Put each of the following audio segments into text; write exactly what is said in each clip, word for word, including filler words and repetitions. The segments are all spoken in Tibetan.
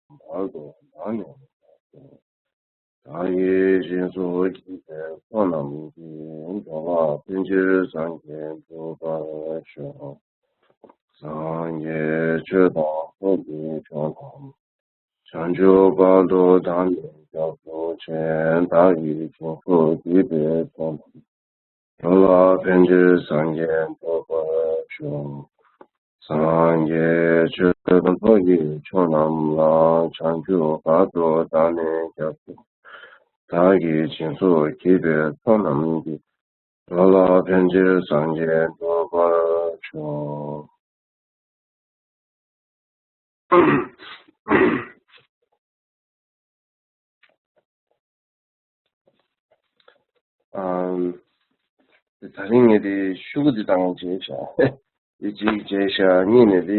བར་དུ་བདག་ནི་བདག་གིས་སྦྱིན་སོགས་བགྱིས་པའི་ཚོགས་རྣམས་ཀྱིས། འགྲོ་ལ་ཕན་ཕྱིར་སངས་རྒྱས་འགྲུབ་པར་ཤོག། སངས་རྒྱས་ཆོས་དང་ཚོགས་ཀྱི་མཆོག་རྣམས། བྱང་ཆུབ་བར་དུ་བདག་ནི་སྐྱབས་སུ་མཆི། བདག་གིས་སྦྱིན་སོགས་བགྱིས་པའི་ཚོགས་རྣམས། འགྲོ་ལ་ཕན་ཕྱིར་སངས་རྒྱས་འགྲུབ་པར་ཤོག། སངས་རྒྱས་ཆོས་དང་ཚོགས་ཀྱི་མཆོག་རྣམས་ལ། བྱང་ཆུབ་བར་དུ་བདག་ནི་སྐྱབས་སུ། བདག་གིས་སྦྱིན་སོགས་བགྱིས་པའི་ཚོགས་རྣམས་ཀྱིས། འགྲོ་ལ་ཕན་ཕྱིར་སངས་རྒྱས་འགྲུབ་པར་ཤོག། ཨམ། དེ་ད་རིང་ངས་དེ་ཤོག་གུ་འདི་བཏང་བྱས་ཤག་འདི་གཅིག་བྱས་ཤག་གཉིས་ནས་དེ་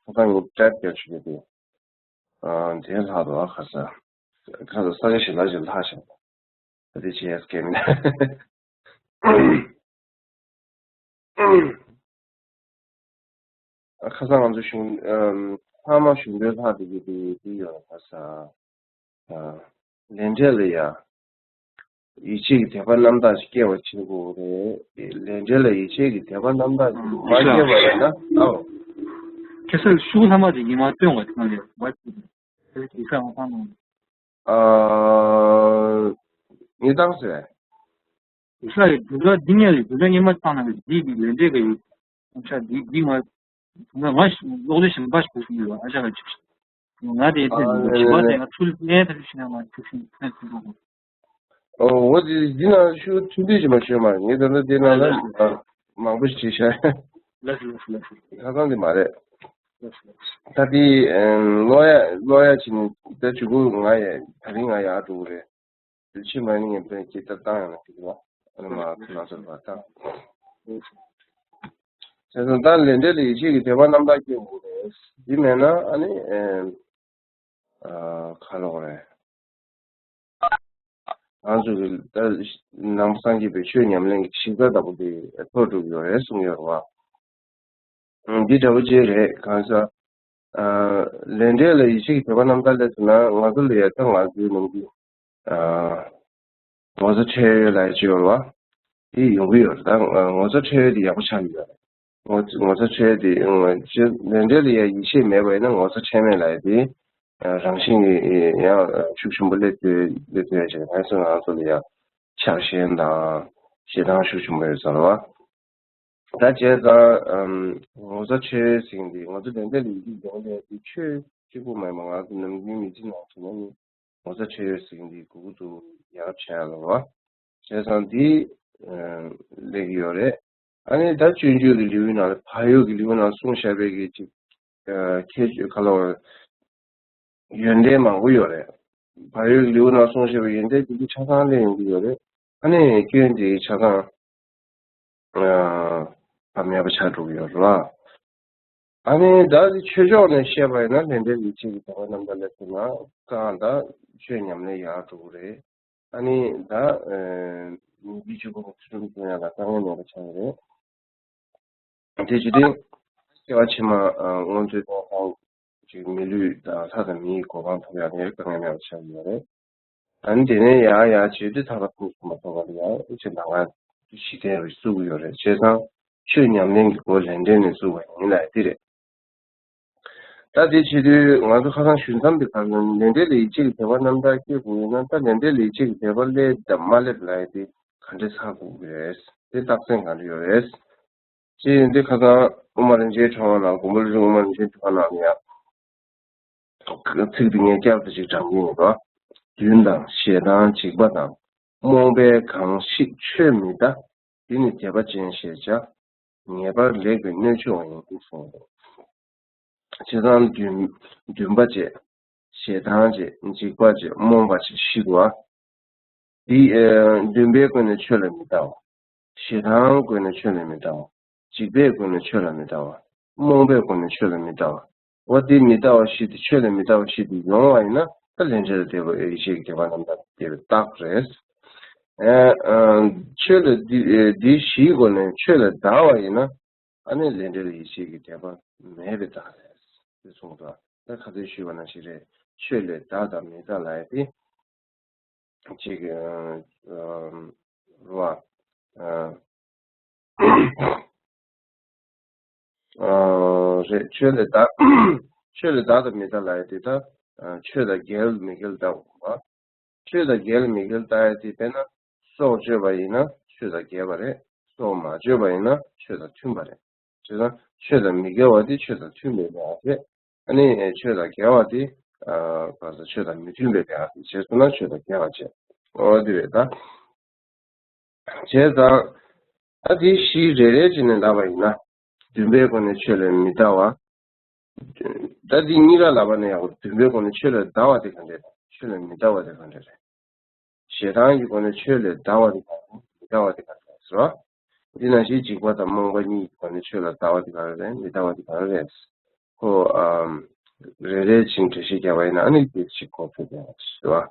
ཁ་སང་ངས་ཊེབ་རྒྱག་ཆོག་གི་དེ། ཨ། དེ་ལྷག་འདུག་ཨ་ཁ་སང་། ཁ་སང་ས་ཆ་ཞིག་ལ་ཞིག་ལྷག་ཤག་ད་དེ་བྱས་སྐད་མིན། ཁ་སང་ང་ཚོ་གཞུང་ཨམ། ལྷག་མ་གཞུང་དོན་ལྷག་བསྡད་ཀྱི་འདུག་འདི་ཡོད་ཁ་སང་། ཨ། ལས་འབྲས་ལ་ཡ། ཡིད་ཆེས་ཀྱི་དད་པ་རྣམ་དག་ཅིག་སྐྱེ་བ་བྱེད་དགོས་རེད། ལས་འབྲས་ལ་ཡིད་ཆེས་ཀྱི་དད་པ་རྣམ་དག་ཅིག་མ་སྐྱེ་བ་ཡིན་ན་ཨོ། ཁ་སང་ཤོག་གུ་ལྷག་མ་དེ་ཉི་མ་སྟོན་བ་དེ་གང་རེད་བ། དེ་ས་ང་ཚང་ནང་། ཨ། ངས་བཏང་ཟེར། ཡིག་ཚགས་ཀྱི་བདུན་ཕྲག་འདི་ཉིད་ལས་བདུན་ཕྲག་སྔོན་མ་བཏང་ན་འདི་གི་ལས་འབྲས་ཀྱི་དབང་ཆ་འདི་འདི་ང་ང་ང་ཀློག་དེབ་གཞན་པ་ཞིག་དགོས་སོང་ཡོད་ཨ་ཅག་ག་ཅིག་ང་དེ་ཨ་དེ་ནས་ནས་གཞན་པ་ནས་དེ་ང་ཚུར་ལན་ཐག་ཆོད་ཤེས་ན་ང་ཐུག་ཤིང་ཕན་ཐུག་འགྲོ་དགོས། ཨོ་འོ་དེ་འདི་ན་ཤུ་ཐུང་ཐུང་ཞིག་མ་ཤོད་མ་ངས་ད་ལྟ་དེ་ན་ལ་ཞིག་མང་པོ་ཞིག་བྱས་ཤག་ལགས་སོ་ལགས་སོ་ལགས་སོ། ཁ་སང་དེ་མ་རེད། ལགས་སོ་ལགས་སོ། ད་དེ་ཀློག་ཡ་ཀློག་ཡ་བྱས་ནས་ད་ཆུ་ཁུ་ང་ཡ་ད་རིང་ང་ཡར་འགྲོ་གི་རེད། དུས་ཕྱི་མ་ནི་ངས་བོད་ཀྱི་ལྟ་སྟངས་ཡང་ན་ཞིག་ལ་ཨ་ནི་མ་ཁོ་ན་ཚོར་བ་དང་། བྱས་ཙང་ད་ལས་འབྲས་ལ་ཡིད་ཆེས་ཀྱི་དད་པ་རྣམ་དག་སྐྱེ་དགོས་རེད། འདི་མེད་ན་ཨ་ནི་ཨ་ཁ་ལོག་རེད། ང་ཚོ་གི་ད་ནང་པ་སངས་རྒྱས་པའི་ཆོས་ཉམས་ལེན་གྱི་གཞི་རྩ་ལྟ་བུ་དེ་ཐོག་འགྲོ་གི་ཡོད་རེད་གསུངས་ཡོད་རེད་བ། འདི་འདྲ་བོ་ཅིག་རེད་གང་ཟག་ལས་འབྲས་ལ་ཡིད་ཆེས་ཀྱི་དད་པ་རྣམ་དག་སླེབས་སོང་ན་ང་ཚོ་ལ་ཡ་ད་ང་ཚོའི་ནང་གི་ངོ་ཚ་ཁྲེལ་ཡོད་ལབ་ཡ་ཅིག་ཡོད་རེད་བ། དེ་ཡོང་གི་ཡོད་རེད་ད་ངོ་ཚ་ཁྲེལ་ཡོད་དེ་ཡག་པོ་ཆགས་ཀྱི་ཡོད་རེད། ངོ་ཚ་ངོ་ཚ་ཁྲེལ་དེ་ལས་འབྲས་ལ་ཡ་ཡིད་ཆེས་མེད་པ་ཡིན་ན་ངོ་ཚ་ཁྲེལ་མེད་ལབ་ཡ་དེ་རང་བཞིན་གྱི་ཡང་ཤུགས་ཆེན་པོ་སླེབས་སླེབས་ཡོད་ཅིག་ང་ཚོ་ང་ཚོ་ལ་ཡ་ཆགས་ཞེན་དང་ཞེ་སྡང་ཤུགས་ཆེན་པོ་ཡོད་ས་རེད་བ། ད་བྱས་ཙང་ངོ་ཚ་ཁྲེལ་ཟེར་མཁན་འདི་ང་ཚོ་ལས་འབྲས་ལ་ཡིད་ཆེས་ཡོང་ལས་འདི་ཆོས་གཅིག་པུ་མ་ཡིན་པ་ང་ཚོ་ནམ་རྒྱུན་མི་ཚེ་ནང་དུ་ན་ནི་ངོ་ཚ་ཁྲེལ་ཡོད་ཟེར་མཁན་འདི་གུ་གུ་ཚུ་ཡག་བྱས་ལ་བ། བྱས་ཙང་འདི་སླེབས་ཀྱི་ཡོད་རེད། ཨ་ནི་ད་སྤྱོད་འཇུག་གི་ལེའུའི་ནང་ལ་བག་ཡོད་ཀྱི་ལེའུ་ནང་གསུངས་བཞག་པའི་གི་ཅིག་ཁྱད་ཆོས་ག་ལ་བ། ཡོན་ཏན་མང་པོ་ཡོད་རེད། བག་ཡོད་ཀྱི་ལེའུ་ནང་གསུངས་བཞག་པའི་ཡོན་ཏན་དེ་ཚོ་ཆ་ཚང་ལེན་ཡོང་གི་ཡོད་རེད། ཨ་ནི་སྐྱོན་དེ་ཆ་ཚང་ཨ་མེད་པ་ཆགས་འགྲོ་གི་ཡོད་རེད་ལ། ཨ་ནི་ད་དེ་ཆོས་ཕྱོགས་ནས་བཤད་པ་ཡིན་ན་ལས་འབྲས་ཡིད་ཆེས་ཀྱི་དད་པ་རྣམ་དག་སླེབས་སོང་ན་གང་ལྟར་ཆོས་ཉམས་ལེན་ཡག་འགྲོ་གི་རེད། ཨ་ནི་ད་ཨ་མི་ཚེ་གཅིག་པོ་ནས་ཚུལ་ཁྲིམས་སྲུང་ཡག་ལ་དཀའ་ངལ་མེད་པ་ཆགས་ཀྱི་རེད། དེ་བྱེད་དུས་སྐྱེ་བ་ཕྱི་མ་ཨ་སྔོན་ཚེ་ཐོག་ཁོང་ཅིག་མི་ལུས་དང་ལྷ་དང་མིའི་གོ་འཕང་ཐོབ་ཡག་ནི་དཀའ་ངལ་མེད་པ་ཆགས་ཀྱི་ཡོད་རེད། ཨ་ནི་དེ་ནས་ཡར་ཡར་བྱེད་དུས་ཐར་པ་ཐོབ་ཐུབ་མ་ཐོབ་པ་ལ་ཡང་ཨེ་ཅེ་ནང་ལ་ཤི་རྟེན་རེ་བཙུགས་ཀྱི་ཡོད་རེད། བྱས་ཙང་ཆོས་ཉམས་ལེན་གྱི་སྒོ་ལས་འབྲས་ནས་བཙུགས་པ་ཡིན་ལ་དེ་རེད། ད་དེ་བྱེད་དུས་ང་ཚོ་ཁ་སང་ཞུ་མཚམས་དེ་ག་ལ་ལས་འབྲས་ལ་ཡིད་ཆེས་ཀྱི་དད་པ་རྣམ་དག་སྐྱེ་དགོས་ཡོད་ན་ད་ལས་འབྲས་ལ་ཡིད་ཆེས་ཀྱི་དད་པ་སླེབས་དང་མ་སླེབས་ལ་ཡི་དེ་ག་འདྲས་ཚར་དགོས་ཀྱི་རེད། དེ་རྟགས་མཚན་ག་འདྲ་ཡོད་རེད། ཅེས་འདི་ཁ་སང་དབུ་མ་རིན་ཆེན་ཕྲེང་བ་ནང་མགོན་པོ་ཀླུ་སྒྲུབ་དབུ་མ་རིན་ཆེན་ཕྲེང་བ་ནང་ལ་ཡང་ཚིག་འདི་ངས་བསྐྱར་དུ་ཅིག་དྲངས་ཀྱི་ཡིན་པ། རྒྱུན་དང་ཞེ་སྡང་འཇིགས་པ་དང་རྨོངས་པས་གང་ཞིག་ཆོས་མི་གདའ། འདི་ནི་དད་པ་ཅན་ཞེས་བྱ། ངེས་པར་ལེགས་པའི་སྣོད་མཆོག་ཡིན་གསུངས། བྱས་ཙང་འདུན་འདུན་པ་བཅས། ཞེ་སྡང་བཅས། འཇིགས་པ་བཅས། རྨོངས་པ་བཅས་བཞི་འདུག་པ། འདི་ཨེ་འདུན་པའི་སྒོ་ནས་ཆོས་ལ་མི་ལྟའོ། ཞེ་སྡང་སྒོ་ནས་ཆོས་ལ་མི་ལྟའོ། འཇིགས་པའི་སྒོ་ནས་ཆོས་ལ་མི་ལྟའོ། རྨོངས་པའི་སྒོ་ནས་ཆོས་ལ་མི་ལྟའོ། འོ་འདི་མི་ལྟ་བ་བཞི་འདི་ཆོས་ལ་མི་ལྟ་བ་བཞི་འདི་ཡོང་བ་ཡིན་ན་ད་ལས་འབྲས་ལ་དད་པ་ཡིད་ཆེས་ཀྱི་དད་པ་རྣམ་དག་སྐྱེ་བའི་རྟགས་རེད། ཨེ་ཨ་ཆོས་ལ་འདི་ཨེ་འདི་བཞིའི་སྒོ་ནས་ཆོས་ལ་ལྟ་བ་ཡིན་ན་ཨ་ནི་ལས་འབྲས་ལ་ཡིད་ཆེས་ཀྱི་དད་པ་མེད་པའི་རྟགས་རེད། དེ་གསུངས་འདུག་ད་ཁ་སང་ཞུས་པ་ནང་བཞིན་རེད། ཆོས་ལས་བདག་དང་མི་བདག་ལབ་ཡ་དེ། ཅིག་ཨ་ཨ་རོ། ཨ་ཨ་རེད། ཆོས་ལས་བདག་ཆོས་ལས་བདག་དང་མི་བདག་ལབ་ཡ་དེ་ད། ཨ་ཆོས་དང་འགལ་མི་འགལ་ལྟ་བ། ཆོས་དང་འགལ་མི་འགལ་ལྟ་ཡ་དེ་དཔེར་ན་སྲོག་གཅོད་པ་ཡིན་ན་ཆོས་དང་འགལ་བ་རེད། སྲོག་མ་གཅོད་པ་ཡིན་ན་ཆོས་དང་མཐུན་པ་རེད། བྱས་ཙང་ཆོས་དང་མི་འགལ་བ་དེ་ཆོས་དང་མཐུན་མེད་པ་རེད། ཨ་ནི་ཆོས་དང་འགལ་བ་དེ་ཨ་ག་ས་ཆོས་དང་མི་མཐུན་པའི་ལས་ཀ་དེ་བྱས་སོང་ན་ཆོས་དང་འགལ་བ་བྱས། འོ་དེ་རེད་ད། བྱས་ཙང་ཨ་དེ་བཞི་རེ་རེ་བྱས་ནས་ལབ་པ་ཡིན་ན། བདུན་པའི་སྒོ་ནས་ཆོས་ལས་མི་འདའ་བ། ད་འདི་གཉིས་ཀ་ལབ་པ་ནས་ཡག་པོ། བདུན་པའི་སྒོ་ནས་ཆོས་ལས་འདའ་བ་དེ་ག་འདྲས་རེད། ཆོས་ལས་མི་འདའ་བ་དེ་ག་འདྲས་རེད། ཞེ་སྡང་གི་སྒོ་ནས་ཆོས་ལས་འདའ་བ་དེ་ག་རེད། མི་འདའ་བ་དེ་ག་རེད་ཟེར་བ། འདི་ནང་བཞིན་འཇིགས་པ་དང་རྨོངས་པ་གཉིས་ཀྱི་སྒོ་ནས་ཆོས་ལ་འདའ་བ་དེ་ག་རེ་རེད། མི་འདའ་བ་དེ་ག་རེ་རེད། ཁོ་ཨམ་རེ་རེ་བཞིན་འགྲེལ་བཤད་རྒྱག་པ་ཡིན་ན་ཨ་ནི་དེ་ཞིག་གོ་ཐུབ་ཀྱི་རེད་ཟེར་བ།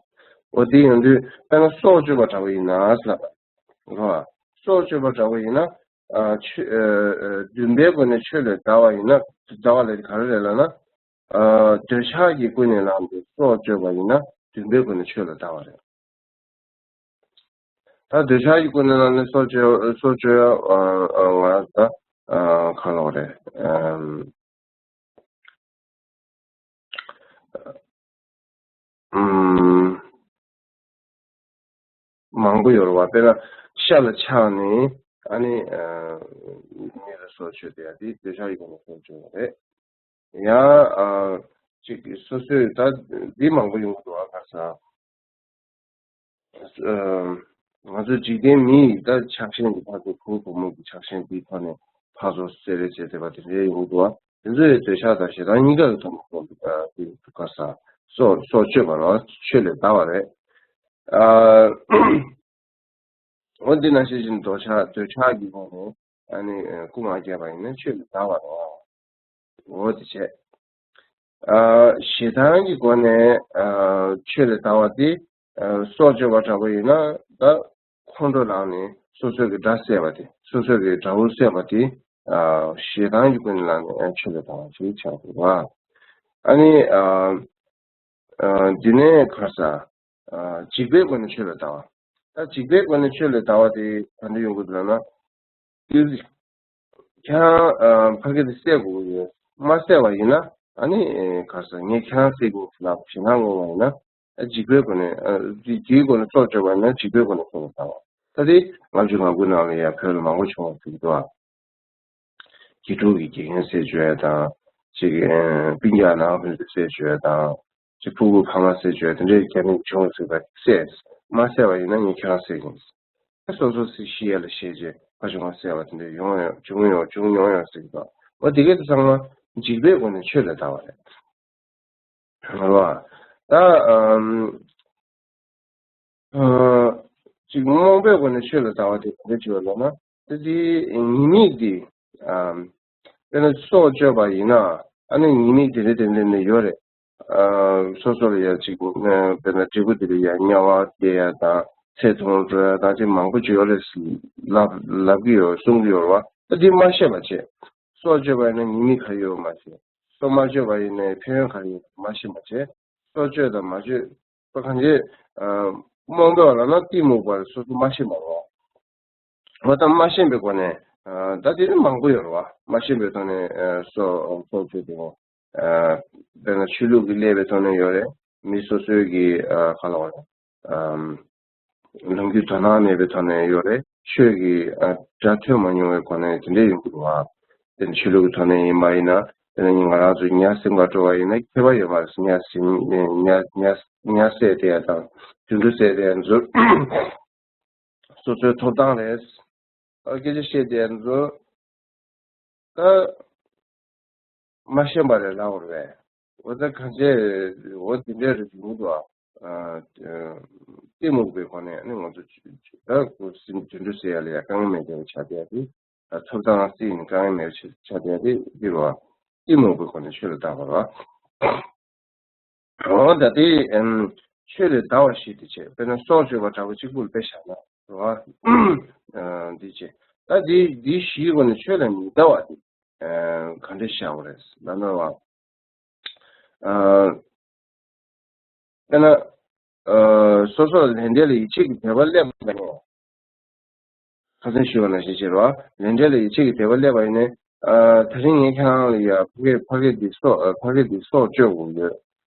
འོ་དེ་ཡོང་དུས་དཔེར་ན་སྲོག་གཅོད་པ་འདྲ་བོ་ཡིན་ན་ཟེར་ལབ་པ་རེད་བ། སྲོག་གཅོད་པ་འདྲ་བོ་ཡིན་ན། ཨ་ཆོས་ཨ་ཨ་བདུན་པའི་སྒོ་ནས་ཆོས་ལས་འདའ་བ་ཡིན་ན། འདའ་བ་ལས་ག་རེ་རེད་ལབ་ན། ཨ་འདོད་ཆགས་ཀྱི་ཀུན་ནས་བསླངས་ཏེ་སྲོག་གཅོད་པ་ཡིན་ན་བདུན་པའི་སྒོ་ནས་ཆོས་ལས་འདའ་བ་རེད། ད་འདོད་ཆགས་ཀྱི་ཀུན་ནས་བསླངས་ནས་སྲོག་གཅོད་སྲོག་གཅོད་ཨ་ཨ་ང་ད་ཨ་ག་ལབ་དགོས་རེད། ཨམ། ཨམ། མང་པོ་ཡོད་རེད་བ། དཔེར་ན་ཤ་ལ་ཆགས་ནས་ཨ་ནི་ཨ་མི་ལ་སྲོག་གཅོད་དེ་ཡ་དེ་འདོད་ཆགས་ཀྱི་སྒོ་ནས་སྲོག་གཅོད་པ་རེད། ཡང་ཨ་ཅིག་སོ་སོའི་ད་འདི་མང་པོ་ཡོང་གི་འདུག་ཨ་ག་ས། ཨ་ང་ཚོ་འཇིག་རྟེན་མི་ཡི་ད་ཆགས་ཞེན་གྱི་ཕར་ཚུར་བུ་བུ་མོ་གི་ཆགས་ཞེན་འདིའི་ཐོག་ནས་ཕར་ཚུར་བསད་རེས་བྱས་བསྡད་པ་དེ་འདྲའི་ཡོང་གི་འདུག་ཨ། དེ་ཚོ་ཡི་འདོད་ཆགས་དང་ཞེ་སྡང་གཉིས་ཀ་གི་ཐོག་ནས་སྲོག་ག་ས་སྲོག་སྲོག་གཅོད་པ་རེད། ཆོས་ལས་འདའ་བ་རེད། ཨ། འོ་འདི་ནང་བཞིན་བཞིན་འདོད་ཆགས་འདོད་ཆགས་ཀྱི་སྒོ་ནས་ཨ་ནི་རྐུ་མ་བརྒྱབ་པ་ཡིན་ན་ཆོས་ལས་འདའ་བ་རེད། འོ་དེ་བྱས། ཨ་ཞེ་སྡང་གི་སྒོ་ནས་ཨ་ཆོས་ལས་འདའ་བ་དེ་ཨ་སྲོག་གཅོད་པ་འདྲ་པོ་ཡིན་ན་ད་ཁོང་ཁྲོ་ལངས་ནས་སོ་སོ་གི་དགྲ་བསད་པ་དེ། སོ་སོ་གི་དགྲ་བོ་བསད་པ་དེ་ཨ་ཞེ་སྡང་གི་སྒོ་ནས་ལངས་ནས་ཨ་ཆོས་ལས་འདའ་བ་ཞིག་ཆགས་འདུག་བ། ཨ་ནི་ཨ། ཨ་འདི་ནས་ག་རེ་ཟ། ཨ་འཇིགས་པའི་སྒོ་ནས་ཆོས་ལས་འདའ་བ། ད་འཇིགས་པའི་སྒོ་ནས་ཆོས་ལས་འདའ་བ་དེ་ག་འདྲ་ཡོང་གི་འདུག་ལབ་ན། ཁྱེད་རང་ཨ་ཕ་གི་དེ་བསད་དགོས་ཀྱི་ཡོད། མ་བསད་པ་ཡིན་ན་ཨ་ནི་ག་རེ་ཟ། ངས་ཁྱེད་རང་བསད་ཀྱི་ཡིན་ལབ་ཞེད་སྣང་ངོམ་པ་ཡིན་ན། ཨ་འཇིགས་པའི་སྒོ་ནས་ཨ་དེ་དེའི་སྒོ་ནས་སྲོག་གཅོད་པ་ཡིན་ན་འཇིགས་པའི་སྒོ་ནས་ཆོས་ལས་འདའ་བ། ད་དེ་ལྔ་བཅུ་ང་དགུ་ནང་ལ་ཡང་བོད་ལ་མང་པོ་བྱུང་བ་ཟེར་གྱི་འདུག་ཨ། དགེ་ཕྲུག་གི་དགེ་རྒན་བསད་བཅུག་ཡ་དང་། ཅིག་ཨ་སྤུན་ཀྱག་ནང་ཕན་ཚུན་བསད་བཅུག་ཡ་དང་། ཅིག་ཕྲུ་གུ་ཕ་མ་བསད་བཅུག་ཡ་དེ་འདྲའི་རྒྱ་མི་བྱུང་ཟེར་བ་བསད། མ་བསད་པ་ཡིན་ན་ངས་ཁྱེད་རང་བསད་ཀྱི་ཡིན། ཨ་སོ་སོ་སྲིད་ཤི་ཡ་ལ་ཞེད་བྱས་ཕ་ཆུང་བ་བསད་པ་དེ་འདྲ་ཡོང་ཡོང་བྱུང་ཡོང་བྱུང་མྱོང་ཡོང་ཟེར་གྱི་འདུག་འོ་དེ་གས་དེ་ཚང་མ་འཇིགས་པའི་སྒོ་ནས་ཆོས་ལས་འདའ་བ་རེད། རེད་བ། ད་ཨམ། ཨ་ཅིག་རྨོངས་པའི་སྒོ་ནས་ཆོས་ལ་ལྟ་བ་དེ་ག་འདྲ་ཅིག་ཡོད་ལབ་ན། ད་དེ་ཉེས་དམིགས་དེ་ཨ་དཔེར་ན་སྲོག་གཅོད་པ་ཡིན་ན་ཨ་ནི་ཉེས་དམིགས་དེ་འདྲ་དེ་འདྲ་ནི་ཡོད་རེད། ཨ་སོ་སོ་ལ་ཡ་ཅིག་ཨ་དཔེར་ན་འབྲས་བུ་དེ་ལ་ཡ་དམྱལ་བ་བསྐྱལ་ཡ་དང་ཚེ་ཐུང་འགྲོ་ཡ་དང་ཅིག་མང་པོ་ཅིག་ཡོད་རེད་ལབ་ལབ་ཀྱི་ཡོད། གསུང་གི་ཡོད་རེད་བ། ད་དེ་མ་ཤེས་པ་བྱས། སྲོག་གཅོད་པ་ཡིན་ན་ཉེས་དམིགས་ག་རེ་ཡོད་མ་ཤེས། སྲོག་མ་གཅོད་པ་ཡིན་ནའི་ཕན་ཡོན་ག་རེ་ཡོད་མ་ཤེས་པ་བྱས། སྲོག་གཅོད་དང་མ་གཅོད་པ་གང་ཅི། ཨ་རྨོངས་པ་ལབ་ན་གཏི་མུག་པ་རེད། སོ་སོ་མ་ཤེས་པ་རེད་བ། འོ་ད་མ་ཤེས་པའི་སྒོ་ནས་ཨ་ད་དེ་ནི་མང་པོ་ཡོད་རེད་བ། མ་ཤེས་པའི་ཐོག་ནས་ཨ་སྲོག་སྲོག་གཅོད་དེ། ཨ་དཔེར་ན་ཆོས་ལུགས་ཀྱི་བསླབ་པའི་ཐོག་ནས་ཡོད་རེད། མི་སོ་སོའི་གི་ཨ་ག་ལབ་དགོས་རེད། ཨམ། ལམ་རྒྱུད་དོ་སྣང་མེད་པའི་ཐོག་ནས་ཡོད་རེད། ཆོས་ཀྱི་ཨ་སྒྲ་ཐོས་མ་མྱོང་བའི་སྒོ་ནས་དེ་འདྲས་ཡོང་གི་འདུག་བ། དེ་ནི་ཆོས་ལུགས་ཀྱི་ཐོག་ནས་ཡིན་པ་ཡིན་ན། དེ་ནི་ང་རང་ཚོ་ཉ་སྲིན་པ་འགྲོ་བ་ཡིན་ན་ཁྱད་པར་ཡོད་མ་རེད། ཉ་སྲིན་ཉ་ཉ་ཉ་བསད་དེ་ཡ་དང་དུད་འགྲོ་བསད་དེ་ཡ་ཚོ་སོ་སོའི་ཐོབ་ཐང་རེད། ཨ་སྐད་ཆ་བཤད་དེ་ཡ་ཚོ་ད་མ་ཤེས་པ་རེད་ལབ་དགོས་རེད་པས། འོ་ད་གང་བྱས་འོ་དེ་འདྲས་རེད་འདུག་ཨ། གཏི་མུག་པའི་སྒོ་ནས་ནི་ང་ཚོ་ད་སྲིན་དུད་འགྲོ་ཟེར་ཡ་ལ་ཡ་དཀའ་ངལ་མེད་པའི་ཆ་དེ་ཡ་དེ། ཐོབ་ཐང་སྲིད་ནི་དཀའ་ངལ་མེད་པའི་ཆ་དེ་ཡ་དེ་འདི་རེད་བ། གཏི་མུག་པའི་སྒོ་ནས་ཆོས་ལ་བདག་པ་རེད་བ། འོ་ད་དེ་ཨམ་ཆོས་ལས་འདའ་བ་ཞིག་དེ་བྱས། དཔེར་ན་སྲོག་གཅོད་པ་འདྲ་བོ་གཅིག་པུ་ལ་དཔེ་བཞག་ན་རེད་བ། ཨ་འདི་བྱས། ད་འདི་འདི་བཞིའི་སྒོ་ནས་ཆོས་ལས་མི་འདའ་བ་དེ་ཨ་ག་འདྲ་བཞག་པ་རེད་ལབ་ན་བ། ཨ་ དཔེར་ན། ཨ། སོ་སོར་ལས་འབྲས་ལ་ཡིད་ཆེས་ཀྱི་དད་པ་སླེབས་པ་ནས། ཁ་སང་ཞུས་པ་ནང་བཞིན་བྱེད་རོགས། ལས་འབྲས་ལ་ཡིད་ཆེས་ཀྱི་དད་པ་སླེབས་པ་ཡིན་ནའི། ཨ། ད་རིང་ངས་ཁྱེད་རང་ལ་ཡ་ཕ་གིར་ཕ་གིར་འདི་སྲོག་ཨ། ཕ་གིར་འདི་སྲོག་གཅོད་དགོས་ཡོད།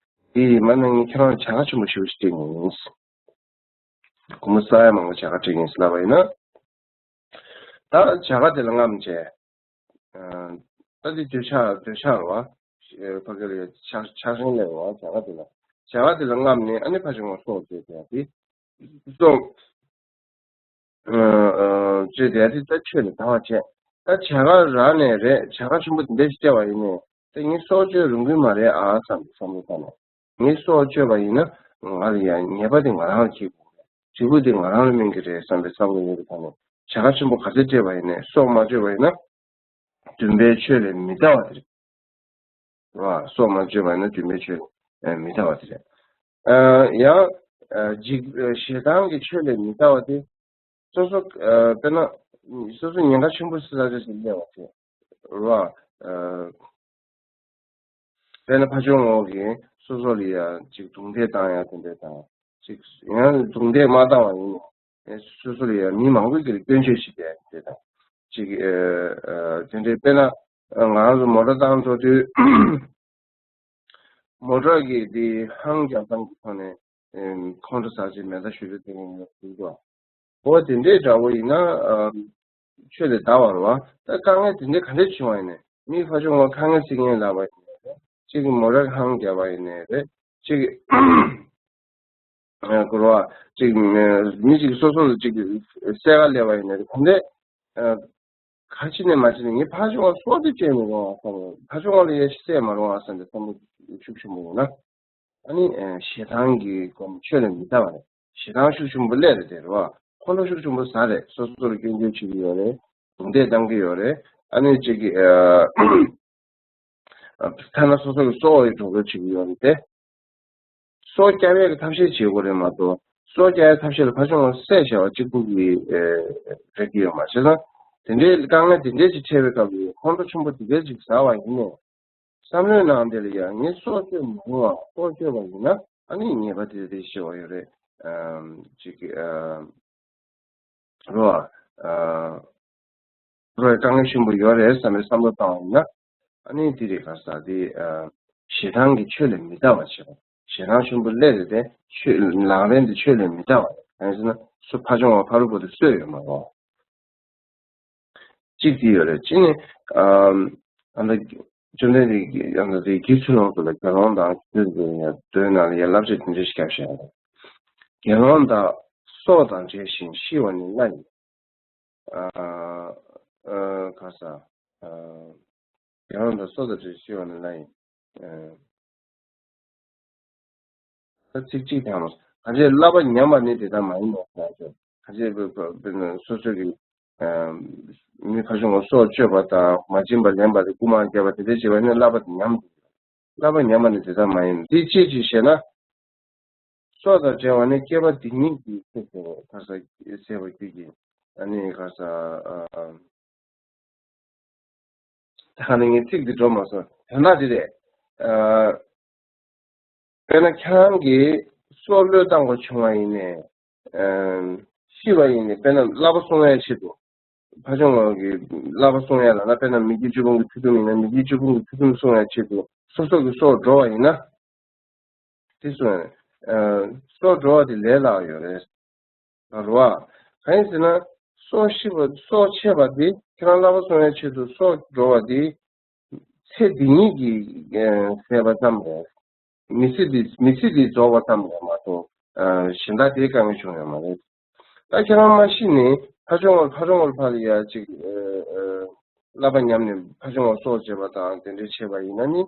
དེ་ཡིན་མ་ནའི་ངས་ཁྱེད་རང་ལ་བྱ་དགའ་ཆེན་པོ་ཞེ་པོ་ཞིག་སྤྲད་མཁན་ཡིན། སྒོར་མོ་ས་ཡ་མང་པོ་བྱ་དགའ་སྤྲད་མཁན་ཡིན་ཟེར་ལབ་པ་ཡིན་ན། ད་བྱ་དགའ་དེ་ལ་རྔམ་བྱས། ཨ། ད་འདི་འདོད་ཆགས་འདོད་ཆགས་རེད་བ། ཨ། ཕ་གི་ལ་ཆགས་ཆགས་ཞེན་སླེབས་པ་བྱ་དགའ་དེ་ལ། བྱ་དགའ་དེ་ལ་རྔམ་ནས་ཨ་ནི་ཕར་ཕྱོགས་ངོ་སྲོག་བཅད་དེ་ཡ་དེ། སྲོག་ཨ། ཨ། བཅད་དེ་ཡ་དེ་ད་ཆོས་ལས་ལྡང་བ་བྱས། ད་བྱ་དགའ་རག་ནས་རེད། བྱ་དགའ་ཆེན་པོ་དེ་འདྲ་ཞིག་སྤྲད་པ་ཡིན་ནས། ད་ངས་སྲོག་གཅོད་རུང་གི་མ་རེད་ཨ་བསམ་པའི་བསམ་བློ་བཏང་ནས། ངས་སྲོག་གཅོད་པ་ཡིན་ན་ང་ལ་ཡང་ཉེས་པ་དེ་ང་རང་ལ་འཁྱེར་དགོས་རེད། འབྲས་བུ་དེ་ང་རང་ལ་སྨིན་གྱི་རེད་བསམ་པའི་བསམ་བློ་ཡོད་པའི་ཐོག་ནས་བྱ་དགའ་ཆེན་པོ་ག་ཚོད་སྤྲད་པ་ཡིན་ནའི་སྲོག་མ་གཅོད་པ་ཡིན་ན། འདུན་པའི་ཆོས་ལས་མི་འདའ་བ་དེ་རེད། རེད་བ། སྲོག་མ་གཅོད་པ་ཡིན་ན་འདུན་པའི་ཆོས་ལས་མི་འདའ་བ་དེ་རེད། ཨ། ཡང་། ཨ། འཇིགས། ཨ། ཞེ་སྡང་གི་ཆོས་ལས་མི་འདའ་བ་དེ། སོ་སོ། ཨ། དཔེར་ན། སོ་སོ་ཉེན་ཁ་ཆེན་པོ་སྲིད་ས་ཆ་ཞིག་སླེབས་པ་དེ། རེད་བ། ཨ། དཔེར་ན་ཕ་ཆུང་ངོ་གིས་སོ་སོ་ལ་ཡ་ཅིག་རྡུང་རྡེག་བཏང་ཡ་དེ་འདྲ་དང་། ཅིག་ཡང་རྡུང་རྡེག་མ་བཏང་བ་ཡིན་ནའི་སོ་སོ་ལ་ཡ་མི་མང་པོ་ཅིག་ལ་སྐྱོན་བརྗོད་བྱེད་ཡ་དེ་འདྲ་དང་། ཅིག་ཨ། ཨ། དེ་འདྲའི་དཔེར་ན་ང་རང་ཚོ་མོ་ཊ་བཏང་འགྲོ་དུས། མོ་ཊ་གི་དེ་ཧང་རྒྱག་སྟངས་ཀྱི་ཐོག་ནས། ཨ། ཁོང་ཁྲོ་ཟ་བྱས་མེ་མདའ་གཞུ་རེ་དེ་རིང་ཡོད་འདུག་འོ་དེ་འདྲའི་འདྲ་བོ་ཡིན་ན། ཨ། ཆོས་ལས་འདའ་བ་རེད་བ། ད་དཀའ་ངལ་དེ་འདྲའི་ག་འདྲས་བྱུང་བ་ཡིན་ནའི་མི་ཕར་ཕྱོགས་ངོ་དཀའ་ངལ་སེལ་མཁན་ལབ་པ་ཡིན་ནའི་རེད། གཅིག་གིས་མོ་ཊ་ཧང་རྒྱབ་པ་ཡིན་ནའི་རེད། གཅིག་གིས་ཨ། གོ་རེད་བ། གཅིག་མི་གཅིག་སོ་སོ་ལ་གཅིག་གིས་བསད་ག་སླེབས་པ་ཡིན་ནའི་རེད། ག་འདྲས། ཨ། ག་ཅི་ནས་མ་ཅི་ནས་ངས་ཕར་ཕྱོགས་ངོ་སྲོག་དེ་གཅོད་མི་རུང་བ་བསམ། ཕར་ཕྱོགས་ངོ་ལ་ཡ་བསད་མ་རུང་བ་བསམ་པའི་བསམ་བློ་ཤུགས་ཆེན་པོ་ཡོད་ན། ཨ་ནི། ཨ། ཞེ་སྡང་གི་སྒོམ་ཆོས་ལས་མི་འདའ་བ་རེད། ཞེ་སྡང་ཤུགས་ཆེན་པོ་སླེབས་རེད་དེ་རེད་བ། ཁོང་ཁྲོ་ཤུགས་ཆེན་པོ་ཟ་རེད། སོ་སོ་ལ་སྐྱོན་བརྗོད་བྱེད་ཀྱི་ཡོད་རེད། རྡུང་རྡེག་བཏང་གི་ཡོད་རེད། ཨ་ནི་གཅིག་གིས། ཨ། ཐ་ན་སོ་སོ་གི་སྲོག་ཡི་སྒྲོ་འདོགས་བྱེད་ཀྱི་ཡོད་རེད་དེ། སྲོག་སྐྱབས་ཡས་ཀྱི་ཐབས་ཤེས་བྱེད་དགོས་རེད་མ་གཏོགས། སྲོག་སྐྱབས་ཡས་ཐབས་ཤེས་ལ་ཕར་ཕྱོགས་ངོ་བསད་བྱ་བ་གཅིག་པུ་གི། ཨ། རེད་ཀྱི་ཡོད་མ་རེད། བྱས་ཙང་དེ་འདྲའི་དཀའ་ངལ་དེ་འདྲའི་ཅིག་འཕྲད་པའི་སྐབས་ལ་ཁོང་ཁྲོ་ཆེན་པོ་དེ་འདྲའི་ཅིག་ཟ་བ་ཡིན་ནའི། བསམ་བློའི་ནང་དེ་ལ་ཡང་ངས་སྲོག་གཅོད་མི་རུང་བ། སྲོག་གཅོད་པ་ཡིན་ན་ཨ་ནི་ཉེས་པ་དེ་རེ་ཞེ་པོ་ཡོད་རེད། ཨམ། ཅིག་གི། ཨམ། རོ། ཨ། རོའི་དཀའ་ངལ་ཆེན་པོ་ཡོད་རེད་བསམ་པའི་བསམ་བློ་བཏང་བ་ཡིན་ན། ཨ་ནི་དེ་རེད། ག་རེ་ཟེར་དེ། ཨ། ཞེ་སྡང་གི་ཆོས་ལས་མི་འདའ་བ་བྱེད་པ། ཞེ་སྡང་ཆེན་པོ་སླེབས་རེད་དེ། ཆོས་ལག་ལེན་དེ་ཆོས་ལས་མི་འདའ་བ་རེད། གང་ཡིན་ཟེར་ན་སོ་ཕར་ཕྱོགས་ངོ་ཕ་རོལ་པོ་དེ་གསོད་ཡོད་མ་རེད། གཅིག་དེ་ཡོད་རེད། གཅིག་ནི། ཨམ། ཨ་ནི། བཅོམ་ལྡན་འདས་ཀྱིས་ཨ་ནི་དེ་རྒྱུད་ཚུལ་ཁྲིམས་ལ་དགེ་སློང་དང་རྒྱུད་ཀྱི་ཡང་མདོའི་ནང་ལ་ཡང་བསླབ་བྱ་དེ་འདྲ་ཞིག་བརྒྱབ་བཞག་ཡོད་རེད། དགེ་སློང་དག་སྲོག་དང་བྲལ་ཞིང་ཤི་བ་ནི་སླ་ཡིན། ཨ། ཨ། ག་རེ་ཟེར། ཨ། དགེ་སློང་དག་སྲོག་དང་བྲལ་ཞིང་ཤི་བ་ནི་སླ་ཡིན། ཨ། ད་ཚིག་གཅིག་དང་། གང་ཕྱིར་བསླབ་པ་ཉམས་པ་ནི་དེ་ལྟར་མ་ཡིན་ནོ་ཟེར་ཡ་ཅིག་གང་ཕྱིར་བ་བ་བ་སོ་སོ་གི། ཨ། མི་ཁ་ཤས་ཀྱིས་སྲོག་གཅོད་པ་དང་མ་བྱིན་པ་ལེན་པ་དེ་རྐུ་མ་བརྒྱབ་པ་དེ་འདྲ་བྱེད་པ་ནི་བསླབ་པ་དེ་ཉམས། བསླབ་པ་ཉམས་པ་ནི་དེ་ལྟར་མ་ཡིན། འདི་ཅི་ཞིག་ཞེ་ན། སྲོག་དང་བྲལ་བ་ནི་སྐྱེ་བ་འདི་ཉིད་ཀྱི་ཚེ་ཟད་པར་ཟད་པར་འགྱུར་གྱི། ཨ་ནི་ག་རེ་ཟེར། ཨ། ད་ནི་ངས་ཚིག་འདི་འགྲོ་མ་སོང་། དོན་དག་འདི་རེད། ཨ། དཔེར་ན་ཁྱེད་རང་གིས་སྲོག་བློས་བཏང་དགོས་བྱུང་བ་ཡིན་ནའི། ཨ། ཤི་བ་ཡིན་ནའི་དཔེར་ན་བསླབ་པ་སྲུང་བའི་ཆེད་དུ། ཕ་ཆུང་ངོ་གི་བསླབ་པ་སྲུང་ཡ་ལབ་ན། དཔེར་ན་མི་དགེ་བཅུ་སྤོང་གི་ཚུལ་ཁྲིམས་ཡིན་ན་མི་དགེ་བཅུ་སྤོང་གི་ཚུལ་ཁྲིམས་སྲུང་ཡ་ཆེད་དུ་སོ་སོ་གི་སྲོག་འགྲོ་བ་ཡིན་ན། དེ་སྲོག། ཨ། སྲོག་འགྲོ་བ་དེ་ལས་སླ་བ་ཡོད་རེད། རེད་བ། གང་ཡིན་ཟེར་ན། སྲོག་ཤི་བ། སྲོག་ཆད་པ་དེ་ཁྱེད་རང་བསླབ་པ་སྲུང་ཡ་ཆེད་དུ་སྲོག་འགྲོ་བ་དེ། ཚེ་འདི་ཉིད་ཀྱི། ཨ། ཟད་པ་ཙམ་རེད། མི་ཚེ་འདི། མི་ཚེ་འདི་རྫོགས་པ་ཙམ་རེད་མ་གཏོགས། ཨ། གཞན་དག་དེའི་དཀའ་ངལ་བྱུང་ཡོད་མ་རེད། ད་ཁྱེད་རང་མ་ཤི་ནས་ཕ་ཆུང་ངོར། ཕ་ཆུང་ངོར་ཕར་ལ་ཡ་ཅིག་ཨ། ཨ། བསླབ་པ་ཉམས་ནས་ཕ་ཆུང་ངོར་སྲོག་བཅད་པ་དང་དེ་འདྲ་བྱས་པ་ཡིན་ན་ནི།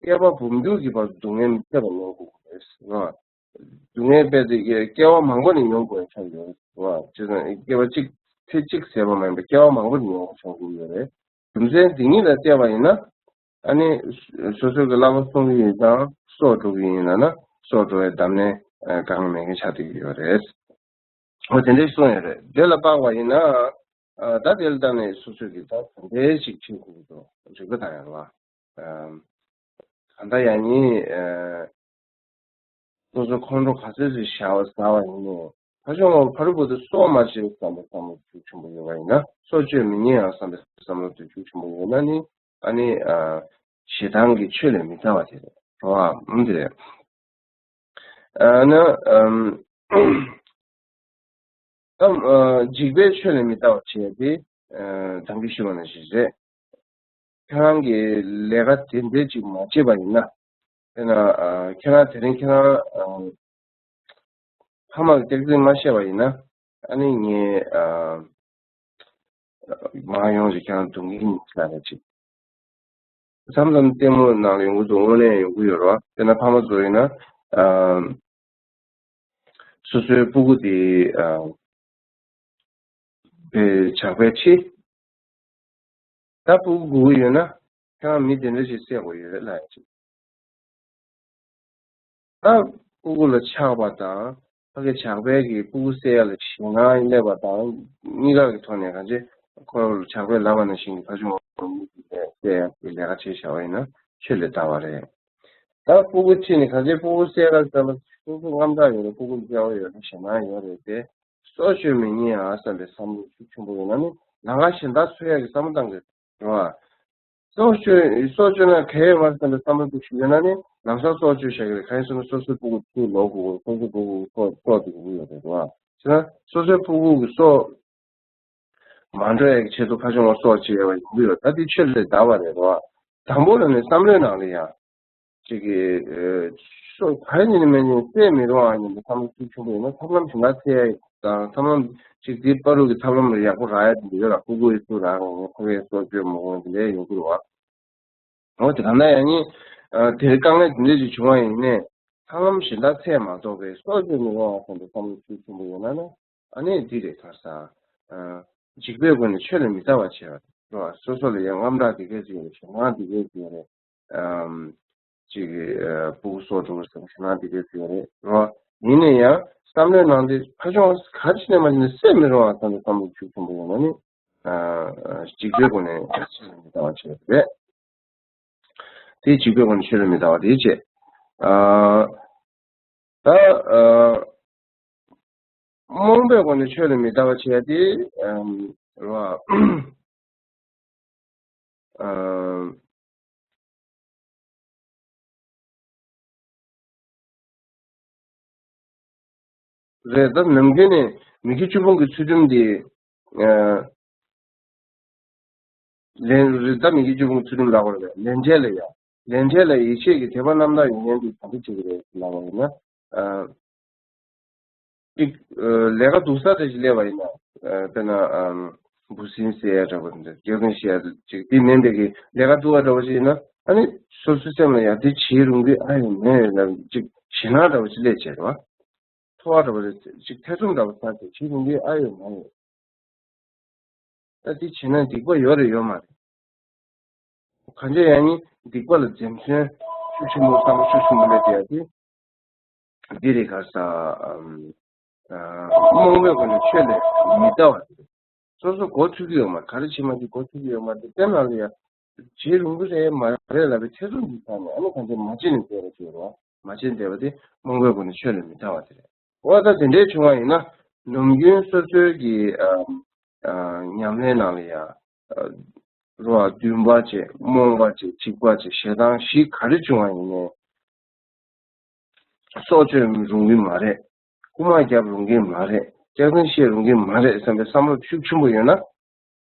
བསྐལ་པ་འབུམ་འདུས་ཀྱི་བར་དུ་སྡུག་བསྔལ་མི་ཚད་པ་མྱོང་དགོས་ཀྱི་རེད། རེད་བ། སྡུག་བསྔལ་དཔེ་དེ་བསྐལ་པ་མང་པོ་ནས་མྱོང་དགོས་ཆགས་ཡོད་རེད། རེད་བ། བྱས་ཙང་བསྐལ་པ་གཅིག་ཚེ་གཅིག་ཟད་པ་མ་ཡིན་པར་བསྐལ་པ་མང་པོ་ནས་མྱོང་དགོས་ཆགས་ཀྱི་ཡོད་རེད། རྒྱུ་མཚན་འདི་ཉིད་ལ་བལྟས་པ་ཡིན་ན། ཨ་ནི་སོ་སོ་གི་བསླབ་པ་སྲུང་གི་ཡིན་ཙང་སྲོག་འགྲོ་གི་ཡིན་ལབ་ན་སྲོག་འགྲོ་བའི་འདམ་ནས་དཀའ་ངལ་མེད་མཁན་ཆགས་བསྡད་ཀྱི་ཡོད་རེད། འོ་དེ་འདྲ་གསུངས་ཡོད་རེད། དེ་ལ་དཔག་པ་ཡིན་ན། ཨ། ད་དེ་ལ་བརྟེན་ནས་སོ་སོ་གི་ད་ག་འདྲ་ཞིག་བྱེད་དགོས་ཀྱི་འདུག་རིག་པ་དང་ཡང་རེད་བ། ཨ། གང་ལྟར་ཡང་ནི། ཨ། སོ་སོ་ཁོང་ཁྲོ་ག་ཚོད་ཅིག་བཞག་པ་ཟ་བ་ཡིན་ནའི། ཕར་ཕྱོགས་ལ་ཕ་རོལ་པོ་དེ་སྲོག་མ་བཅད་བསམ་པའི་བསམ་བློ་ཤུགས་ཆེན་པོ་ཡོད་པ་ཡིན་ན། སྲོག་གཅོད་མི་ཉན་ཡང་བསམ་པའི་བསམ་བློ་དེ་ཤུགས་ཆེན་པོ་ཡོད་ན་ནི། ཨ་ནི་ཨ་ཞེ་སྡང་གི་ཆོས་ལས་མི་འདའ་བ་དེ་རེད། རེད་བ། ཨང་དེ་རེད། ཨ་ན་ཨམ། ཨམ། ཨ་འཇིགས་པའི་ཆོས་ལས་མི་འདའ་བ་བྱས་ཏེ། ཨ་དང་གི་ཞུ་བ་ནང་བཞིན་རེད། ཁྱེད་རང་གིས་ལས་ཀ་དེ་འདྲ་ཅིག་མ་བྱས་པ་ཡིན་ན། དཔེར་ན་ཨ་ཁྱེད་རང་དེ་རིང་ཁྱེད་རང་ཨ་ཕ་མར་སྐྱག་རྫུན་མ་བཤད་པ་ཡིན་ན། ཨ་ནི་ངས་ཨ་མར་ཡོང་ཞིག་ཁྱེད་རང་རྡུང་གིན་ལ་རེ་ཅིག་མཚམས་མཚམས་ལྟད་མོ་ནང་ལ་ཡོང་གི་འདུག་དངོས་གནས་ཡོང་གི་ཡོད་རེད་བ། དཔེར་ན་ཕ་མ་ཚོ་ཡིན་ན། ཨ་སོ་སོའི་སྤུ་གུ་དེ་ཨ་པའི་ཇག་པས་ཁྲིད། ད་སྤུ་གུ་སྒུག་གི་ཡོད་ན། ཁྱེད་རང་མི་དེ་འདྲ་ཞིག་བསད་དགོས་ཡོད་རེད་ལབ་ཡ་ཅིག་ད་སྤུ་གུ་ལ་ཆགས་པ་དང་། ཕ་གི་ཇག་པས་ཀྱི་སྤུ་གུ་བསད་ཡ་ལ་ཞེད་སྣང་སླེབས་པ་དང་། གཉིས་ཀ་གི་ཐོག་ནས་གང་བྱེད། ཁོ་ཇག་པས་ལབ་པ་ནང་བཞིན་གྱི་ཕར་ཕྱོགས་མི་དེ་བསད་ཡ་གི་ལས་ཀ་བྱས་བཞག་པ་ཡིན་ན་ཆོས་ལས་འདའ་བ་རེད། ད་སྤུ་གུ་ཁྲིད་ནས་གང་བྱེད། སྤུ་གུ་བསད་ཡ་ལ་ལྟ་ལ་སོ་སོ་དངངས་སྐྲག་ཡོད་རེད། སྤུ་གུ་ལ་དཔྱ་བ་ཡོད་རེད། ཞེད་སྣང་ཡོད་རེད་དེ། སྲོག་གཅོད་མི་ཉན་ཨ་བསམ་པའི་བསམ་བློ་ཤུགས་ཆེན་པོ་ཡོད་ན་ནི། ལམ་ཁ་གཞན་དག་འཚོལ་ཡ་གི་བསམ་བློ་བཏང་དགོས་རེད་བ། སྲོག་གཅོད་སྲོག་གཅོད་ན་གལ་ཡོད་མ་རེད་བསམ་པའི་བསམ་བློ་ཤུགས་ཆེན་པོ་ཡོད་ན་ནི། ལམ་སང་སྲོག་གཅོད་བཞག་གི་རེད། གང་ཡིན་ཟེར་ན་སོ་སོའི་སྤུ་གུ་ཚུར་ལོག་དགོས། སོ་སོའི་སྤུ་གུ་སྲོག་སྲོག་དེ་དགོས་ཀྱི་ཡོད་རེད་བ། བྱས་ཙང་སོ་སོའི་སྤུ་གུ་གི་སྲོག་མ་འགྲོ་ཡ་གི་ཆེད་དུ་ཕར་ཕྱོགས་ལ་སྲོག་བཅད་ཡ་བ་ཡོང་གི་ཡོད། ད་དེ་ཆོས་ལས་འདའ་བ་རེད་བ། དང་པོ་ལ་ནི་བསམ་བློའི་ནང་ལ་ཡ། ཅིག་གིས་ཨ་སྲོག་ག་ནས་ནི་མེད་ནས་བསད་མི་རུང་བ་ཡིན་པའི་བསམ་བློ་ཤུགས་ཆེན་པོ་ཡོད་ན། ཐབས་ལམ་གཞན་དག་འཚོལ་ཡ་དང་། ཐབས་ལམ་ཅིག་དེ་བར་དུ་གི་ཐབས་ལམ་ལ་ཡག་པོ་རག་ཡ་དེ་འདྲ་ཡོད་ལ། སྤུ་གུ་ཡི་ཚུར་རག་ངེས་ནས་ཕ་གིའི་སྲོག་གཅོད་མ་དགོས་དེ་ལས་ཡོང་གི་རེད་བ། འོ་དེ་གང་ལྟར་ཡང་ནི་ཨ་དེར་དཀའ་ངལ་དེ་འདྲ་ཞིག་བྱུང་བ་ཡིན་ནའི། ཐབས་ལམ་གཞན་དག་འཚོལ་མ་གཏོགས་པའི་སྲོག་གཅོད་མི་རུང་བ་བསམ་པའི་བསམ་བློ་ཤུགས་ཆེན་པོ་ཡོད་ན་ནི། ཨ་ནི་འདི་རེད། ག་རེ་ཟེར། ཨ་འཇིགས་པའི་སྒོ་ནས་ཆོས་ལས་མི་འདའ་བར་བྱེད་པ་རེད་བ། སོ་སོ་ལ་ཡང་དངངས་སྐྲག་དེ་གས་ཅིག་ཡོད་རེད། ཞེད་སྣང་དེ་གས་ཅིག་ཡོད་རེད། ཨམ། ཅིག་གི་ཨ་སྤུ་གུ་སྲོག་འགྲོ་བ་བསམ་ཞེད་སྣང་དེ་གས་ཅིག་ཡོད་རེད་བ། ཡིན་ན་ཡང་བསམ་བློའི་ནང་དེ་ཕར་ཕྱོགས་ག་རེ་བྱས་ནས་མ་བྱས་ནས་བསད་མི་རུང་བ་བསམ་པའི་བསམ་བློ་ཤུགས་ཆེན་པོ་ཡོད་ན་ནི། ཨ་འཇིགས་པའི་སྒོ་ནས་ཆོས་ལས་མི་འདའ་བར་བྱེད་པ་རེད། དེ་འཇིགས་པའི་སྒོ་ནས་ཆོས་ལས་མི་འདའ་བ་དེ་བྱེད། ཨ་ད་ཨ་རྨོངས་པའི་སྒོ་ནས་ཆོས་ལས་མི་འདའ་བ་བྱེད་ཡ་དེ། ཨམ། རེད་བ། ཨམ། རེད། ད་ནམ་རྒྱུན་ནས་མི་དགེ་བཅུ་སྤོང་གི་ཚུལ་ཁྲིམས་དེ། ཨ་ལན་རེད། ད་མི་དགེ་བཅུ་སྤོང་གི་ཚུལ་ཁྲིམས་ལབ་དགོས་རེད། ལས་འབྲས་ལ་ཡ། ལས་འབྲས་ལ་ཡིད་ཆེས་ཀྱི་དད་པ་རྣམ་དག་ཡོད་མཁན་དེ་ག་འདྲ་བྱེད་ཀྱི་རེད་ལབ་པ་ཡིན་ན། ཨ་གཅིག་ཨ་ལས་ཀ་སྡུག་ས་འདྲ་ཞིག་སླེབས་པ་ཡིན་ན། ཨ་དཔེར་ན་ཨམ་འབུ་སྲིན་བསད་ཡ་འདྲ་པོ་འདྲ། སྐྱག་རྫུན་བཤད་ཡ་ཅིག་དེ་མིན་པའི་གི་ལས་ཀ་སྡུག་པ་འདྲ་པོ་ཞིག་ཡིན་ན། ཨ་ནི་སོ་སོའི་སེམས་ལ་ཡ་དེ་བྱེད་རུང་གི་ཨ་ཡོད་མེད་ལབ་ཅིག་ཞེད་སྣང་འདྲ་པོ་ཞིག་སླེབས་བྱས་རེད་བ། ཚོར་བ་འདྲ་པོ་རེད། ཅིག་ཐེ་ཚོམ་འདྲ་པོ་ཟ་བྱས། བྱེད་རུང་གི་ཨ་ཡོད་མ་ཡོད། ད་དེ་བྱས་ན་སྡིག་པ་ཡོད་རེད་ཡོད་མ་རེད། གང་ཅི་ཡང་ནི་སྡིག་པ་ལ་འཛེམ་ཟོན་ཤུགས་ཆེན་པོ་བསམ་བློ་ཤུགས་ཆེན་པོ་སླེབས་བསྡད་ཡ་དེ། འདི་རེད། ག་རེ་ཟེར། ཨམ། ཨ་རྨོངས་པའི་སྒོ་ནས་ཆོས་ལས་མི་འདའ་བ་དེ་རེད། སོ་སོ་མགོ་ཚོས་ཀྱི་ཡོད་མ་རེད། ག་རེ་བྱེད་མ་བྱེད་མགོ་ཚོས་ཀྱི་ཡོད་མ་རེད། དེ་ནང་ལ་ཡ་བྱེད་རུང་གི་རེད་མ་རེད་ལབ་པའི་ཐེ་ཚོམ་གྱི་ཆ་ནས། ཨ་ནི་གང་ཅི་མ་བྱེད་ནས་བསྡད་པ་ཅིག་རེད་བ། མ་བྱེད་བསྡད་པ་དེ་རྨོངས་པའི་སྒོ་ནས་ཆོས་ལས་མི་འདའ་བ་དེ་རེད། འོ་ད་དེ་འདྲའི་བྱུང་བ་ཡིན་ན། ནམ་རྒྱུན་སོ་སོའི་གི་ཨ་ཨ་ཉམས་ལེན་ནང་ལ་ཡ། ཨ་རོ་ཨ་འདུན་པ་བྱེད། རྨོངས་པ་བྱེད། འཇིགས་པ་བྱེད། ཞེ་སྡང་བཞི་ག་རེ་བྱུང་བ་ཡིན་ནའི། སྲོག་གཅོད་རུང་གི་མ་རེད། རྐུ་མ་རྒྱབ་རུང་གི་མ་རེད། སྐྱག་རྫུན་བཤད་རུང་གི་མ་རེད་བསམ་པའི་བསམ་བློ་ཤུགས་ཆེན་པོ་ཡོད་ན།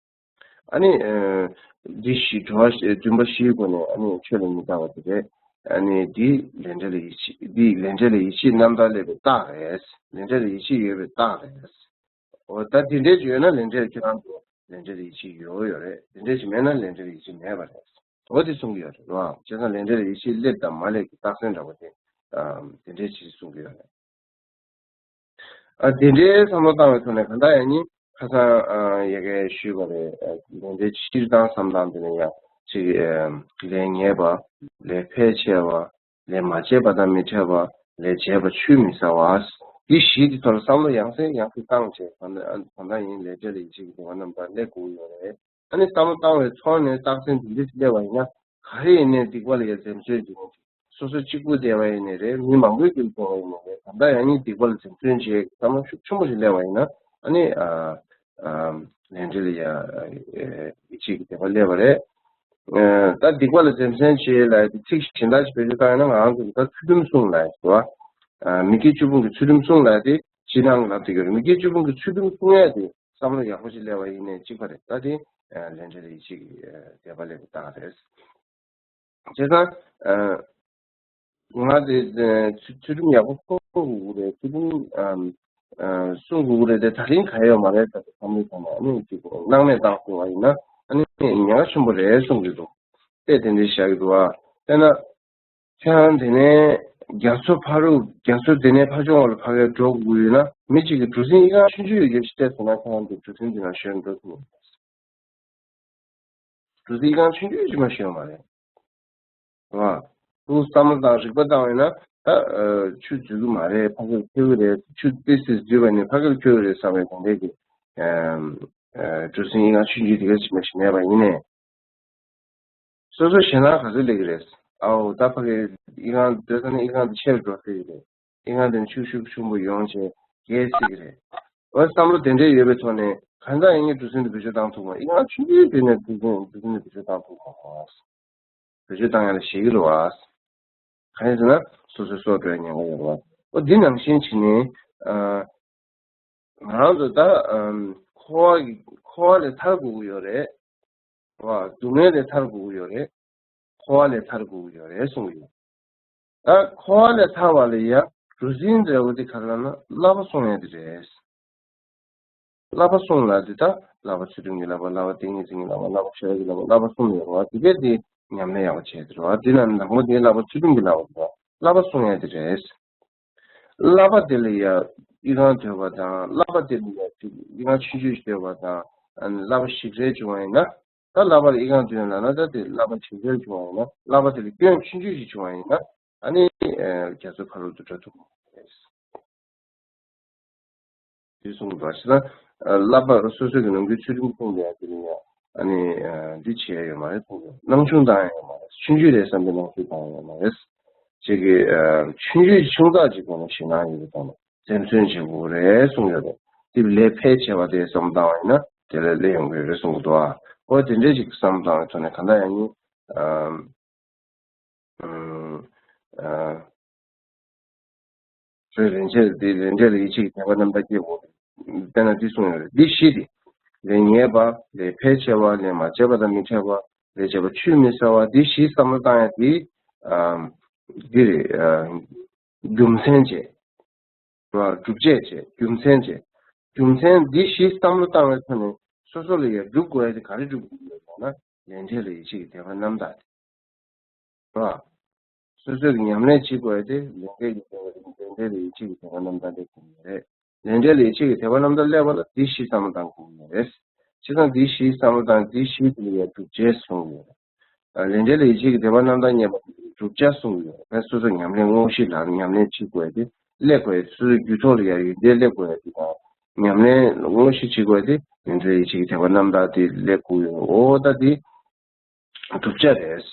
ཨ་ནི་ཨ་འདི་བཞི་འགྲོ་བ་བཞི་འདུན་པ་བཞིའི་སྒོ་ནས་ཨ་ནི་ཆོས་ལ་མི་འདའ་བ་དེ་རེད། ཨ་ནི་འདི་ལས་འབྲས་ལ་ཡིད་ཆེས། འདི་ལས་འབྲས་ལ་ཡིད་ཆེས་རྣམ་དག་སླེབས་པའི་རྟགས་རེད། ལས་འབྲས་ལ་ཡིད་ཆེས་ཡོད་པའི་རྟགས་རེད། འོ་ད་དེ་འདྲས་ཅིག་ཡོད་ན་ལས་འབྲས་ཁྱེད་རང་ཚོ་ལས་འབྲས་ལ་ཡིད་ཆེས་ཡོད་ཡོད་རེད། དེ་འདྲས་ཅིག་མེད་ན་ལས་འབྲས་ལ་ཡིད་ཆེས་མེད་པ་རེད། འོ་དེ་གསུང་གི་ཡོད་རེད་བ། བྱས་ཙང་ལས་འབྲས་ལ་ཡིད་ཆེས་སླེབས་དང་མ་སླེབས་ཀྱི་རྟགས་མཚན་འདྲ་པོ་དེ། ཨམ། དེ་འདྲས་ཅིག་གསུང་གི་ཡོད་རེད། ཨ་དེ་འདྲའི་བསམ་བློ་བཏང་བའི་ཐོག་ནས་གང་ལྟར་ཡང་ནི་ཁ་སང་ཨ་ཡ་གིས་ཞུས་པ་རེད། ཨ་དེ་འདྲའི་སྤྱིར་བཏང་བསམ་སྟངས་དེ་ནས་ཡང་ཅིག་ཨ་ལས་ཉེས་པ། ལས་ཕལ་ཆེ་བ། ལས་མ་བྱས་པ་དང་མི་འཕྲད་པ། ལས་བྱས་པ་ཆུད་མི་ཟ་བ། འདི་བཞི་གི་ཐོག་ལ་བསམ་བློ་ཡང་སེ་ཡང་སེ་བཏང་བྱས། གང་ལྟར་ཨ་གང་ལྟར་ཡིན་ལས་འབྲས་ལ་ཡིད་ཆེས་ཀྱི་དོན་དག་རྣམ་དག་སླེབས་དགོས་ཡོད་རེད། ཨ་ནི་བསམ་བློ་བཏང་བའི་ཐོག་ནས་རྟགས་མཚན་འདི་འདྲ་ཞིག་སླེབས་པ་ཡིན་ན། ག་རེ་ཡིན་ནའི་སྡིག་པ་ལ་ཡ་འཛེམ་ཟོན་གྱི་རེད། སོ་སོ་གཅིག་པུ་བསྡད་པ་ཡིན་ནའི་རེད། མི་མང་པོའི་རྒྱུད་ལ་སོང་བ་ཡིན་ནའི་རེད། གང་ལྟར་ཡང་སྙིང་སྡིག་པ་ལ་འཛེམ་ཟོན་བྱེད་བསམ་བློ་ཤུགས་ཆེན་པོ་ཞིག་སླེབས་པ་ཡིན་ན། ཨ་ནི་ཨ་ཨ་ལས་འབྲས་ལ་ཡ་ཡིད་ཆེས་ཀྱི་དད་པ་སླེབས་པ་རེད། ཨ་ད་སྡིག་པ་ལ་འཛེམ་ཟོན་བྱེད་ལབ་ཡ་དེ་ཚིག་གཞན་དག་ཅིག་བེད་སྤྱོད་བཏང་ཡོད་ན། ང་རང་ཚོ་གི་ད་ཚུལ་ཁྲིམས་སྲུང་ལབ་ཡ་ཞིག་འདུག་བ། ཨ་མི་དགེ་བཅུ་སྤོང་གི་ཚུལ་ཁྲིམས་སྲུང་ལབ་ཡ་དེ་སྤྱིར་བཏང་གི་ལབ་བསྡད་ཀྱི་ཡོད་རེད། མི་དགེ་བཅུ་སྤོང་གི་ཚུལ་ཁྲིམས་སྲུང་ཡ་དེ་བསམ་བློ་ཡག་པོ་ཞིག་སླེབས་པ་ཡིན་ནའི་གཅིག་པ་རེད། ད་དེ་ཨ་ལས་འབྲས་ལ་ཡིད་ཆེས་ཀྱི་ཨ་དད་པ་སླེབས་པའི་རྟགས་རེད། བྱས་ཙང་། ཨ། ང་དེ་ཚུལ་ཁྲིམས་ཡག་པོ་སྲུང་དགོས་ཀྱི་རེད། ཚུལ་ཁྲིམས་ཨ་ཨ་སྲུང་དགོས་ཀྱི་རེད་དེ། ད་རིང་ག་ཡོད་མ་རེད། ད་བསམ་བློ་བཏང་ན་ཨ་ནི་ཅིག་སྣང་མེད་བཏང་ཐུབ་པ་ཡིན་ན། ཨ་ནི་ཉེན་ཁ་ཆེན་པོ་རེད་གསུང་གི་འདུག་དཔེ་དེ་འདྲ་བཞག་གི་འདུག་ཨ། དཔེར་ན། ཁྱེད་རང་དེ་ནས་རྒྱ་མཚོ་ཕ་རུ་རྒྱ་མཚོ་དེ་ནས་ཕ་ཆུང་བ་ལ་ཕ་གིར་འགྲོ་དགོས་ཡོད་ན། མི་གཅིག་གིས་གྲུ་གཟིངས་ཨི་ཁུང་ཆུང་ཆུང་ཡོད་ཤག་བལྟས་སོང་ན། ཁྱེད་རང་དེ་གྲུ་གཟིངས་དེ་ནང་ཞོན་འགྲོ་ཐུབ་མི་འདུག་གྲུ་གཟིངས་ཨི་ཁུང་ཆུང་ཆུང་ཅིག་མ་ཞོན་མ་རེད། རེད་བ། ཁོ་བསམ་བློ་བཏང་རིག་པ་བཏང་བས་ན། ད་ཨ་ཆུ་འཛུལ་གི་མ་རེད། ཕ་གིར་འཁྱོལ་གི་རེད། ཆུ་ཏོག་ཙམ་འཛུལ་བ་ནས་ཕ་གིར་འཁྱོལ་གི་རེད་བསམ་པའི་དེ་འདྲའི་གི་ཨ་ཨ་གྲུ་གཟིངས་ཨི་ཁུང་ཆུང་ཆུང་དེ་ག་ཅིག་མ་ཞིག་མེད་པ་ཡིན་ནའི། སོ་སོ་ཞེད་སྣང་ག་ཚོད་སླེབས་ཀྱི་རེད། ཨའོ་ད་ཕ་གིར་ཨི་ཁུང་སྡོད་ས་ནས་ཨི་ཁུང་དེ་ཆེར་འགྲོ་སྲིད་ཀྱི་རེད། ཨི་ཁུང་དེ་ནས་ཆུ་ཤུགས་ཆེན་པོ་ཡོང་བྱས་རྒྱས་སྲིད་ཀྱི་རེད། འོ་བསམ་བློ་དེ་འདྲས་ཡོད་པའི་ཐོག་ནས་གང་ལྟར་ཡིན་ནའི་གྲུ་གཟིངས་དེ་བེད་སྤྱོད་བཏང་ཐུབ་མ། ཨི་ཁུང་ཆུང་ཆུང་དེ་ནས་གྲུ་གཟིངས་གྲུ་གཟིངས་དེ་བེད་སྤྱོད་བཏང་ཐུབ་མ། བེད་སྤྱོད་བཏང་ཡ་ལ་ཞེད་ཀྱི་རེད་བ། གང་ཡིན་ཟེར་ན་སོ་སོའི་སྲོག་འགྲོ་ཡ་ཉེན་ཁ་ཡོད་རེད་བ། འོ་འདི་ནང་བཞིན་བྱས་ནས་ཨ། ང་རང་ཚོ་ད་ཨམ་འཁོར་བ་གི་འཁོར་བ་ལས་ཐར་དགོས་ཀྱི་ཡོད་རེད། རེད་བ། སྡུག་བསྔལ་ལས་ཐར་དགོས་ཀྱི་ཡོད་རེད། འཁོར་བ་ལས་ཐར་དགོས་ཀྱི་ཡོད་རེད་གསུངས་ཀྱི་ཡོད། ད་འཁོར་བ་ལས་ཐར་བ་ལ་ཡ་གྲུ་གཟིངས་འདྲ་བོ་དེ་ག་རེ་ལབ་ན་བསླབ་པ་སྲུང་ཡ་དེ་རེད། བསླབ་པ་སྲུང་ལབ་དེ་ད་བསླབ་པ་ཚུལ་ཁྲིམས་ཀྱི་བསླབ་པ། བསླབ་པ་ཏིང་ངེ་འཛིན་གྱི་བསླབ་པ། བསླབ་པ་ཤེས་རབ་ཀྱི་བསླབ་པ། བསླབ་པ་གསུམ་ཡོད་རེད་བ། དེ་གས་དེ་ཉམས་ལེན་ཡག་པོ་བྱས་ཏེ་རེད་བ། དེ་ནང་དང་པོ་དེ་བསླབ་པ་ཚུལ་ཁྲིམས་ཀྱི་བསླབ་པ་རེད་བ། བསླབ་པ་སྲུང་ཡ་དེ་རེད། བསླབ་པ་དེ་ལ་ཡ་ཨི་ཁུང་སྡོད་པ་དང་། བསླབ་པ་དེ་ལ་ཡ་ཅིག་ཨི་ཁུང་ཆུང་ཆུང་ཞིག་སྡོད་པ་དང་། ཨ་ནི་བསླབ་པ་ཞིབ་ཕྲ་བྱུང་བ་ཡིན་ན། ད་བསླབ་པ་ལ་ཨི་ཁུང་སྡོད་ན་ན། ད་དེ་བསླབ་པ་ཞིབ་ཕྲ་བྱུང་བ་ཡིན་ན། བསླབ་པ་དེ་ལ་སྐྱོན་ཆུང་ཆུང་ཞིག་བྱུང་བ་ཡིན་ན། ཨ་ནི་ཨ་རྒྱ་མཚོ་ཕ་རོལ་ཏུ་འགྲོ་ཐུབ་མ་རེད། དེ་གསུངས་པ་ཞིག་ན། ཨ་བསླབ་པ་སོ་སོ་གི་ནང་ཁུལ་ཚུལ་ཁྲིམས་སྲུང་བའི་དེ་ནི་ཡང་ཨ་ནི་ཨ་འདི་བྱས་ཡོད་མ་རེད་གསུངས་ཡོད། སྣང་ཆུང་བཏང་ཡ་ཡོད་མ་རེད། ཆུང་ཆུང་རེད་བསམ་པའི་སྣང་ཆུང་བཏང་ཡ་ཡོད་མ་རེད། ཅིག་གི་ཨ་ཆུང་ཆུང་ཆུང་ཙག་ཅིག་གོང་ན་ཞེད་སྣང་ཡོད་པའི་ཐོག་ནས་འཛེམ་ཟོན་བྱེད་དགོས་རེད་གསུངས་ཡོད་རེད། དེ་ལས་ཕལ་ཆེ་བ་དེ་བསམ་བཏང་བ་ཡིན་ན་དེ་ལས་སླེབས་ཡོང་གི་རེད་གསུངས་འདུག་ཨ། འོ་དེ་འདྲས་ཅིག་བསམ་བཏང་བའི་ཐོག་ནས་གང་ལྟར་ཡང་ནི་ཨ། ཨ། ཨ། ཁྱོད་ལན་ཆད་འདི་ལས་འབྲས་ལ་ཡིད་ཆེས་ཀྱི་དད་པ་རྣམ་དག་སྐྱེ་དགོས། དཔེར་ན་འདི་གསུངས་ཡོད་རེད། འདི་བཞི་དེ། ལས་ངེས་པ། ལས་ཕལ་ཆེ་བ། ལས་མ་བྱས་པ་དང་མི་འཕྲད་པ། ལས་བྱས་པ་ཆུད་མི་ཟ་བ། འདི་བཞི་བསམ་བློ་བཏང་ཡ་དེ། ཨ། འདི་རེད། ཨ། རྒྱུ་མཚན་བྱས། སྒྲུབ་བྱེད་བྱས། རྒྱུ་མཚན་བྱས། རྒྱུ་མཚན་འདི་བཞི་བསམ་བློ་བཏང་བའི་ཐོག་ནས་སོ་སོ་ལ་ཡ་སྒྲུབ་དགོས་ཡ་དེ་ག་རེ་སྒྲུབ་དགོས་ཡོད་ལབ་ན། ལས་འབྲས་ལ་ཡིད་ཆེས་ཀྱི་དད་པ་རྣམ་དག་དེ། རེད་བ། སོ་སོས་ཉམས་ལེན་བྱེད་དགོས་ཡ་དེ་ལས་འབྲས་ཀྱི་དད་པ། ལས་འབྲས་ལ་ཡིད་ཆེས་ཀྱི་དད་པ་རྣམ་དག་དེ་དགོས་ངེས་རེད། ལས་འབྲས་ལ་ཡིད་ཆེས་ཀྱི་དད་པ་རྣམ་དག་སླེབས་པ་ལ་འདི་བཞི་བསམ་བློ་བཏང་དགོས་ངེས་རེད། བྱས་ཙང་འདི་བཞི་བསམ་བློ་བཏང་། འདི་བཞི་དེ་ལ་ཡ་སྒྲུབ་བྱེད་གསུངས་ཡོད་རེད། ལས་འབྲས་ལ་ཡིད་ཆེས་ཀྱི་དད་པ་རྣམ་དག་རྙེད་པ་དེ་སྒྲུབ་བྱ་གསུངས་ཡོད་རེད། སོ་སོ་ཉམས་ལེན་དངོས་གཞི་ལ་ཉམས་ལེན་བྱེད་དགོས་ཡ་དེ་སླེབས་དགོས་ཡ། སོ་སོའི་རྒྱུད་ཐོག་ལ་ཡ་ཡོན་ཏན་སླེབས་དགོས་ཡ་དེ་དང་། ཉམས་ལེན་དངོས་གཞི་བྱེད་དགོས་ཡ་དེ་ལས་འབྲས་ལ་ཡིད་ཆེས་ཀྱི་དད་པ་རྣམ་དག་དེ་སླེབས་དགོས་ཡོད། འོ་ད་དེ་བསྒྲུབ་བྱ་རེད།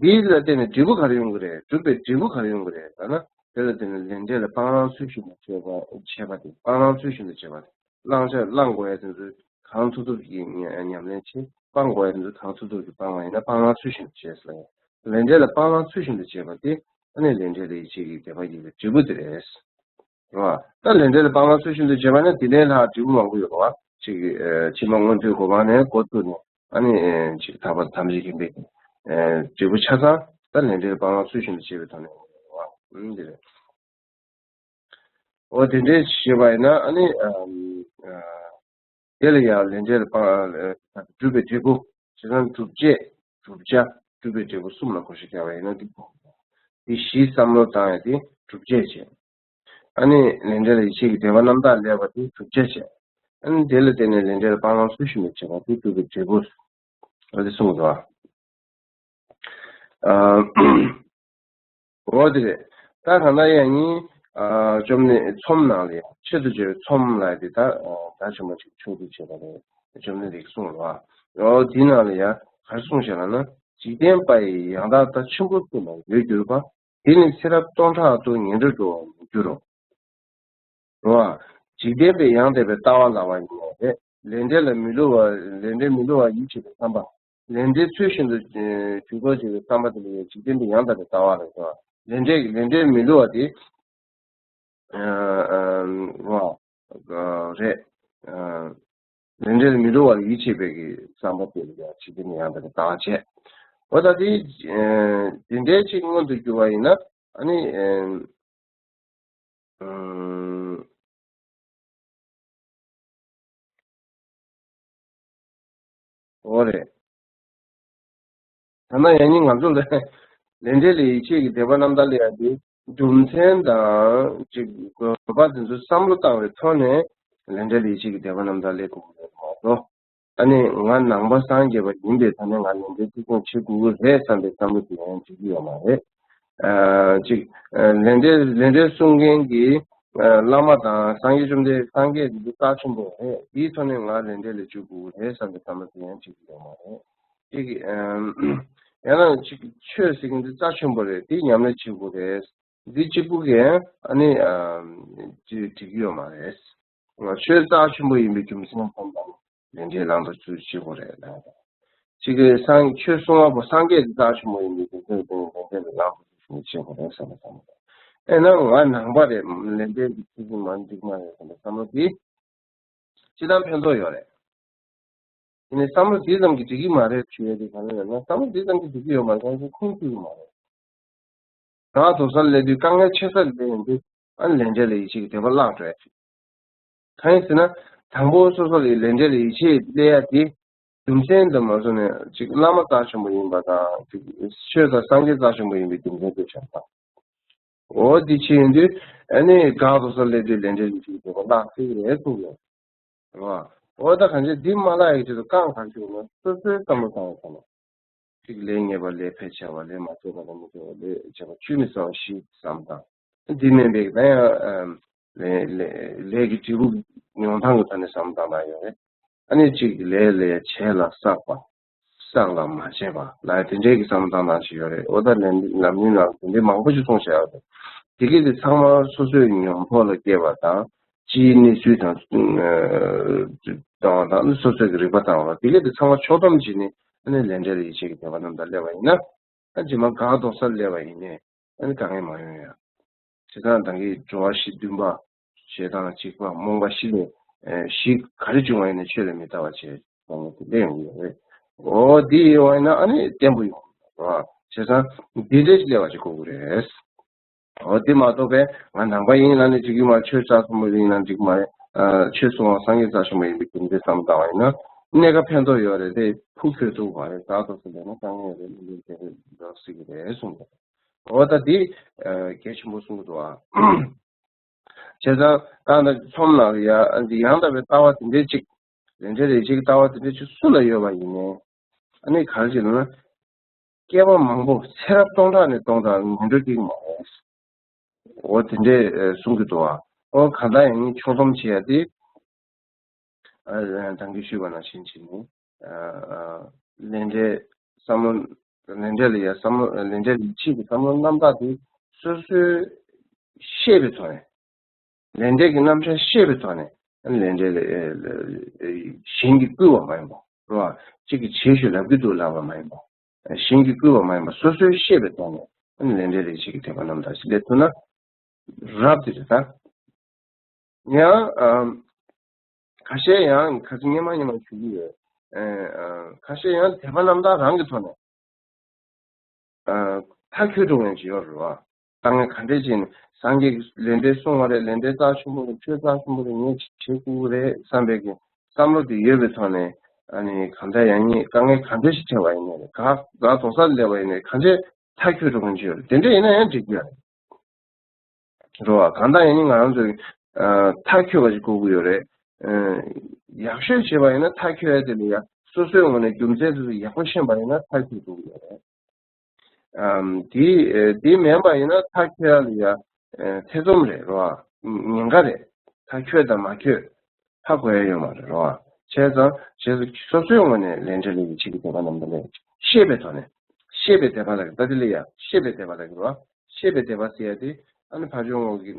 འདི་ལ་བརྟེན་ནས་འབྲས་བུ་ག་རེ་ཡོང་གི་རེད། སྒྲུབ་པའི་འབྲས་བུ་ག་རེ་ཡོང་གི་རེད་ལབ་ན། དེ་ལ་བརྟེན་ནས་ལས་འབྲས་ལ་སྤང་བླང་ཚུལ་བཞིན་དུ་བྱེད་པ་བྱེད་པ་དེ། སྤང་བླང་ཚུལ་བཞིན་དུ་བྱེད་པ་དེ། བླང་བྱ་བླང་དགོས་ཡ་དེ་ཚོ་གང་ཐུབ་ཐུབ་ཀྱིས་ཉམས་ལེན་བྱེད། སྤང་དགོས་ཡ་དེ་ཚོ་གང་ཐུབ་ཐུབ་ཀྱིས་སྤང་བ་ཡིན་ན་སྤང་བླང་ཚུལ་བཞིན་དུ་བྱེད་ཟེར་ལ། ལས་འབྲས་ལ་སྤང་བླང་ཚུལ་བཞིན་དུ་བྱེད་པ་དེ་ཨ་ནི་ལས་འབྲས་ལ་ཡིད་ཆེས་ཀྱི་དད་པ་ཡིན་པའི་འབྲས་བུ་དེ་རེད། རེད་བ། ད་ལས་འབྲས་ལ་སྤང་བླང་ཚུལ་བཞིན་དུ་བྱེད་པ་ནི་དེ་ལས་ལྷག་འབྲས་བུ་མང་པོ་ཡོད་རེད་བ། ཅིག་གིས་ཨ་ཕྱི་མ་སྔོན་དུས་གོ་འཕང་ནས་འགོ་བཙུགས་ནས་ཨ་ནི་ཨ་ཅིག་ཐར་པ་དང་ཐམས་ཅད་མཁྱེན་པའི་ཨ་འབྲས་བུ་ཆ་ཚང་ད་ལས་འབྲས་ལ་སྤང་བླང་ཚུལ་བཞིན་དུ་བྱེད་པའི་ཐོག་ནས་ཡོང་གི་རེད་བ། ཨང་། འདི་རེད། འོ་དེ་འདྲས་བྱས་པ་ཡིན་ན་ཨ་ནི་ཨ་ཨ་དེ་ལ་ཡང་ལས་འབྲས་ལ་སྤང་བླང་སྒྲུབ་པའི་འབྲས་བུ། བྱས་ཙང་སྒྲུབ་བྱེད། བསྒྲུབ་བྱ། སྒྲུབ་པའི་འབྲས་བུ་གསུམ་ལ་བགོ་བཤའ་རྒྱག་པ་ཡིན་ན་འདི་འདི་བཞིའི་བསམ་བློ་བཏང་ཡ་དེ་སྒྲུབ་བྱེད་བྱས། ཨ་ནི་ལས་འབྲས་ལ་ཡིད་ཆེས་ཀྱི་དད་པ་རྣམ་དག་སླེབས་པ་དེ་བསྒྲུབ་བྱ་བྱས། ཨ་ནི་དེ་ལ་བརྟེན་ནས་ལས་འབྲས་ལ་སྤང་བླང་ཚུལ་བཞིན་དུ་བྱེད་པ་དེ་སྒྲུབ་པའི་འབྲས་བུ། ཨ་དེ་གསུངས་འདུག་ཨ། འོ་དེ་རེད། ད་གང་ལྟར་ཡང་ནི་ཨ་བཅོམ་ལྡན་ཚོམས་ནང་ལ་ཡང་ཆེད་དུ་བརྗོད་པའི་ཚོམས་ལ་དེ་ད་ད་ཆེན་པོ་ཅིག་མཆོག་ཏུ་བྱེད་པ་རེད། བཅོམ་ལྡན་འདས་ཀྱིས་གསུངས་པ་རེད་བ། འོ་དེའི་ནང་ལ་ཡང་ག་རེ་གསུངས་ཤག་ལབ་ན། འཇིག་རྟེན་པ་ཡི་ཡང་དག་མཐའ། ཆེན་པོ་ཀུན་ལ་འོད་གྱུར་པ། དེ་ནི་ཚེ་རབས་སྟོང་ཕྲག་ཏུ་ངན་འགྲོར་འགྲོ་བར་མི་འགྱུར་རོ། རོ། འཇིག་རྟེན་པའི་ཡང་དག་པའི་ལྟ་བ་ལ་བ་ཡིན་ནོ་རེད། ལས་འབྲས་ལ་མི་བསླུ་བ། ལས་འབྲས་མི་བསླུ་བར་ཡིད་ཆེས་པའི་བསམ་པ། ལས་འབྲས་ཚུལ་བཞིན་དུ་ཇུས་གཏོགས་བྱེད་པའི་བསམ་པ་དེ་ལ་འཇིག་རྟེན་པའི་ཡང་དག་པའི་ལྟ་བ་ལ་ཟེར་བ། ལས་འབྲས་ལས་འབྲས་མི་བསླུ་བ་དེ། རོ། རེད། ལས་འབྲས་ལ་མི་བསླུ་བར་ཡིད་ཆེས་པའི་གི་བསམ་པ་དེ་ལ་ཡང་འཇིག་རྟེན་པའི་ཡང་དག་པའི་ལྟ་བ་བྱས། འོ་ད་དེ། དེ་འདྲའི་ཅིག་མངོན་དུ་གྱུར་བ་ཡིན་ན། ཨ་ནི། འོ་རེད། ད་ནང་ཡང་སྙིང་ང་ཚོ་ལ་ལས་འབྲས་ལ་ཡིད་ཆེས་ཀྱི་དད་པ་རྣམ་དག་སླེབས་ཡ་དེ། རྒྱུ་མཚན་དང་ཅིག་དགོས་པ་དེ་ཚོ་བསམ་བློ་བཏང་བའི་ཐོག་ནས་ལས་འབྲས་ལ་ཡིད་ཆེས་ཀྱི་དད་པ་རྣམ་དག་སླེབས་དགོས་ཀྱི་རེད་མ་གཏོགས། ཨ་ནི་ང་ནང་པ་སངས་རྒྱས་པ་ཡིན་པའི་ཐོག་ནས་ང་ལས་འབྲས་ཐུགས་གསོ་བྱེད་དགོས་ཀྱི་རེད་བསམ་པའི་བསམ་བློ་དེ་ཡང་འཇིག་གི་ཡོད་མ་རེད། ཅིག་ལས་འབྲས་ལས་འབྲས་གསུང་མཁན་གྱི་བླ་མ་དང་སངས་རྒྱས་བཅོམ་ལྡན་སངས་རྒྱས་འདི་རྩ་ཆེན་པོ་རེད། དེའི་ཐོག་ནས་ང་ལས་འབྲས་ལ་འཇུག་དགོས་རེད་བསམ་པའི་བསམ་བློ་དེ་ཡང་འཇིག་གི་ཡོད་མ་རེད། ཅིག་ཡང་ན་ཅིག་ཆོས་ཟེར་མཁན་འདི་རྩ་ཆེན་པོ་རེད། དེ་ཉམས་ལེན་བྱེད་དགོས་རེད། འདི་གཅིག་པུ་གས་ཨ་ནི་ཅིག་འགྲིག་གི་ཡོད་མ་རེད། ང་ཆོས་རྩ་ཆེན་པོ་ཡིན་པའི་རྒྱུ་མཚན་ཙམ་དང་ལས་འབྲས་བླང་དོར་ཚུལ་བྱེད་དགོས་རེད་ལ། གཅིག་གིས་སངས་ཆོས་གསུང་བ་པོ་སངས་རྒྱས་ཀྱི་རྩ་ཆེན་པོ་ཡིན་པའི་རྒྱུ་མཚན་དེ་ལས་འབྲས་ལ་བླང་དོར་ཚུལ་བྱེད་དགོས་རེད་བསམ་པ་བསམ་པ། ཨེ་ན་ང་ནང་པ་རེད། ལས་འབྲས་ཀྱི་ཚུལ་གྱིས་མ་འགྲིག་མ་རེད་བསམ་པའི་བསམ་བློ་དེ་ཅི་ལྟར་ཕན་ཐོགས་ཡོད་རེད། དེ་ནས་བསམ་བློ་དེ་ཙམ་གྱིས་འགྲིག་གི་མ་རེད་ཞུ་ཡས་དེ་ག་རེ་རེད་ན། བསམ་བློ་དེ་ཙམ་གྱིས་འགྲིག་གི་ཡོད་མ་རེད། ཁོང་ཚོས་ཁུངས་གཏུག་གི་མ་རེད། དགའ་དོགས་སླེབས་དུས་དཀའ་ངལ་ཆེ་ས་སླེབས་ཡོང་དུས་ཨ་ནི་ལས་འབྲས་ལ་ཡིད་ཆེས་ཀྱི་དད་པ་བརླག་འགྲོ་ཡ་ཅིག་གང་ཡིན་ཟེར་ན། དང་པོ་སོ་སོ་ལ་ལས་འབྲས་ལ་ཡིད་ཆེས་སླེབས་ཡ་དེ་རྒྱུ་མཚན་དུ་མ་བཟུང་ནས་ཅིག་བླ་མ་རྩ་ཆེན་པོ་ཡིན་པ་དང་ཅིག་ཆོས་དང་སངས་རྒྱས་རྩ་ཆེན་པོ་ཡིན་པའི་རྒྱུ་མཚན་དེ་བྱས་པ། འོ་འདི་བྱས་ཡོང་དུས་ཨ་ནི་དགའ་དོགས་སླེབས་དུས་ལས་འབྲས་ལ་ཡིད་ཆེས་ཀྱི་དད་པ་བརླག་སྲིད་ཀྱི་རེད་གསུངས་ཡོད། རེད་བ། འོ་ད་གང་ཅི་འདི་མ་བརླག་ཡག་ཆེད་དུ་རྐང་ག་རེ་བྱེད་དགོས་ན་སོ་སོའི་བསམ་བློ་བཏང་བ་ཙམ་ལ། གཅིག་ལས་ངན་པ་ལས་ཕལ་ཆེ་བ་ལས་མ་བྱས་པ་ལས་མི་བྱས་པ་ལས་བྱས་པ་ཆུད་མི་ཟ་བ་ཞིག་བསམ་དང་། འདི་མིན་པའི་ད་ཡང་ལས་ལས་ལས་ཀྱི་འབྲས་བུ་མྱོང་སྟངས་ཀྱི་ཐོག་ནས་བསམ་བློ་བཏང་སྟངས་ཡོད་རེད། ཨ་ནི་གཅིག་ལས་ལས་བྱས་ལ་བསགས་པ། བསགས་ལ་མ་བྱས་པ་ལ་དེ་འདྲའི་གི་བསམ་བློ་བཏང་སྟངས་ཤིག་ཡོད་རེད། འོ་ད་ལས་ལམ་རིམ་ལ་དེ་འདྲའི་མང་པོ་ཞིག་གསུངས་བཞག་ཡོད་རེད། དེ་གས་དེ་ཚང་མ་སོ་སོའི་མྱོང་ཚོར་ལ་སྐྱེས་པ་དང་། སྤྱིའི་གནས་ཚུལ་དང་། ཨ་བཏང་བ་དང་སོ་སོའི་གི་རིག་པ་བཏང་བ་དེ་གས་དེ་ཚང་མ་ཕྱོགས་བསྡོམས་བྱས་ནས་ཨ་ནི་ལས་འབྲས་ལ་ཡིད་ཆེས་ཀྱི་དད་པ་རྣམ་དག་སླེབས་པ་ཡིན་ན། ཨ་རྗེས་མ་དགའ་དོགས་སླེབས་པ་ཡིན་ནའི་ཨ་ནི་དཀའ་ངལ་མ་ཡོང་ཡ། བྱས་ཙང་ད་གིན་འགྲོ་བ་བཞི་བདུན་པ། ཞེ་སྡང་གཅིག་པ། རྨོངས་པ་བཞི་ལས་ཨེ་བཞི་ག་རེ་བྱུང་བ་ཡིན་ནའི་ཆོས་ལ་མི་ལྟ་བ་བྱས་ཙང་དེ་འདྲ་ཡོང་གི་ཡོད་རེད། འོ་འདི་ཡོང་བ་ཡིན་ན་ཨ་ནི་བརྟན་པོ་ཡོང་གི་རེད། བྱས་ཙང་འདི་འདྲ་ཞིག་སླེབས་པ་ཅིག་དགོས་ཀྱི་རེད། འོ་འདི་མ་གཏོགས་པས་ང་ནང་པ་ཡིན་ལབ་ནས་འགྲིག་གི་མ་རེད། ཆོས་རྩ་ཆེན་པོ་ཡིན་ལབ་འགྲིག་གི་མ་རེད། ཨ་ཆོས་གསུང་བ་སངས་རྒྱས་རྩ་ཆེན་པོ་ཡིན་པའི་རྒྱུ་མཚན་བསམ་བློ་བཏང་བ་ཡིན་ན་གནད་འགག་ཕན་ཐོགས་ཡོད་རེད་དེ། ཕུགས་གྱོད་ཐུག་པ་རེད། དགའ་དོགས་སུ་ལས་ན་དཀའ་ངལ་རེད། མི་འདུག་དེ་རེད་འགྲོ་སྲིད་ཀྱི་རེད་གསུངས་པ། འོ་ད་འདི་ཨ་གལ་ཆེན་པོ་གསུང་གི་འདུག་ཨ། བྱས་ཙང་ད་ལྟ་ཚོམས་ནང་ལ་ཡ་འདི་ཡང་དག་པའི་ལྟ་བ་དེ་འདྲའི་ཅིག་ལས་འབྲས་ལ་ཡིད་ཆེས་ཀྱི་ལྟ་བ་དེ་འདྲའི་ཅིག་སུ་ལ་ཡོད་པ་ཡིན་ནའི། ཨ་ནི་ག་རེ་བྱེད་ལབ་ན། སྐྱེ་བ་མང་པོ་ཚེ་རབས་སྟོང་ཕྲག་ནས་སྟོང་ཕྲག་ངན་འགྲོ་སྐྱེ་གི་མ་རེད། འོ་དེ་འདྲའི་ཨ་གསུང་གི་འདུག་ཨ། འོ་གང་ལྟར་ཡང་ཕྱོགས་བསྡོམས་བྱེད་ཡ་དེ། ཨ་ད་གིན་ཞུས་པ་ནང་བཞིན་བྱས་ནས། ཨ་ཨ་ལས་འབྲས་བསམ་བློ། ལས་འབྲས་ལ་ཡ་བསམ་བློ། ལས་འབྲས་ལ་ཡིད་ཆེས་ཀྱི་བསམ་བློ་རྣམ་དག་དེ་སོ་སོའི་ཤེས་པའི་ཐོག་ནས། ལས་འབྲས་ཀྱི་རྣམ་གཞག་ཤེས་པའི་ཐོག་ནས་ལས་འབྲས་ལ་ཨ་ཨ་གཞན་གྱིས་བསྐུལ་བ་མ་ཡིན་པ། རེད་བ། གཅིག་གིས་བྱེད་ཤོག་ལབ་ཀྱི་འདུག་ལབ་པ་མ་ཡིན་པ། གཞན་གྱིས་བསྐུལ་བ་མ་ཡིན་པ་སོ་སོའི་ཤེས་པའི་ཐོག་ནས་ལས་འབྲས་ལ་ཡིད་ཆེས་ཀྱི་དད་པ་རྣམ་དག་ཞིག་སླེབས་ཐུབ་ན། རབ་དེ་རེད་ད། ཡང་ཨ་ཁ་ཤས་ཡང་ཁ་ཚིག་སྙན་མ་སྙན་མ་ཞུ་གི་ཡོད། ཨ་ཁ་ཤས་ཡང་དད་པ་རྣམ་དག་རང་གི་ཐོག་ནས་ཨ་མཐའ་འཁྱོལ་འགྲོ་མཁན་ཅིག་ཡོད་རེད་བ། དཀའ་ངལ་ག་འདྲས་ཅིག་ནས་སངས་རྒྱས་ཀྱི་ལས་འབྲས་གསུང་བ་རེད། ལས་འབྲས་རྩ་ཆེན་པོ་རེད། ཆོས་རྩ་ཆེན་པོ་རེད། ངས་བྱེད་དགོས་ཀྱི་རེད་བསམ་པའི་གི་བསམ་བློ་དེ་ཡོད་པའི་ཐོག་ནས། ཨ་ནི་གང་ལྟར་ཡང་ངས་དཀའ་ངལ་ག་འདྲས་ཞིག་འཕྲད་པ་ཡིན་ནའི་རེད། དགའ་དགའ་དོགས་སླེབས་པ་ཡིན་ནའི་གང་ལྟར་མཐའ་འཁྱོལ་འགྲོ་མཁན་ཅིག་ཡོད་རེད། དེ་འདྲ་ཡིན་ན་ཡང་འགྲིག་གི་ཡོད་རེད། རེད་བ། གང་ལྟར་ཡིན་ནའི་ང་རང་ཚོས་ཨ་མཐའ་འཁྱོལ་བ་ཞིག་དགོས་ཀྱི་ཡོད་རེད། ཨ་ཡག་ཤོས་བྱེད་པ་ཡིན་ན་མཐའ་འཁྱོལ་ཡ་དེ་ལ་ཡ་སོ་སོའི་ངོས་ནས་རྒྱུ་མཚན་དེ་ཚོ་ཡག་པོ་ཤེས་པ་ཡིན་ན་མཐའ་འཁྱོལ་དགོས་ཀྱི་ཡོད་རེད། ཨམ་དེ་ཨ་དེ་མིན་པ་ཡིན་ན་མཐའ་འཁྱོལ་ཡ་ལ་ཡ་ཨ་ཐེ་ཚོམ་རེད། རེད་བ། ཉེན་ཁ་རེད། མཐའ་འཁྱོལ་དང་མ་འཁྱོལ་ཧ་གོ་ཡ་ཡོད་མ་རེད། རེད་བ། བྱས་ཙང་བྱས་ཙང་སོ་སོའི་ངོས་ནས་ལས་འབྲས་ལ་ཡིད་ཆེས་ཀྱི་དད་པ་རྣམ་དག་ལས་ཤེས་པའི་ཐོག་ནས། ཤེས་པའི་དད་པ་ལ་ད་དེ་ལ་ཡ་ཤེས་པའི་དད་པ་ལ་རེད་བ། ཤེས་པའི་སྡེ་པ་ཟེར་ཡ་དེ་ཨ་ནི་ཕར་ཕྱོགས་ངོས་ཀྱི་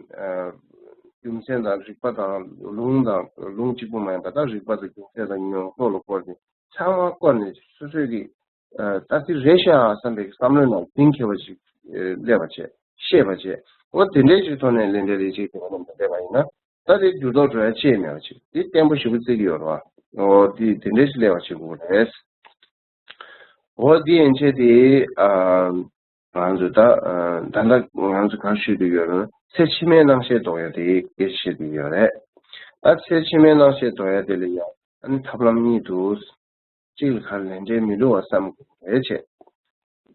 རྒྱུ་མཚན་དང་རིགས་པ་དང་ལུང་དང་ལུང་གཅིག་པུ་མ་ཡིན་པ་དང་རིགས་པ་དང་རྒྱུ་མཚན་དང་མྱོང་ཚོར་ལ་བསྐོར་ཏེ་ཚང་མ་བསྐོར་ནས་སོ་སོའི་གི་ད་དེ་རེད་ཤག་བསམ་པའི་བསམ་བློའི་ནང་གཏིང་འཁེལ་བ་ཞིག་སླེབས་པ་བྱས། ཤེས་པ་བྱས། འོ་དེ་འདྲའི་ཞིག་ཐོག་ནས་ལས་འབྲས་ལས་བྱེད་ཀྱི་བ་ལམ་དུ་སླེབས་པ་ཡིན་ན། ད་དེ་འགྱུར་ལྡོག་འགྲོ་ཡ་ཅིག་མེད་པ་ཅིག་དེ་བརྟན་པོ་ཞེ་པོ་བརྩི་གི་ཡོད་རེད་བ། འོ་དེ་དེ་འདྲའི་ཞིག་སླེབས་པ་བྱེད་དགོས་རེད། འོ་དེ་ཡན་ཆད་དེ་ང་ཚོ་ད་ད་ལྟ་ང་ཚོ་ག་རེ་ཞུ་འདོད་ཡོད་རེད། ཚེ་ཕྱི་མའི་སྣང་ཤས་ལྡོག་ཡ་དེ་སྐད་ཆ་བཤད་འདོད་ཡོད་རེད། ད་ཚེ་ཕྱི་མའི་སྣང་ཤས་ལྡོག་ཡ་དེ་ལ་ཡང་ཨ་ནི་ཐབས་ལམ་གཉིས་འདུག་གཅིག་ལ་ག་ལས་འབྲས་མི་བསླུ་བ་བསམ་དགོས་རེད་བྱས།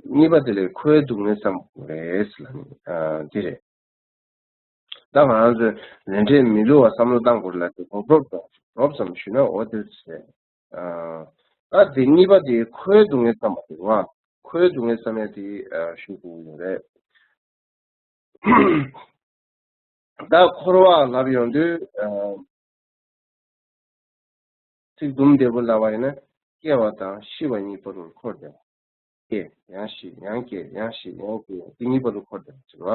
གཉིས་པ་དེ་ལས་འཁོར་བའི་སྡུག་བསྔལ་བསམ་དགོས་རེད་ཟེར་ལབ་ནས་འདི་རེད། ད་ང་རང་ཚོས་ལས་འབྲས་མི་བསླུ་བ་བསམ་བློ་བཏང་དགོས་རེད་ལབ་དེ་རོབ་རོབ་ཙམ་རོབ་ཙམ་ཞུས་ན་འོ་དེ་ཟེར། ད་དེ་གཉིས་པ་དེ་འཁོར་བའི་སྡུག་བསྔལ་བསམ་པ་དེ་རེད་བ། འཁོར་བའི་སྡུག་བསྔལ་བསམ་ཡ་དེ་ཞུ་དགོས་ཡོད་རེད། ད་འཁོར་བ་ལབ་ཡོང་དུས། ཚིག་དུམ་བདེ་པོ་ལབ་པ་ཡིན་ན། སྐྱེ་བ་དང་ཤི་བ་གཉིས་བར་དུ་འཁོར་བསྡད་པ། སྐྱེ་ཡང་ཤི་ཡང་སྐྱེ་ཡང་ཤི་ཡང་སྐྱེ་དེ་གཉིས་བར་དུ་འཁོར་བསྡད་པ་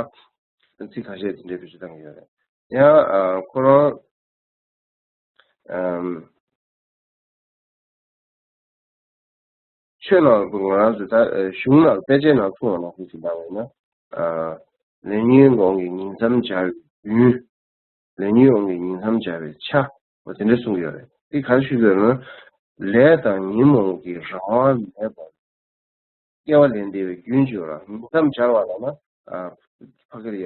ཟེར་བ། ཚིག་ཁ་ཤས་དེ་འདྲའི་བེད་སྤྱོད་བཏང་གི་ཡོད་རེད། ཡང་ཁོ་རང་ཆོས་ནང་ང་རང་ཚོ་ད་གཞུང་ནང་དཔེ་ཆའི་ནང་གསུངས་པ་ནང་བཞིན་ཞིག་ལྟ་བས་ན། ལས་ཉོན་མོངས་ཀྱི་ཉིང་མཚམས་སྦྱར་བའི་རྒྱུན། ལས་ཉོན་མོངས་ཀྱི་ཉིང་མཚམས་སྦྱར་བའི་ཆ། འོ་དེ་འདྲ་གསུང་གི་ཡོད་རེད། དེ་ག་རེ་ཞུ་གི་ཡོད་ན། ལས་དང་ཉོན་མོངས་ཀྱི་རང་དབང་མེད་པར། སྐྱེ་བ་ལེན་བདེ་བའི་རྒྱུན་ཅིག་ཡོད་ར། ཉིང་མཚམས་སྦྱར་བ་ལབ་ན། ཕ་གིར་ཡ།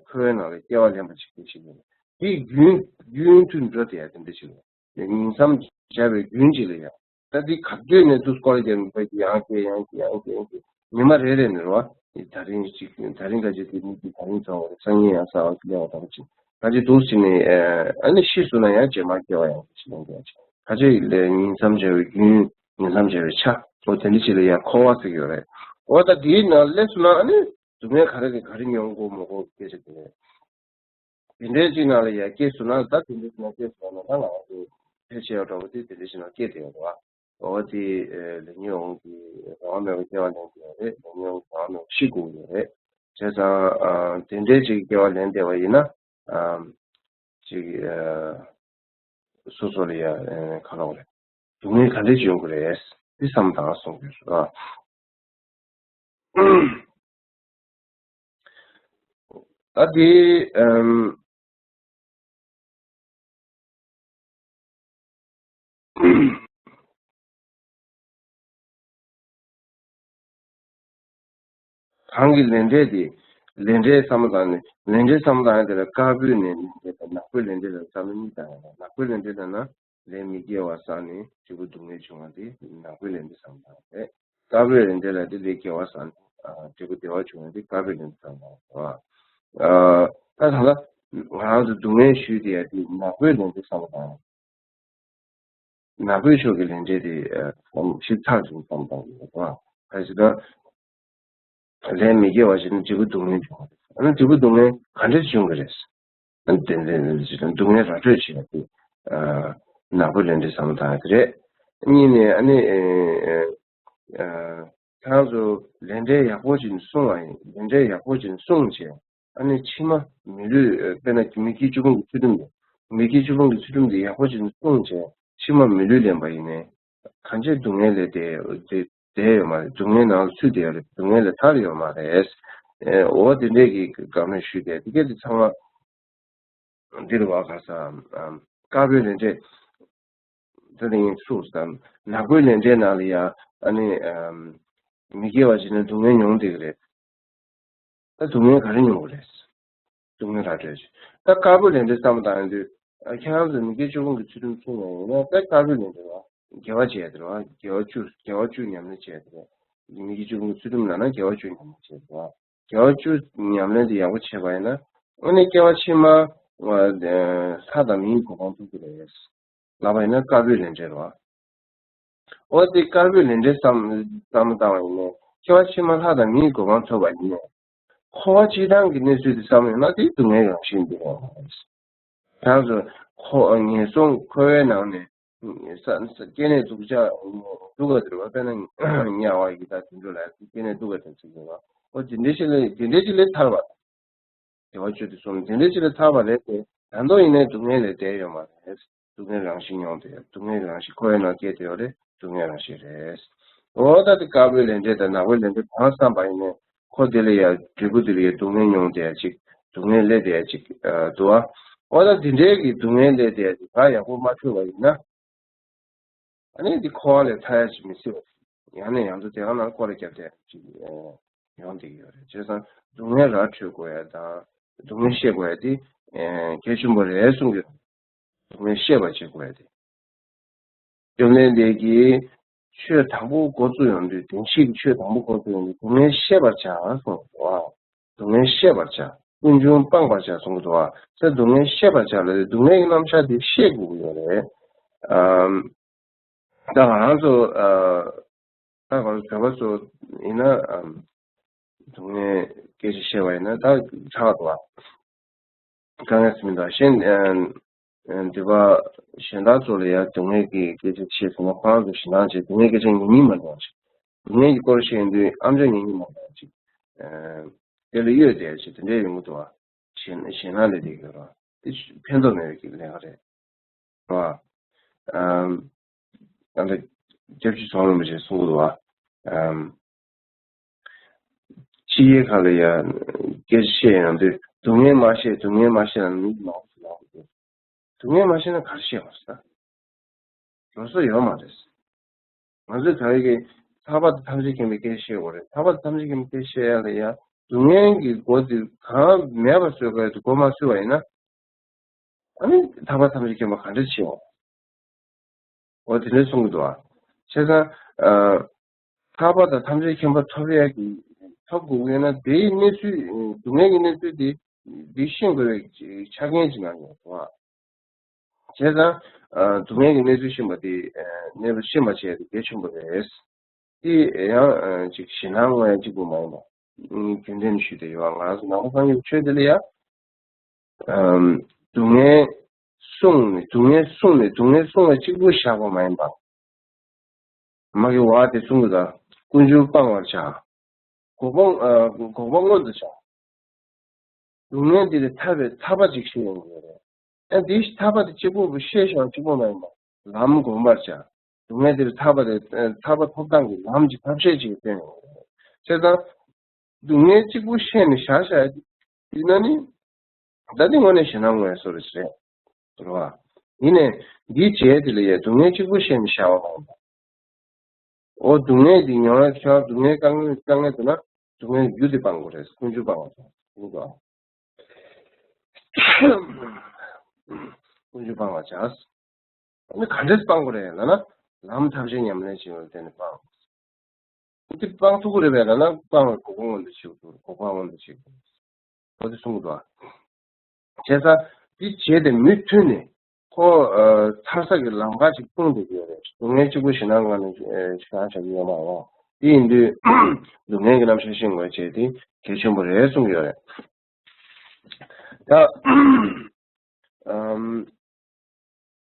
འཁོར་བའི་ནང་ལ་སྐྱེ་བ་ལེན་པ་ཅིག་དེ་ཞིག་ཡིན། དེའི་རྒྱུན་རྒྱུན་མཐུད་འགྲོ་དེ་ཡ་དེ་འདྲ་ཞིག་ཡོད། ཉིང་མཚམས་སྦྱར་བའི་རྒྱུན་ཅིག་ལ་ཡ། ད་འདི་ག་དུས་ནས་དུས་སྐོར་རྒྱབ་ནས་ཡང་སྐྱེ་ཡང་སྐྱེ་ཡང་སྐྱེ་ཡང་སྐྱེ། ཉི་མ་རེ་རེ་ནས་རེད་བ། ད་རིང་གཅིག་ད་རིང་ཁ་ཅིག་དེ་ནས་ཀྱི་ད་རིང་ཚང་བ་རེད། སང་ཉིན་ཡང་གསར་བ་སླེབས་པ་དང་ཅིག་ཁ་ཅིག་འདུག་ཅིག་ནས་ཨ་ནི་ཤི་སོང་ན་ཡང་རྗེས་མ་སྐྱེ་བ་ཡང་ཅིག་ཡང་སྐྱེ་བ་ཅིག་ཁ་ཅིག་ལས་ཉིང་མཚམས་སྦྱར་བའི་རྒྱུན། ཉིང་མཚམས་སྦྱར་བའི་ཆ། འོ་དེ་འདྲ་ཅིག་ལ་ཡང་འཁོར་བ་ཟེར་གྱི་ཡོད་རེད། འོ་ད་དེའི་ནང་སླེབས་སོང་ན་ཨ་ནི་སྡུག་བསྔལ་ག་རེ་རེད། ག་རེ་མྱོང་དགོས་མ་དགོས་སྐད་ཆ་དེ་རེད། དེ་འདྲའི་ཅིག་ནང་ལ་ཡ་སྐྱེས་སོང་ན་ད་དེ་འདྲའི་ཅིག་ནང་སྐྱེས་སོང་ན་ད་ང་ཚོ་ཕལ་ཆེ་བ་འདྲ་པོ་དེ་དེ་འདྲའི་ཅིག་ནང་སྐྱེས་བསྡད་ཡོད་རེད་བ། འོ་དེ་ལས་ཉོན་མོངས་ཀྱི་རང་དབང་མེད་པར་སྐྱེ་བ་ལེན་གྱི་ཡོད་རེད། ལས་ཉོན་མོངས་ཀྱི་རང་དབང་མེད་པར་ཤི་དགོས་ཀྱི་ཡོད་རེད། བྱས་ཙང་དེ་འདྲའི་ཅིག་སྐྱེ་བ་ལེན་བསྡད་པ་ཡིན་ན། ཅིག་སོ་སོ་ལ་ཡ་ག་ལབ་དགོས་རེད། སྡུག་བསྔལ་ག་འདྲས་ཅིག་ཡོང་གི་རེད། འདི་བསམ་བློ་བཏང་གསུང་གི་ཡོད་རེད། ད་དེ་ཨམ། གང་གི་ལས་འབྲས་དེ། ལས་འབྲས་བསམ་བློ་བཏང་ནས་ལས་འབྲས་བསམ་བློ་བཏང་ཡ་དེ་ལ་དཀར་པོའི་ལས་འབྲས་དང་ནག་པོའི་ལས་འབྲས་ལ་བསམ་བློ་གཉིས་བཏང་ཡ་ལ། ནག་པོའི་ལས་འབྲས་ལབ་ན་ལས་མི་དགེ་བ་བསགས་ནས་འབྲས་བུ་སྡུག་བསྔལ་བྱུང་བ་དེ་ནག་པོའི་ལས་འབྲས་བསམ་བློ་བཏང་ཡ་རེད། དཀར་པོའི་ལས་འབྲས་ལ་དེ་ལས་དགེ་བ་བསགས་ནས་འབྲས་བུ་བདེ་བ་བྱུང་བ་དེ་དཀར་པོའི་ལས་འབྲས་བསམ་བློ་བཏང་ཡ་རེད། ད་ད་ལྟ་ང་རང་ཚོ་སྡུག་བསྔལ་ཞུས་དེ་ཡ་དེ་ནག་པོའི་ལས་འབྲས་བསམ་བློ་བཏང་ཡ། ནག་པོའི་ཕྱོགས་ཀྱི་ལས་འབྲས་དེ་ཨ་ཞིབ་ཚགས་ཤིག་བསམ་བཏང་ཡོད་པ། ག་ཞིག་ན། ལས་མི་དགེ་བ་བྱས་ན་འབྲས་བུ་སྡུག་བསྔལ་འབྱུང་བ་རེད། ཨ་ནི་འབྲས་བུ་སྡུག་བསྔལ་ག་འདྲས་བྱུང་གི་རེད། ཨ་ནི་དེ་འདྲ་ནི་སྡུག་བསྔལ་ར་སྤྲོད་བྱེད་ཡ་དེ་ནག་པོའི་ལས་འབྲས་བསམ་བཏང་ཡ་དེ་རེད། གཉིས་ནས་ཨ་ནི་ཁྱེད་རང་ཚོ་ལས་འབྲས་ཡག་པོ་ཅིག་བསྲུང་བ་ཡིན། ལས་འབྲས་ཡག་པོ་ཅིག་བསྲུངས་བྱས། ཨ་ནི་ཕྱི་མ་མི་ལུས། དཔེར་ན་མི་དཀྱིལ་བཅུ་སྤོང་གི་ཚུལ་ཁྲིམས་དེ། མི་དཀྱིལ་བཅུ་སྤོང་གི་ཚུལ་ཁྲིམས་དེ་ཡག་པོ་ཅིག་བསྲུངས་བྱས་ཕྱི་མ་མི་ལུས་ལེན་པ་ཡིན་ནའི། གང་ཅི་སྡུག་བསྔལ་ལས་འདས་འདས་ཡོད་མ་རེད། སྡུག་བསྔལ་ནང་ལ་ཚུད་བསྡད་ཡོད་རེད། སྡུག་བསྔལ་ལས་ཐར་ཡོད་མ་རེད། འོ་དེ་འདྲས་ཀྱི་བཀའ་མོལ་ཞུས་ཏེ་དེ་གས་དེ་ཚང་མ་འདིར་བ་ག་ས་དཀར་པོའི་ལས་འབྲས། དེ་ནས་ཡིན་ཚུགས་སམ། ནག་པོའི་ལས་འབྲས་ནང་ལ་ཡ་ཨ་ནི་མི་དགེ་བ་བྱས་ན་སྡུག་བསྔལ་མྱོང་བསྡད་ཀྱི་རེད། ད་སྡུག་བསྔལ་ག་རེ་མྱོང་གི་རེད། སྡུག་བསྔལ་ར་སྤྲོད་ཅིག་ད་དཀར་པོའི་ལས་འབྲས་བསམ་བཏང་ཡོང་དུས། ཨ་ཁྱེད་རང་ཚོ་མི་དགེ་བཅུ་སྤོང་གི་ཚུལ་ཁྲིམས་བསྲུང་བ་ཡིན་ན་ད་དཀར་པོའི་ལས་འབྲས་རེད་བ། དགེ་བ་བྱས་དེ་རེད་བ། དགེ་བ་བཅུ་དགེ་བ་བཅུ་ཉམས་ལེན་བྱས་དེ་རེད། མི་དགེ་བཅུ་སྤོང་གི་ཚུལ་ཁྲིམས་ལབ་ན་དགེ་བ་བཅུ་ཉམས་ལེན་བྱས་དེ་རེད་བ། དགེ་བ་བཅུ་ཉམས་ལེན་དེ་ཡག་པོ་བྱས་པ་ཡིན་ན། ཨ་ནི་སྐྱེ་བ་ཕྱི་མ་ལྷ་དང་མིའི་གོ་འཕང་ཐོབ་ཀྱི་རེད། ལབ་པ་ཡིན་ན་དཀར་པོའི་ལས་འབྲས་རེད་བ། འོ་དེ་དཀར་པོའི་ལས་འབྲས་བསམ་བསམ་བློ་བཏང་བ་ཡིན་ནའི་སྐྱེ་བ་ཕྱི་མ་ལྷ་དང་མིའི་གོ་འཕང་ཐོབ་པ་ཡིན་ནའི། འཁོར་བ་སྤྱིར་བཏང་གི་གནས་ཚུལ་དེ་བསམ་ཡོང་ན་དེ་སྡུག་བསྔལ་རང་བཞིན་འདུག་ཁྱེད་རང་ཚོ་འཁོར་ངན་སོང་འཁོར་བའི་ནང་ནས་ས་ས་སྐྱེ་གནས་སྡུག་ཅག་སྡུག་ག་དེ་རེད་བ། དཔེར་ན་དམྱལ་བ་ཡི་དྭགས་དུད་འགྲོ་ལ་སྐྱེ་གནས་སྡུག་ག་དེ་ཚིག་ཡོད་བ། ཨོ་དེ་འདྲའི་ཞིག་ལས་དེ་འདྲའི་ཞིག་ལས་ཐར་བ། དལ་བ་སྤྱོད་དེ་གསུངས། དེ་འདྲའི་ཅིག་ལ་ཐར་བ་རེད་དེ། ད་དུང་ཡིན་ནའི་སྡུག་བསྔལ་ལས་འདས་ཡོད་མ་རེད། སྡུག་བསྔལ་རང་བཞིན་མྱོང་དེ། སྡུག་བསྔལ་རང་བཞིན་འཁོར་བའི་ནང་སྐྱེས་དེ་ཡོད་རེད། སྡུག་བསྔལ་རང་བཞིན་རེད། འོ་ད་དེ་དཀར་པོའི་ལས་འབྲས་དང་ནག་པོའི་ལས་འབྲས་གང་བསམ་པ་ཡིན་ནའི་འཁོར་དེ་ལ་ཡ་འབྲས་བུ་དེ་ལ་ཡ་སྡུག་བསྔལ་མྱོང་དེ་ཡ་ཅིག་སྡུག་བསྔལ་སླེབས་དེ་ཡ་ཅིག་ཨ་འདུག་ཨ། འོ་ད་དེ་འདྲའི་གི་སྡུག་བསྔལ་སླེབས་དེ་ཡ་ཅིག་ད་ཡག་པོ་མ་ཐུབ་པ་ཡིན་ན། ཨ་ནི་འདི་འཁོར་བ་ལས་ཐར་ཡ་ཅིག་མི་སྲིད་པ། ཡང་ནས་ཡང་དུ་དེ་ག་ནང་སྐོར་ར་བརྒྱབ་སྟེ་ཅིག་ཡོང་བསྡད་ཀྱི་ཡོད་རེད། བྱས་ཙང་སྡུག་བསྔལ་ར་འཕྲོད་དགོས་ཡ་དང་སྡུག་བསྔལ་ཤེས་དགོས་ཡ་དེ་གལ་ཆེན་པོ་རེད་གསུང་གི་རེད། སྡུག་བསྔལ་ཤེས་པ་བྱེད་དགོས་ཡ་དེ། བཅོམ་ལྡན་འདས་ཀྱིས་ཆོས་དང་པོ་འགོ་བཙུགས་ཡོང་དུས། བདེན་བཞིའི་ཆོས་དང་པོ་འགོ་བཙུགས་ཡོང་དུས་སྡུག་བསྔལ་ཤེས་པར་བྱ་གསུངས་སོ། སྡུག་བསྔལ་ཤེས་པར་བྱ། ཀུན་འབྱུང་སྤང་བར་བྱ་གསུང་གི་འདུག་བ། ཚེ་སྡུག་བསྔལ་ཤེས་པར་བྱ་ལབ་དུས་སྡུག་བསྔལ་གྱི་རྣམ་གཞག་དེ་ཤེས་དགོས་ཀྱི་ཡོད་རེད། ཨམ། ད་ང་རང་ཚོ་ཨ། ད་ང་ཚོ་བོད་པ་ཚོ་ཡིན་ན་ཨམ། སྡུག་བསྔལ་སྐད་ཆ་བཤད་པ་ཡིན་ན་ད་ཚ་བ་འདུག་བ། དཀའ་ངལ་ཟེར་མི་འདུག་བ། གཞན་ཨམ། འདི་པ་གཞན་དག་ཚོ་ལ་ཡང་སྡུག་བསྔལ་གྱི་སྐད་ཆ་བཤད་སོང་ན་ཁོ་རང་ཚོ་ཞེད་སྣང་བྱེད། སྡུག་བསྔལ་སྐད་ཆ་ཉན་སྙིང་མ་འདོད་པ་ཞིག་སྡུག་བསྔལ་གྱི་སྐོར་བཤད་ཡོང་དུས་ཨམ་ཅོག་ཉན་སྙིང་མ་འདོད་པ་ཞིག་ཨམ། དེ་ལ་གཡོལ་བསྡད་ཞིག་དེ་འདྲའི་ཡོང་གི་འདུག་བ། ཞེད་ཞེད་སྣང་ལས་དེ་གི་རོ། དེ་ཕན་ཐོགས་མེད་པའི་ལས་ཀ་རེད། རོ། ཨམ། ཨ་ནི་སྐྱབས་རྗེ་ཚང་རིན་པོ་ཆེས་གསུང་གི་འདུག་བ། ཨམ། ཕྱི་རྒྱལ་ཁག་ལ་ཡ་སྐད་ཆ་བཤད་ཡོང་དུས་སྡུག་བསྔལ་མ་ཤེས་སྡུག་བསྔལ་མ་ཤེས་ལབ་ནས་མི་མང་པོ་ཞིག་ལབ་ཀྱི་འདུག་སྡུག་བསྔལ་མ་ཤེས་ན་ག་རེ་ཤེས་པ་རེད། ལོ་སོ་ཡོད་མ་རེད། ང་ཚོས་ད་རེས་ཀྱི་ཐར་པ་དང་ཐམས་ཅད་མཁྱེན་པའི་སྐད་ཆ་བཤད་དགོས་རེད། ཐར་པ་དང་ཐམས་ཅད་མཁྱེན་པའི་སྐད་ཆ་བཤད་ཡ་ལ་ཡ་སྡུག་བསྔལ་གྱི་སྒོ་དེ་གང་མེད་པ་བཟོ་དགོས་དེ་སྒོ་མ་ཕྱེ་བ་ཡིན་ན། ཨ་ནི་ཐར་པ་ཐམས་ཅད་མཁྱེན་པ་ག་འདྲ་ཆེ་བ། འོ་དེ་འདྲ་གསུང་གི་འདུག་བ། བྱས་ཙང་། ཨ། ཐར་པ་དང་ཐམས་ཅད་མཁྱེན་པ་ཐོབ་ཡ་གི་ཐོབ་དགོས་ཀྱི་ཡོད་ན་དེའི་གནས་ཚུལ་སྡུག་བསྔལ་གྱི་གནས་ཚུལ་དེ་དེ་ཤེས་དགོས་པའི་ཆ་རྐྱེན་ཅིག་ནང་ཡོད་འདུག་བ། བྱས་ཙང་། ཨ། སྡུག་བསྔལ་གྱི་གནས་ཚུལ་ཤེས་པ་དེ་ཨ། གནས་ཚུལ་ཤེས་པ་བྱས་ཏེ་གལ་ཆེན་པོ་རེད། དེ་ཡང་ཨ། ཅིག་ཞེད་སྣང་དངོས་ཡང་གཅིག་པུ་མ་ཡིན་པ། རྒྱུན་ལྡན་ཞུས་ཏེ་ཡོད་པ། ང་རང་ཚོ་ནང་པ་སངས་རྒྱས་ཆོས་འདི་ལ་ཡ། ཨམ། སྡུག་བསྔལ་གསུངས་ནས་སྡུག་བསྔལ་གསུངས་ནས་སྡུག་བསྔལ་གསུངས་པ་གཅིག་པུ་བཞག་པ་མ་ཡིན་པ། མ་གི་བ་དེ་གསུང་གི་འདུག་ཀུན་འབྱུང་སྤང་བར་བྱ། གོ་འཕང་ཨ། གོ་འཕང་མངོན་དུ་བྱ། སྡུག་བསྔལ་འདི་ལས་ཐར་པའི་ཐར་པ་ཅིག་ཤེས་ཡོང་གི་ཡོད་རེད། ཨ་འདི་ཐར་པ་དེ་གཅིག་པོ་བུ་ཤེས་ཤིང་གཅིག་པོ་མ་ཡིན་པ། ལམ་བསྒོམ་པར་བྱ། སྡུག་བསྔལ་འདི་ལས་ཐར་པ་དེ་ཐར་པ་ཐོབ་སྟངས་ཀྱི་ལམ་གྱི་ཐབས་ཤེས་ཅིག་བསྟན་ཡོང་གི་རེད། བྱས་ཙང་། སྡུག་བསྔལ་གཅིག་པུ་ཤེས་ནས་བཞག་བཞག་ཡིན་ན་ནི། ད་འདི་དངོས་གནས་ཞེད་སྣང་ངོ་ཡ་སོ་རེ་རེད། རེད་བ། ཡིན་ནས་འདིའི་རྗེས་དེ་ལ་ཡ་སྡུག་བསྔལ་གཅིག་པུ་ཤེས་ནས་བཞག་པ་མ་ཡིན་པ། འོ་སྡུག་བསྔལ་འདི་མྱོང་ཡ་ཁྱོད་སྡུག་བསྔལ་དཀའ་ངལ་དཀའ་ངལ་འདུག་ན་སྡུག་བསྔལ་རྒྱུ་དེ་སྤང་དགོས་རེད། ཀུན་འབྱུང་སྤང་བ་བྱ། ཀུན་འབྱུང་སྤང་བ་བྱ། ཨ་ནི་ག་འདྲས་སྤང་དགོས་རེད་ལབ་ན། ལམ་ཐབས་ཤེས་ཉམས་ལེན་བྱེད་པར་བརྟེན་ནས་སྤང་། འདི་སྤང་ཐུབ་ཀྱི་རེད་པས་ལབ་ན་སྤང་བའི་གོ་འཕང་མངོན་དུ་བྱེད་དགོས། གོ་འཕང་མངོན་དུ་བྱེད་དགོས། འོ་དེ་གསུང་གི་འདུག་བ། བྱས་ཙང་འདི་བྱས་ཏེ་མུ་མཐུད་ནས་ཁོ་ཨ། ཐར་ས་གི་ལམ་ཁ་ཅིག་སྟོན་དགོས་ཀྱི་ཡོད་རེད། སྡུག་བསྔལ་གཅིག་པུ་ཞེད་སྣང་ངང་ནས་ཨ། ཞེད་སྣང་བྱ་གི་ཡོད་མ་རེད། དེ་ཡིན་དུས་སྡུག་བསྔལ་གྱི་རྣམ་གཞག་ཤེས་དགོས་བྱས་ཏེ་གལ་ཆེན་པོ་རེད་གསུང་གི་ཡོད་རེད། ད། ཨམ།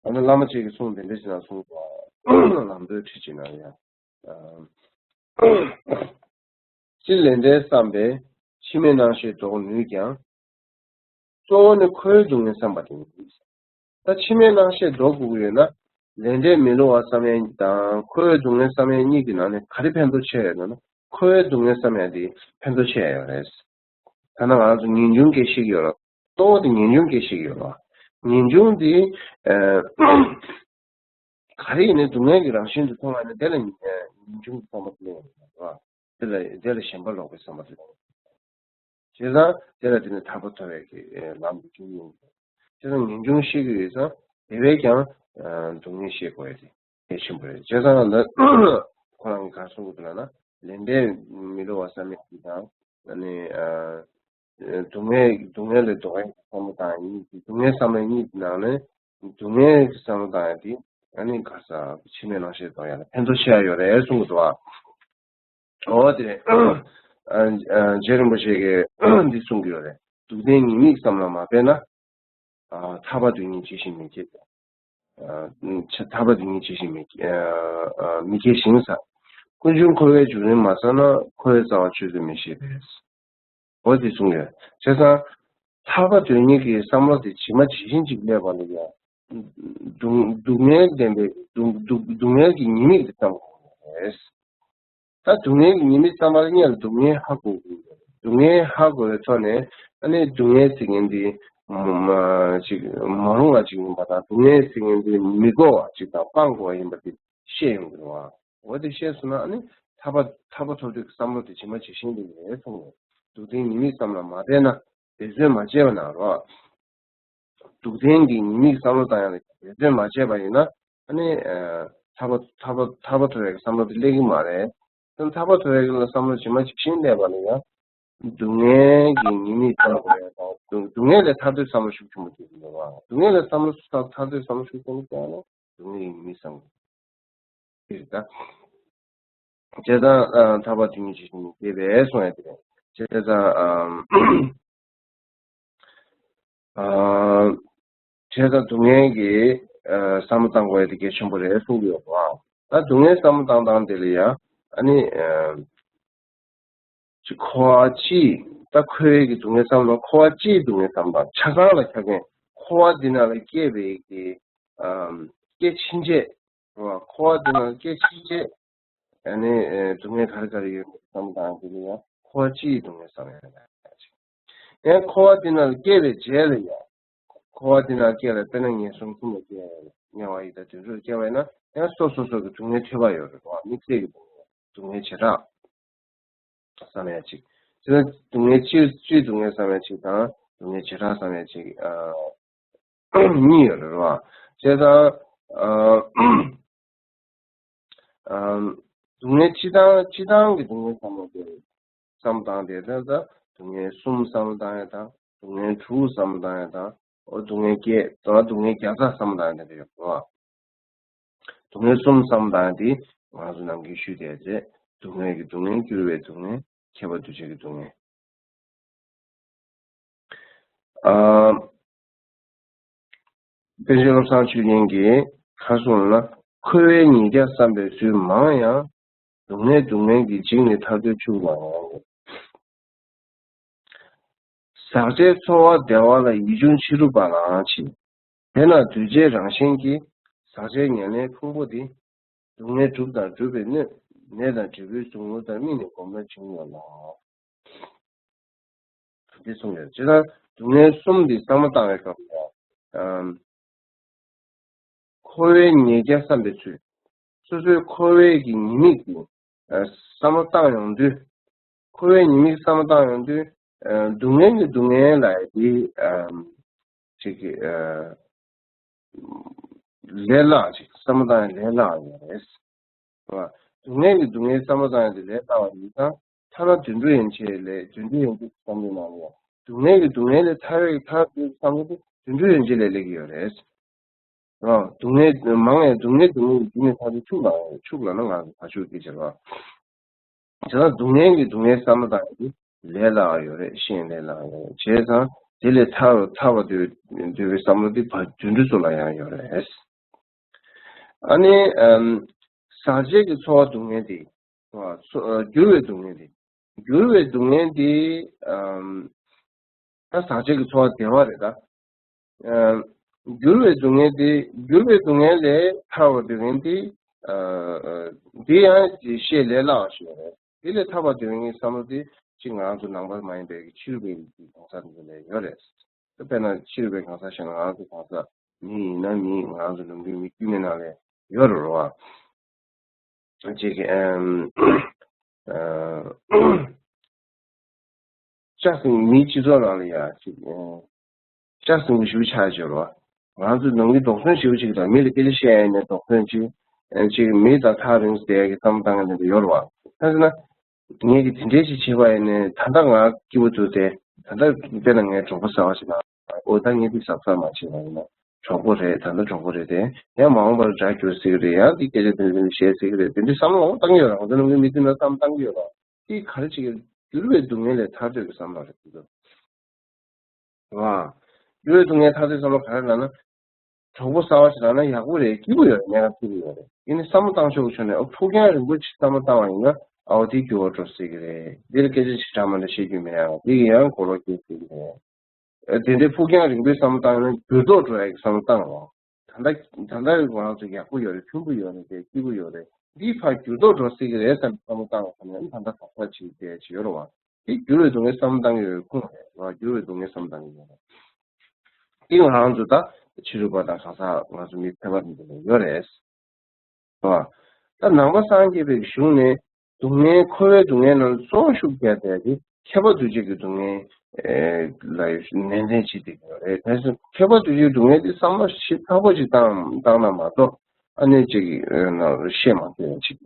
ད་ནི་བླ་མ་ཅིག་གིས་གསུངས་དེ་འདྲ་ཞིག་ན་གསུངས་པ། ལམ་མདོའི་ཁྲིད་ཅིག་ན་ཡང་། ཨམ། སྤྱིར་ལས་འབྲས་བསམ་པས་ཕྱི་མའི་སྣང་ཤས་ལྡོག་ནུས་ཀྱང་། གཙོ་བོ་ནི་འཁོར་བའི་སྡུག་བསྔལ་བསམ་པ་དེ་ཡིན། ད་ཕྱི་མའི་སྣང་ཤས་ལྡོག་དགོས་ཀྱི་ཡོད་ན། ལས་འབྲས་མི་བསླུ་བ་བསམ་ཡས་དང་འཁོར་བའི་སྡུག་བསྔལ་བསམ་ཡས་གཉིས་ཀྱི་ནང་ནས་ག་རེ་ཕན་ཐོགས་ཆེ་ཡོད་ན། འཁོར་བའི་སྡུག་བསྔལ་བསམ་ཡས་དེ་ཕན་ཐོགས་ཆེ་ཡོད་རེད། ད་ནང་ང་ཚོ་ངེས་འབྱུང་སྐྱེ་ཤེས་ཀྱི་ཡོད་རེད། གཙོ་བོ་དེ་ངེས་འབྱུང་སྐྱེ་ཤེས་ཀྱི་ཡོད་རེད། ངེས་འབྱུང་དེ་ཨ། ག་རེ་ཡིན་ནའི་སྡུག་བསྔལ་གྱི་རང་བཞིན་དུ་མཐོང་བ་ནི་དེ་ལ་ངེས་འབྱུང་གི་བསམ་པ་དེ་ལ་ཡོད་རེད། དེ་ལ་དེ་ལ་ཞེན་པ་ལོག་པའི་བསམ་པ་དེ་ལ་ཡོད་རེད། བྱས་ཙང་དེ་ལ་དེ་ནི་ཐར་པ་ཐོབ་པའི་གི་ལམ་དུ་འགྱུར་ཡོང་གི་རེད། བྱས་ཙང་ངེས་འབྱུང་ཤེས་ཀྱི་ཡོད་ཙང་དེ་བས་ཀྱང་ཨ། སྡུག་བསྔལ་ཤེས་དགོས་ཡ་དེ་གལ་ཆེན་པོ་རེད། བྱས་ཙང་ད་ཁོ་རང་གིས་ག་རེ་གསུང་གི་འདུག་ལབ་ན། ལས་འབྲས་མི་བསླུ་བ་བསམ་ཡས་ཀྱི་དང་། ཨ་ནི་ཨ། སྡུག་བསྔལ་སྡུག་བསྔལ་ལས་ལྡོག་ཡས་ཀྱི་བསམ་བློ་བཏང་ཡས་གཉིས་ཀྱི། སྡུག་བསྔལ་བསམ་ཡས་གཉིས་ཀྱི་ནང་ནས་སྡུག་བསྔལ་གྱི་བསམ་བློ་བཏང་ཡས་དེ་ཨ་ནི་ག་ས་ཕྱི་མའི་སྣང་ཤས་ལྡོག་ཡས་ལ་ཕན་ཐོགས་ཆེ་བ་ཡོད་རེད་གསུང་གི་འདུག་བ། འོ་དེ་རེད། ཨ། ཨ། རྗེ་རིན་པོ་ཆེ་གིས་འདི་གསུང་གི་ཡོད་རེད། སྡུག་བདེན་ཉེས་དམིགས་བསམ་བློ་མ་འཕེལ་ན། ཨ། ཐར་པ་དོན་གཉིས་ཇི་བཞིན་མི་སྐྱེ། ཨ། ཐར་པ་དོན་གཉིས་ཇི་བཞིན་མི་སྐྱེ། ཨ། མི་སྐྱེ་ཞིང་ས། ཀུན་འབྱུང་འཁོར་བའི་འབྱུང་རིམ་མ་ཚང་ན་འཁོར་བའི་རྩ་བ་ཆོད་ཚུལ་མི་ཤེས་པས། འོ་དེ་གསུངས་ཡོད། བྱས་ཙང་། ཐར་པ་དོན་གཉེར་གྱི་བསམ་བློ་དེ་ཇི་མ་ཇི་བཞིན་ཅིག་སླེབས་པ་ལ་ཡང་། སྡུག་སྡུག་བསྔལ་ལྡན་པའི་སྡུག་སྡུག་སྡུག་བསྔལ་གྱི་ཉེས་དམིགས་དེ་བསམ་དགོས་རེད། ད་སྡུག་བསྔལ་གྱི་ཉེས་དམིགས་བསམ་པ་ལ་སྔོན་ལ་སྡུག་བསྔལ་ཧ་གོ་དགོས་རེད། སྡུག་བསྔལ་ཧ་གོ་བའི་ཐོག་ནས་ཨ་ནི་སྡུག་བསྔལ་ཟེར་མཁན་འདི་མ་ཅིག་མ་རུང་བ་ཅིག་ཡིན་པ་དང་སྡུག་བསྔལ་ཟེར་མཁན་འདི་མི་དགོས་པ་ཅིག་དང་སྤང་དགོས་པ་ཡིན་པ་དེ་ཤེས་ཡོང་གི་རེད་བ། འོ་དེ་ཤེས་སོང་ན་ཨ་ནི་ཐར་པ་ཐར་པ་ཐོབ་དུས་ཀྱི་བསམ་བློ་དེ་ཇི་མ་ཇི་བཞིན་དུ་ཡོད་སོང་ནས་སྡུག་བདེན་ཉེས་དམིགས་བསམ་ལ་མ་བལྟས་ན་འབད་བརྩོན་མ་བྱས་པ་ན་རོ། སྡུག་བདེན་གྱི་ཉེས་དམིགས་བསམ་བློ་བཏང་ཡག་ལ་འབད་བརྩོན་མ་བྱས་པ་ཡིན་ན་ཨ་ནི་ཐར་པ་ཐར་པ་ཐར་པ་ཐོབ་ཡག་གི་བསམ་བློ་དེ་སླེབས་ཀྱི་མ་རེད། ཐར་པ་ཐོབ་ཡག་གི་བསམ་བློ་ཇི་མ་ཇི་བཞིན་སླེབས་པ་ལ་ཡང་སྡུག་བསྔལ་གྱི་ཉེས་དམིགས་བསམ་དགོས་ཡག་དང་སྡུག་སྡུག་བསྔལ་ལས་ཐར་འདོད་བསམ་བློ་ཤུགས་ཆེན་པོ་སྐྱེ་གི་འདུག་བ། སྡུག་བསྔལ་ལས་བསམ་བློ་ཐར་ཐར་འདོད་བསམ་བློ་ཤུགས་ཆེན་པོ་སྐྱེ་ཡག་ལ་སྡུག་བསྔལ་གྱི་ཉེས་དམིགས་བསམ་དགོས། ད། བྱས་ཙང་ཐར་པ་དོན་གཉེར་ཇི་བཞིན་ཉིད་བསྟན་པས་གསུངས་ཡ་དེ་རེད། བྱས་ཙང་། བྱས་ཙང་སྡུག་བསྔལ་གྱི་བསམ་བློ་བཏང་དགོས་ཡ་དེ་གལ་ཆེན་པོ་རེད་གསུངས་ཀྱི་ཡོད་པ། ད་སྡུག་བསྔལ་བསམ་བློ་བཏང་སྟངས་དེ་ལ་ཡ་ཨ་ནི། ཅིག་འཁོར་བ་སྤྱིའི་ད་འཁོར་བའི་གི་སྡུག་བསྔལ་བསམ་ན་འཁོར་བ་སྤྱིའི་སྡུག་བསྔལ་བསམ་པ་ཆ་ཚང་ལ་ཁྱབ་མཁན་འཁོར་བ་འདི་ནང་ལ་སྐྱེས་པའི་གི་ཨམ་སྐྱེ་ཕྱིན་ཆད་རེད་བ། འཁོར་བ་འདི་ནང་ལ་སྐྱེ་ཕྱིན་ཆད་ཨ་ནི་ཨེ་སྡུག་བསྔལ་ག་རེ་ག་རེ་ཡོད་མེད་བསམ་སྟངས་དེ་ལ་ཡང་འཁོར་བ་སྤྱིའི་སྡུག་བསྔལ་བསམ་ཡང་ཡང་ཅིག་ཡང་འཁོར་བ་འདི་ནང་ལ་སྐྱེས་པའི་རྗེས་ལ་ཡང་འཁོར་བ་འདི་ནང་སྐྱེས་ལ་དཔེར་ན་ངན་སོང་གསུམ་ལ་སྐྱེས་དམྱལ་བ་ཡི་དྭགས་དུད་འགྲོར་སྐྱེ་བ་ཡིན་ན་ཡང་སོ་སོ་སོ་གི་སྡུག་བསྔལ་ཐོས་པ་ཡོད་རེད་བ། དམིགས་བསལ་གྱི་སྡུག་བསྔལ་བྱེ་བྲག་བསམ་ཡ་གཅིག་དེ་ནས་སྡུག་བསྔལ་སྤྱིའི་སྤྱིའི་སྡུག་བསྔལ་བསམ་ཡ་གཅིག་དང་སྡུག་བསྔལ་བྱེ་བྲག་བསམ་ཡ་གཅིག་ཨ་གཉིས་ཡོད་རེད་བ། བྱས་ཙང་ཨ་ཨ་སྡུག་བསྔལ་སྤྱི་བཏང་སྤྱི་བཏང་གི་སྡུག་བསྔལ་བསམ་བློ་དེ་བསམ་བཏང་དེ་ད་ལྟ་སྡུག་བསྔལ་གསུམ་བསམ་བཏང་ཡ་དང་སྡུག་བསྔལ་དྲུག་བསམ་བཏང་ཡ་དང་འོ་སྡུག་བསྔལ་བརྒྱད་དང་སྡུག་བསྔལ་བརྒྱ་རྩ་བསམ་བཏང་ཡ་དེ་འདྲ་ཡོད་རེད་བ། སྡུག་བསྔལ་གསུམ་བསམ་བཏང་དེ་ང་ཚོ་ནམ་རྒྱུན་ཞུས་བསྡད་རེད། སྡུག་བསྔལ་གྱི་སྡུག་བསྔལ། འགྱུར་བའི་སྡུག་བསྔལ། ཁྱད་པར་འདུ་བྱེད་ཀྱི་སྡུག་བསྔལ། ཨ། པཎ་ཆེན་བློ་བཟང་ཆོས་རྒྱན་གྱིས་ག་གསུངས་ལབ་ན། འཁོར་བའི་ཉེས་བརྒྱ་བསམ་པའི་ཚུལ་མང་ཡང་། སྡུག་བསྔལ་སྡུག་བསྔལ་གྱིས་འཇིགས་ནས་ཐར་འདོད་ཕྱུག་ལ་ཡང་། ཟག་བཅས་ཚོར་བ་བདེ་བ་ལ། ཡིད་འབྱུང་ཕྱི་རུ་བ་ལའང་ཕྱིན། དེས་ན་གདུལ་བྱའི་རང་བཞིན་གྱིས། ཟག་བཅས་ཉེར་ལེན་ཕུང་པོ་འདི། སྡུག་བསྔལ་སྒྲུབ་དང་སྒྲུབ་པའི་སྣོད། ནད་དང་འབྲས་བུའི་གཟུགས་ངོ་ལྟར། དམིགས་ནས་བསྒོམས་ན་འབྱུང་ངོ་ལ། འདི་གསུངས་ཡོད། ཇི་ལྟར་སྡུག་བསྔལ་གསུམ་འདི་བསམ་བློ་བཏང་བའི་སྐབས་ལ་ཡང་། འཁོར་བའི་ཉེས་བརྒྱ་བསམ་པའི་ཚུལ། སོ་སོའི་འཁོར་བའི་གི་ཉེས་དམིགས་དེ་བསམ་བློ་བཏང་ཡོང་དུས། འཁོར་བའི་ཉེས་དམིགས་བསམ་བློ་བཏང་ཡོང་དུས། སྡུག་བསྔལ་གྱི་སྡུག་བསྔལ་ལ་དེ་ཅིག་གི་ལས་སླ་ཅིག་བསམ་བློ་བཏང་ཡ་ལས་སླ་ཡོད་རེད། སྡུག་བསྔལ་གྱི་སྡུག་བསྔལ་བསམ་བློ་བཏང་ཡ་དེ་ལས་སླ་བ་ཡིན་ཙང་། ཐ་ན་དུད་འགྲོ་ཡན་ཆད་ལས་དུད་འགྲོ་ཡན་ཆད་བསམ་བློ་གནང་ཡ། སྡུག་བསྔལ་གྱི་སྡུག་བསྔལ་ལས་ཐར་བའི་ཐར་འདོད་བསམ་བློ་དེ་དུད་འགྲོ་ཡན་ཆད་ལས་སླེབས་ཀྱི་ཡོད་རེད། རང་སྡུག་བསྔལ་མང་ཡང་སྡུག་བསྔལ་སྡུག་བསྔལ་གྱིས་འཇིགས་ནས་ཐར་འདོད་ཕྱུག་ལ་ཕྱུག་ལ་ན་ང་ཚོ་བ་ཕྱུགས་ཀྱི་བྱེད་པ། བྱས་ཙང་སྡུག་བསྔལ་གྱི་སྡུག་བསྔལ་བསམ་བློ་བཏང་ཡ་དེ་ལས་སླ་བ་ཡོད་རེད། ཤེས་ལས་སླ་བ་ཡོད་རེད། བྱས་ཙང་དེ་ལས་ཐར་ཐར་བ་འདོད་འདོད་པའི་བསམ་བློ་དེ་བ་དུད་འགྲོ་ཚོ་ལ་ཡང་ཡོད་རེད། ཨ་ནི་ཨམ་ཟག་བཅས་ཀྱི་ཚོར་བ་སྡུག་བསྔལ་དེ། ཚོར་བ་འགྱུར་བའི་སྡུག་བསྔལ་དེ། འགྱུར་བའི་སྡུག་བསྔལ་དེ་ཨམ་ད་ཟག་བཅས་ཀྱི་ཚོར་བ་བདེ་བ་རེད་ད། ཨ་འགྱུར་བའི་སྡུག་བསྔལ་དེ། འགྱུར་བའི་སྡུག་བསྔལ་ལས་ཐར་བ་འདོད་མཁན་དེ། ཨ་ཨ་དེ་ཡང་ཅིག་ཤེས་ལས་སླ་བ་ཞིག་ཡོད་རེད། དེ་ལས་ཐར་བ་འདོད་མཁན་བསམ་བློ་དེ་ཅིག་ང་རང་ཚོ་ནང་པ་མ་ཡིན་པའི་ཕྱི་རོལ་པའི་གང་ཟག་དེ་ཚོ་ལ་ཡོད་རེད། དཔེར་ན་ཕྱི་རོལ་པའི་གང་ཟག་བཤད་ན་ང་རང་ཚོ་གང་ཟག་མི་ཡིན་ན་མི་ཡིན། ང་རང་ཚོ་ནམ་རྒྱུན་མི་དཀྱུས་མའི་ནང་ལ་ཡོད་རེད་རོ། ཅིག་ཨམ་ཨ་ལྕགས་སྲིན་མིའི་སྤྱི་ཚོགས་ནང་ལ་ཡ་ཅིག་ཨ་ལྕགས་སྲིན་པོ་ཞེ་པོ་ཆགས་ཡོད་རེད་བ། ང་ཚོ་ནང་གི་དོགས་ཟོན་ཞེ་པོ་ཅིག་དང་མི་ལ་སྐད་ཆ་བཤད་ཡ་ནས་དོགས་ཟོན་ཅིག་ཨ་ཅིག་མི་དང་ཐག་རིང་བསྡད་ཡ་གི་བསམ་བློ་བཏང་ཡ་དེ་འདྲ་ཡོད་རེད་བ། ད་ཟེར་ན། ངས་ཀྱི་དེ་འདྲའི་ཞིག་བྱས་པ་ཡིན་ནའི་ད་ལྟ་ང་སྐྱིད་པོ་འདུག་སྟེ། ད་ལྟ་དཔེར་ན་ངའི་གྲོགས་པོ་གསར་པ་ཞིག་དང་། འོ་ད་ངས་འདི་གཟབ་གཟབ་མ་བྱས་པ་ཡིན་ན་གྲོགས་པོ་རེད། ད་ལྟ་གྲོགས་པོ་རེད་དེ། ཡང་མ་འོངས་པར་དགྲ་འགྱུར་སྲིད་ཀྱི་རེད། ཡང་འདི་སྐད་ཆ་དེ་འདྲ་བཤད་སྲིད་ཀྱི་རེད། དེ་འདྲའི་བསམ་བློ་འོང་བཏང་གི་ཡོད་རེད། ང་ཚོ་ནང་མི་མི་དེ་འདྲ་བསམ་བཏང་གི་ཡོད་རེད། དེ་ག་རེ་བྱེད་ཀྱི་འགྱུར་བའི་སྡུག་བསྔལ་ལས་ཐར་འདོད་ཀྱི་བསམ་བློ་རེད་འདུག་བ། འགྱུར་བའི་སྡུག་བསྔལ་ཐར་འདོད་བསམ་བློ་ག་རེ་ལབ་ན། གྲོགས་པོ་གསར་པ་ཞིག་རག་ན་ཡག་པོ་རེད། སྐྱིད་པོ་ཡོད་རེད། གནས་སྐབས་སྐྱིད་པོ་ཡོད་རེད། ཡིན་ནའི་བསམ་བློ་བཏང་ཆོག་གི་ཆོག་ནས། ཨོ་ཕུགས་རྒྱང་རིང་པོ་ཅིག་བསམ་བློ་བཏང་བ་ཡིན་ན་ཨོ་དེ་འགྱུར་བ་འགྲོ་སྲིད་ཀྱི་རེད། འདི་ལ་སྐད་ཆ་ཞིག་འདྲ་མ་འདྲ་བཤད་རྒྱུ་མེད་ཡང་འདི་གི་ཡང་གོ་ལོག་སྐྱེ་སྲིད་ཀྱི་རེད། ཨ་དེ་འདྲའི་ཕུགས་རྒྱང་རིང་པོའི་བསམ་བློ་བཏང་ན་འགྱུར་ལྡོག་འགྲོ་ཡག་གི་བསམ་བློ་བཏང་རོགས། ད་ལྟ་ད་ལྟ་ང་རང་ཚོ་ཡག་པོ་ཡོད་རེད། ཕུན་པོ་ཡོད་རེད། དེ་སྐྱིད་པོ་ཡོད་རེད། འདིའི་ཕར་འགྱུར་ལྡོག་འགྲོ་སྲིད་ཀྱི་རེད་བསམ་བསམ་བློ་བཏང་བ་ནས་ད་ལྟ་ག་ས་ཅིག་བསྡད་ཅིག་ཡོད་རེད་བ། དེ་འགྱུར་བའི་སྡུག་བསྔལ་བསམ་བློ་བཏང་གི་ཡོད་ཁུངས་རེད་བ། འགྱུར་བའི་སྡུག་བསྔལ་བསམ་བློ་བཏང་གི་ཡོད་རེད། དེ་ང་རང་ཚོ་ད་ཕྱི་རོལ་པ་དང་ག་ས་ང་ཚོ་མི་ཕལ་པ་འདི་ལ་ཡོད་རེད། ད་ནང་པ་སངས་རྒྱས་པའི་གཞུང་ནས་སྡུག་བསྔལ་འཁོར་བའི་སྡུག་བསྔལ་རྣམས་གཙོ་བོ་ཤུགས་རྒྱག་པའི་དེ་ཁྱབ་པ་འདུ་བྱེད་ཀྱི་སྡུག་བསྔལ་ལ་ནན་ཏན་བྱེད་བསྡད་ཀྱི་ཡོད་རེད། གལ་སྲིད་ཁྱབ་པ་འདུ་བྱེད་ཀྱི་སྡུག་བསྔལ་དེ་བསམ་བློ་ཞིབ་ཚགས་པོ་ཞིག་བཏང་བཏང་ན་མ་གཏོགས་ཨ་ནི་ཅིག་ཤེས་མ་ཐུབ་ཅིག་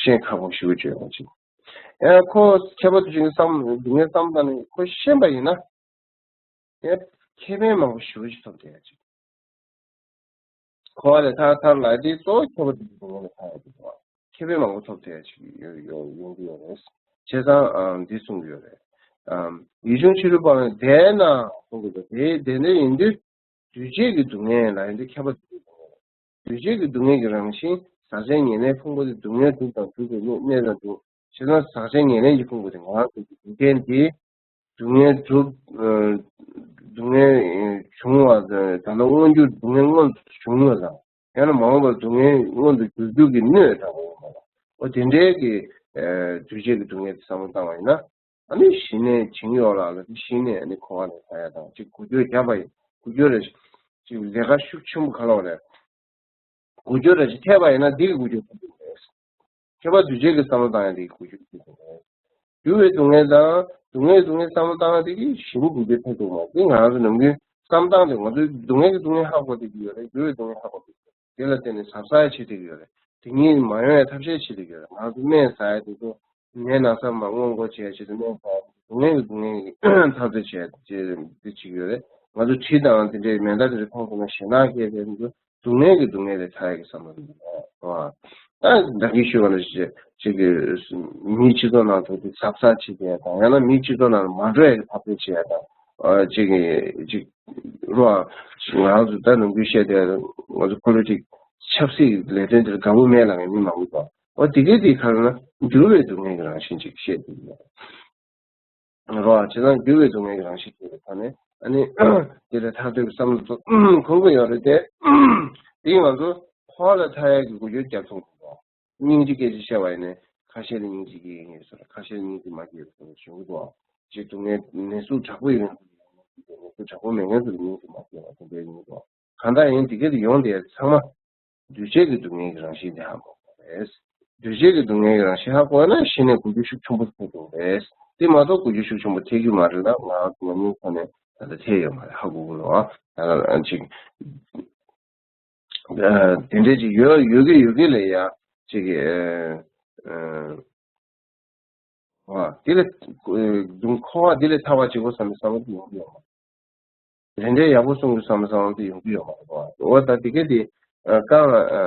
ཤེས་ཁག་པོ་ཞེ་པོ་ཅིག་ཡོད་པ་ཅིག་ཡང་ཁོ་ཁྱབ་པ་འདུ་བྱེད་ཀྱི་བསམ་སྡུག་བསྔལ་བསམ་བཏང་ནས་ཁོ་ཤེས་པ་ཡིན་ན། དེ་ཁེ་ཕན་མང་པོ་ཞེ་པོ་ཅིག་ཐོབ་བསྡད་ཡ་ཅིག་འཁོར་བ་ལས་ཐར་ཐར་ལ་དེ་གཙོ་བོ་ཁྱབ་པ་འདུ་བྱེད་ཀྱི་སྡུག་བསྔལ་ལས་ཐར་ཡ་དེ་རེད་བ། ཁེ་ཕན་མང་པོ་ཐོབ་བསྡད་ཡ་ཅིག་ཡོང་ཡོང་ཡོང་གི་ཡོད་རེད། བྱས་ཙང་ཨ་འདི་གསུང་གི་ཡོད་རེད། ཨ་ཡིད་གཞུང་ཕྱི་རོལ་པ་ལ་དེས་ན་གསུང་གི་འདུག་དེ་དེ་འདྲ་ཡིན་དུས་འདུས་བྱས་ཀྱི་སྡུག་བསྔལ་ལ་ཡིན་དུས་ཁྱབ་པ་འདུ་བྱེད་ཀྱི་སྡུག་བསྔལ། འདུས་བྱས་ཀྱི་སྡུག་བསྔལ་གྱི་རང་བཞིན་ཟག་བཅས་ཉེར་ལེན་ཕུང་པོ་དེ་སྡུག་བསྔལ་སྒྲུབ་དང་སྒྲུབ་པའི་གནས་དང་འགྲུབ། བྱས་ཙང་ཟག་བཅས་ཉེར་ལེན་གྱི་ཕུང་པོ་དེ་ང་རང་ཚོ་གི་འཇིག་རྟེན་འདིའི་སྡུག་བསྔལ་སྒྲུབ། ཨ་སྡུག་བསྔལ་བྱུང་བ་ད་ལྟ་མངོན་གྱུར་སྡུག་བསྔལ་མངོན་དུ་བྱུང་བ་དང་། ཡང་ན་མ་འོངས་པར་སྡུག་བསྔལ་མངོན་དུ་འགྱུར་རྒྱུ་གི་གནོད་འདྲ་པོ་ཡོད་མ་རེད། འོ་དེ་འདྲའི་གི་ཨ་འདུས་བྱས་ཀྱི་སྡུག་བསྔལ་དེ་བསམ་བློ་བཏང་བ་ཡིན་ན། ཨ་ནི་གཞི་ནས་བྱིང་ཡོད་ལ་ལ་གཞི་ནས་ཨ་ནི་འཁོར་བ་ལས་ཐར་ཡ་དང་ཅིག་འགུལ་སྐྱོད་རྒྱབ་པ་ཡིན། འགུལ་སྐྱོད་རེ་ཅིག་ལས་ཀ་ཤུགས་ཆེན་པོ་ག་ལ་བ་རེད། འགུལ་སྐྱོད་རེ་ཅིག་ཐེབས་པ་ཡིན་ན་འདི་གི་འགུལ་སྐྱོད་ཐེབས་ཀྱི་རེད། ཁྱད་པར་འདུས་བྱས་ཀྱི་བསམ་བློ་བཏང་ཡ་འདི་གི་འགུལ་སྐྱོད་ཐེབས་ཀྱི་རེད། འགྱུར་བའི་སྡུག་བསྔལ་དང་སྡུག་བསྔལ་སྡུག་བསྔལ་བསམ་བློ་བཏང་ཡ་འདི་གི་གཞི་ནས་འགུལ་སྐྱོད་ཐེབས་ཐུབ་མ་རེད། ང་རང་ཚོ་ནམ་རྒྱུན་བསམ་སྟངས་དེ་ང་ཚོའི་སྡུག་བསྔལ་གྱི་སྡུག་བསྔལ་ཧ་གོ་བསྡད་ཀྱི་ཡོད་རེད། འགྱུར་བའི་སྡུག་བསྔལ་ཧ་གོ་བསྡད་ཀྱི་ཡོད་རེད། དེ་ལ་བརྟེན་ནས་གཟབ་གཟབ་བྱེད་བསྡད་ཀྱི་ཡོད་རེད། དེ་གཉིས་མ་ཡོང་ཡ་ཐབས་ཤེས་བྱེད་བསྡད་ཀྱི་ཡོད་རེད། ང་ཚོ་སྨན་ཟ་ཡ་དེ་ཚོ་ནད་ན་ཚ་མ་སྔོན་འགོག་བྱེད་ཡ་ཆེད་དུ་སྨན་ཟ་ཡ་དེ་ཚོ་སྡུག་བསྔལ་གྱི་སྡུག་བསྔལ་གྱི་འཐབ་རྩོད་བྱེད་ཡ་དེ་བྱེད་ཀྱི་ཡོད་རེད། ང་ཚོ་གྲི་དང་དེ་འདྲའི་མེ་མདའ་དེ་ཚོ་མཐོང་སོང་ན་ཞེད་སྣང་སྐྱེས་པའི་ཚོ་སྡུག་བསྔལ་གྱི་སྡུག་བསྔལ་ལས་ཐར་ཡ་གི་བསམ་བློ་རེད། ད་ད་གིན་ཞུས་པ་ནང་བཞིན་ཅིག་གི་མིའི་སྤྱི་ཚོགས་ནང་དུ་གཟབ་གཟབ་བྱེད་ཡ་དང་། ཡང་ན་མིའི་སྤྱི་ཚོགས་ནང་ལ་མ་འགྲོ་ཡ་གི་འཐབ་རྩོད་བྱེད་ཡ་དང་། ཅིག་གི་ཅིག་རོ། ང་རང་ཚོ་ད་ནམ་རྒྱུན་བཤད་དེ་ང་ཚོ་པོ་ལི་ཊིག་ཆབ་སྲིད་ཀྱི་ལས་དོན་དེར་དགའ་པོ་མེད་ལབ་མཁན་མི་མང་པོ་འདུག་འོ་དེ་གའི་དེའི་ཁར་ན་འགྱུར་བའི་སྡུག་བསྔལ་གྱི་རང་བཞིན་ཅིག་བཤད་དེ་ཡོད་རོ། བྱས་ཙང་འགྱུར་བའི་སྡུག་བསྔལ་གྱི་རང་བཞིན་དེ་ལ་ཐ་ནས་ཨ་ནི་དེ་ལ་ཐར་འདོད་ཀྱི་བསམ་བློ་ཚོ་ཁོང་གི་ཡོད་རེད་དེ། དེ་ང་ཚོ་འཁོར་བ་ལས་ཐར་ཡག་གི་འགུལ་སྐྱོད་རྒྱབ་ཐུབ་འདུག་སྙིང་རྗེ་སྐད་ཆ་བཤད་པ་ཡིན་ནའི་ཁ་ཤས་ལ་སྙིང་རྗེ་སྐྱེ་གི་ཡིན་ཟེར། ཁ་ཤས་ལ་སྙིང་རྗེ་མ་སྐྱེ་བ་ཟེར་བྱུང་གི་འདུག་ཅིག་སྡུག་བསྔལ་ནད་ཟུག་དྲག་པོ་ཡོད་ན་ནད་ཟུག་དྲག་པོ་མེད་མཁན་ཚོ་ལ་སྙིང་རྗེ་མ་སྐྱེ་བ་དེ་འདྲའི་ཡིན་འདུག་གང་ལྟར་ཡིན་དེ་ག་དེ་ཡོང་དེ་ཚང་མ་འདུས་བྱས་ཀྱི་སྡུག་བསྔལ་གྱི་རང་བཞིན་དེ་ཧ་གོ་དགོས་རེད། འདུས་བྱས་ཀྱི་སྡུག་བསྔལ་གྱི་རང་བཞིན་ཧ་གོ་ན་གཞི་ནས་འགུལ་སྐྱོད་ཤུགས་ཆེན་པོ་ཐེབས་ཀྱི་རེད། དེ་མ་གཏོགས་འགུལ་སྐྱོད་ཤུགས་ཆེན་པོ་ཐེབས་ཀྱི་མ་རེད་ལ། ང་ཉམས་མྱོང་ཐོག་ནས་ད་ལྟ་ཐེབས་ཡོད་མ་རེད། ཧ་གོ་གི་རེད་བ། ད་ལྟ་ཅིག་ཨ་དེ་འདྲས་ཅིག་ཡོད་ཡོད་གི་ཡོད་གི་ལ་ཡ་ཅིག་ཨ་ཨ་བ་དེ་ལས་སྡུག་འཁོར་བ་འདི་ལས་ཐར་བ་བྱེད་དགོས་བསམ་པའི་བསམ་བློ་དེ་ཡོང་གི་ཡོད་མ་རེད། དེ་འདྲའི་ཡག་པོ་གསུང་དགོས་བསམ་པའི་བསམ་བློ་དེ་ཡོང་གི་ཡོད་མ་རེད་བ། འོ་ད་དེ་ག་དེ་ཨ་རྐང་ལ་ཨ་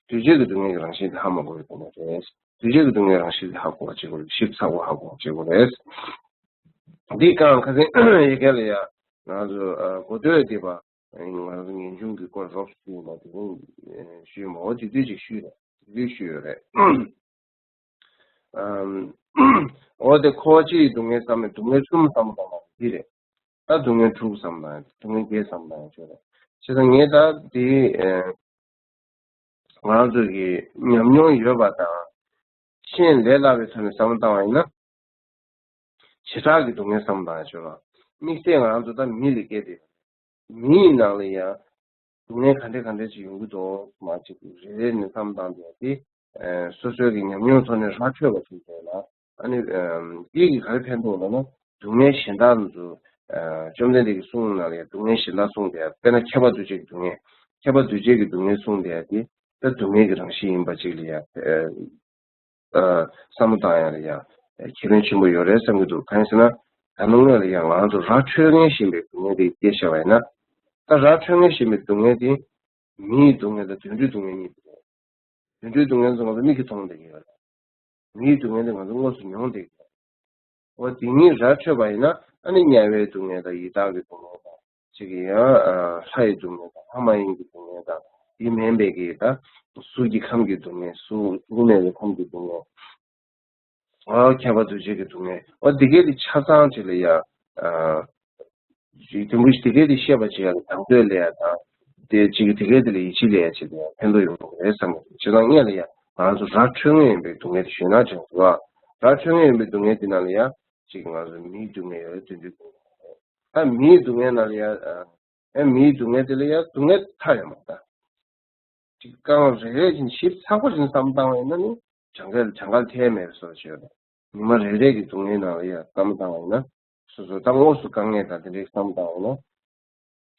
འདུས་བྱས་ཀྱི་སྡུག་བསྔལ་གྱི་རང་བཞིན་དེ་ཧ་མ་གོ་བའི་སྒོ་ནས་རེད། འདུས་བྱས་ཀྱི་སྡུག་བསྔལ་རང་བཞིན་དེ་ཧ་གོ་བ་བྱེད་དགོས་རེད། ཞིབ་ཚགས་པོ་ཧ་གོ་བ་བྱེད་དགོས་རེད། འདི་རྐང་ཁ་སང་ཡི་གེ་ལ་ཡ་ང་ཚོ་ཨ་གོ་ཐོས་བསྡད་པ། ང་ཚོ་ངེས་འབྱུང་གི་སྐོར་རོབ་ཞུས་ཡིན་ན་དེ་རིང་ཞུས་མ་འོ་དེ་དུས་ཅིག་ཞུས་རེད། དེ་དུས་ཞུས་ཡོད་རེད། ཨམ། འོ་དེ་འཁོར་བ་སྤྱི་ཡི་སྡུག་བསྔལ་བསམ་ནས་སྡུག་བསྔལ་གསུམ་བསམ་བློ་བཏང་བ་འདི་རེད། ད་སྡུག་བསྔལ་དྲུག་བསམ་བློ་བཏང་ཡ། སྡུག་བསྔལ་བརྒྱད་བསམ་བློ་བཏང་ཡ་ཆོག་རེད། བྱས་ཙང་ངས་ད་འདི་ཨེ་ང་རང་ཚོ་གི་ཉམས་མྱོང་ཡོད་པ་དང་། གཞན་ལས་སླ་བའི་ཐོག་ནས་བསམ་བློ་བཏང་བ་ཡིན་ན། བྱེ་བྲག་གི་སྡུག་བསྔལ་བསམ་བློ་བཏང་ཡ་ཆོག་ར། དམིགས་བསལ་ང་རང་ཚོ་ད་མི་ལ་སྐད་དེ། མིའི་ནང་ལ་ཡང་སྡུག་བསྔལ་ག་འདྲ་ག་འདྲ་ཅིག་ཡོང་གི་འདུག་མ་ཅིག་རེ་རེ་ནས་བསམ་བཏང་བསྡད་དེ། ཨ་སོ་སོའི་གི་ཉམས་མྱོང་ཐོག་ནས་ར་འཕྲོད་པ་ཅིག་བྱས་ན། ཨ་ནི་ཨ་འདི་གི་ག་རེ་ཕན་ཐོགས་ལབ་ན། སྡུག་བསྔལ་གཞན་དག་ཚོ་ཨ་བཅོམ་ལྡན་འདས་ཀྱི་གསུང་ནང་ལ་ཡང་སྡུག་བསྔལ་གཞན་དག་གསུངས་བསྡད་ཡ། དཔེར་ན་ཁྱབ་པ་འདུ་བྱེད་ཀྱི་སྡུག་བསྔལ། ཁྱབ་པ་འདུ་བྱེད་ཀྱི་སྡུག་བསྔལ་གསུངས་བསྡད་ཡ་དེ་ད་སྡུག་བསྔལ་གྱི་རང་བཞིན་ཡིན་པ་ཅིག་ལ་ཡ། ཨ་བསམ་བློ་བཏང་ཡ་ལ་ཡང་ཁེ་ཕན་ཆེན་པོ་ཡོད་རེད་བསམ་གྱི་འདུག་གང་ཡིན་ཟེར་ན། ད་ནང་ལོགས་ལ་ཡང་ང་ཚོ་ར་འཕྲོད་མཁན་ཞིག་ཡིན་པའི་སྡུག་བསྔལ་དེ་སྐྱེས་བཞག་པ་ཡིན་ན། ད་ར་འཕྲོད་མཁན་ཞིག་ཡིན་པའི་སྡུག་བསྔལ་དེ་མིའི་སྡུག་བསྔལ་དང་དུད་འགྲོའི་སྡུག་བསྔལ་གཉིས་རེད། དུད་འགྲོའི་སྡུག་བསྔལ་ཚོ་ང་ཚོ་མིག་གིས་མཐོང་བསྡད་ཀྱི་ཡོད་རེད། མིའི་སྡུག་བསྔལ་དེ་ང་ཚོ་དངོས་སུ་མྱོང་བསྡད་ཀྱི་ཡོད་རེད། འོ་དེ་གཉིས་ར་འཕྲོད་པ་ཡིན་ན། ཨ་ནི་དམྱལ་བའི་སྡུག་བསྔལ་དང་ཡི་དྭགས་ཀྱི་སྡུག་བསྔལ་དང་། ཅིག་གི་ཡང་ལྷ་ཡི་སྡུག་བསྔལ་དང་ལྷ་མ་ཡིན་གྱི་སྡུག་བསྔལ་ དེ་མིན་པའི་གི་ད་གཟུགས་ཀྱི་ཁམས་ཀྱི་སྡུག་བསྔལ། གཟུགས་གཟུགས་མེད་པའི་ཁམས་ཀྱི་སྡུག་བསྔལ། ཨ་ཁྱབ་པ་འདུ་བྱེད་ཀྱི་སྡུག་བསྔལ། ཨ་འདི་གའི་དེ་ཆ་ཚང་ཅིག་ལ་ཡ། ཨ་ཅིག་དུམ་བུ་ཞིག་དེ་གའི་དེ་ཤེས་པ་བྱེད་ཡ་དང་དོད་ལ་ཡ་དང་། དེ་ཅིག་དེ་གའི་དེ་ལ་ཡིད་ཆེས་ལ་ཡ་བྱེད་དེ་ཡང་ཕན་ཐོགས་ཡོང་གི་རེད་བསམ་གི་འདུག་བྱས་ཙང་སྔོན་ལ་ཡ་ང་ཚོ་ར་འཕྲོད་ངེས་ཡིན་པའི་སྡུག་བསྔལ་དེ་ཞུས་ན་ཅིག་འདུག་ཨ། ར་འཕྲོད་ངེས་ཡིན་པའི་སྡུག་བསྔལ་དེ་ནང་ལ་ཡ་ཅིག་ང་ཚོ་མིའི་སྡུག་བསྔལ་ཡོད་རེད། དུད་འགྲོའི་སྡུག་བསྔལ་ཡོད་རེད། ད་མིའི་སྡུག་བསྔལ་ནང་ལ་ཡ། ཨ་མིའི་སྡུག་བསྔལ་དེ་ལ་ཡ་སྡུག་བསྔལ་མཐའ་ཡོད་མ་རེད་ད། ཅིག་རྐང་རེ་རེ་བཞིན་ཞིབ་ཚགས་པོ་བཞིན་བསམ་བློ་བཏང་བ་ཡིན་ན་ནི་གྱངས་ཁ་གྱངས་ཁ་ཐལ་མེད་པའི་བཟོ་ཞིག་ཡོད་རེད། ཉི་མ་རེ་རེ་གི་སྡུག་བསྔལ་ནང་ལ་ཡ་བསམ་བློ་བཏང་བ་ཡིན་ན། སོ་སོ་ད་དངོས་སུ་དཀའ་ངལ་དང་དེ་འདྲའི་བསམ་བློ་བཏང་བ་ཡིན་ན།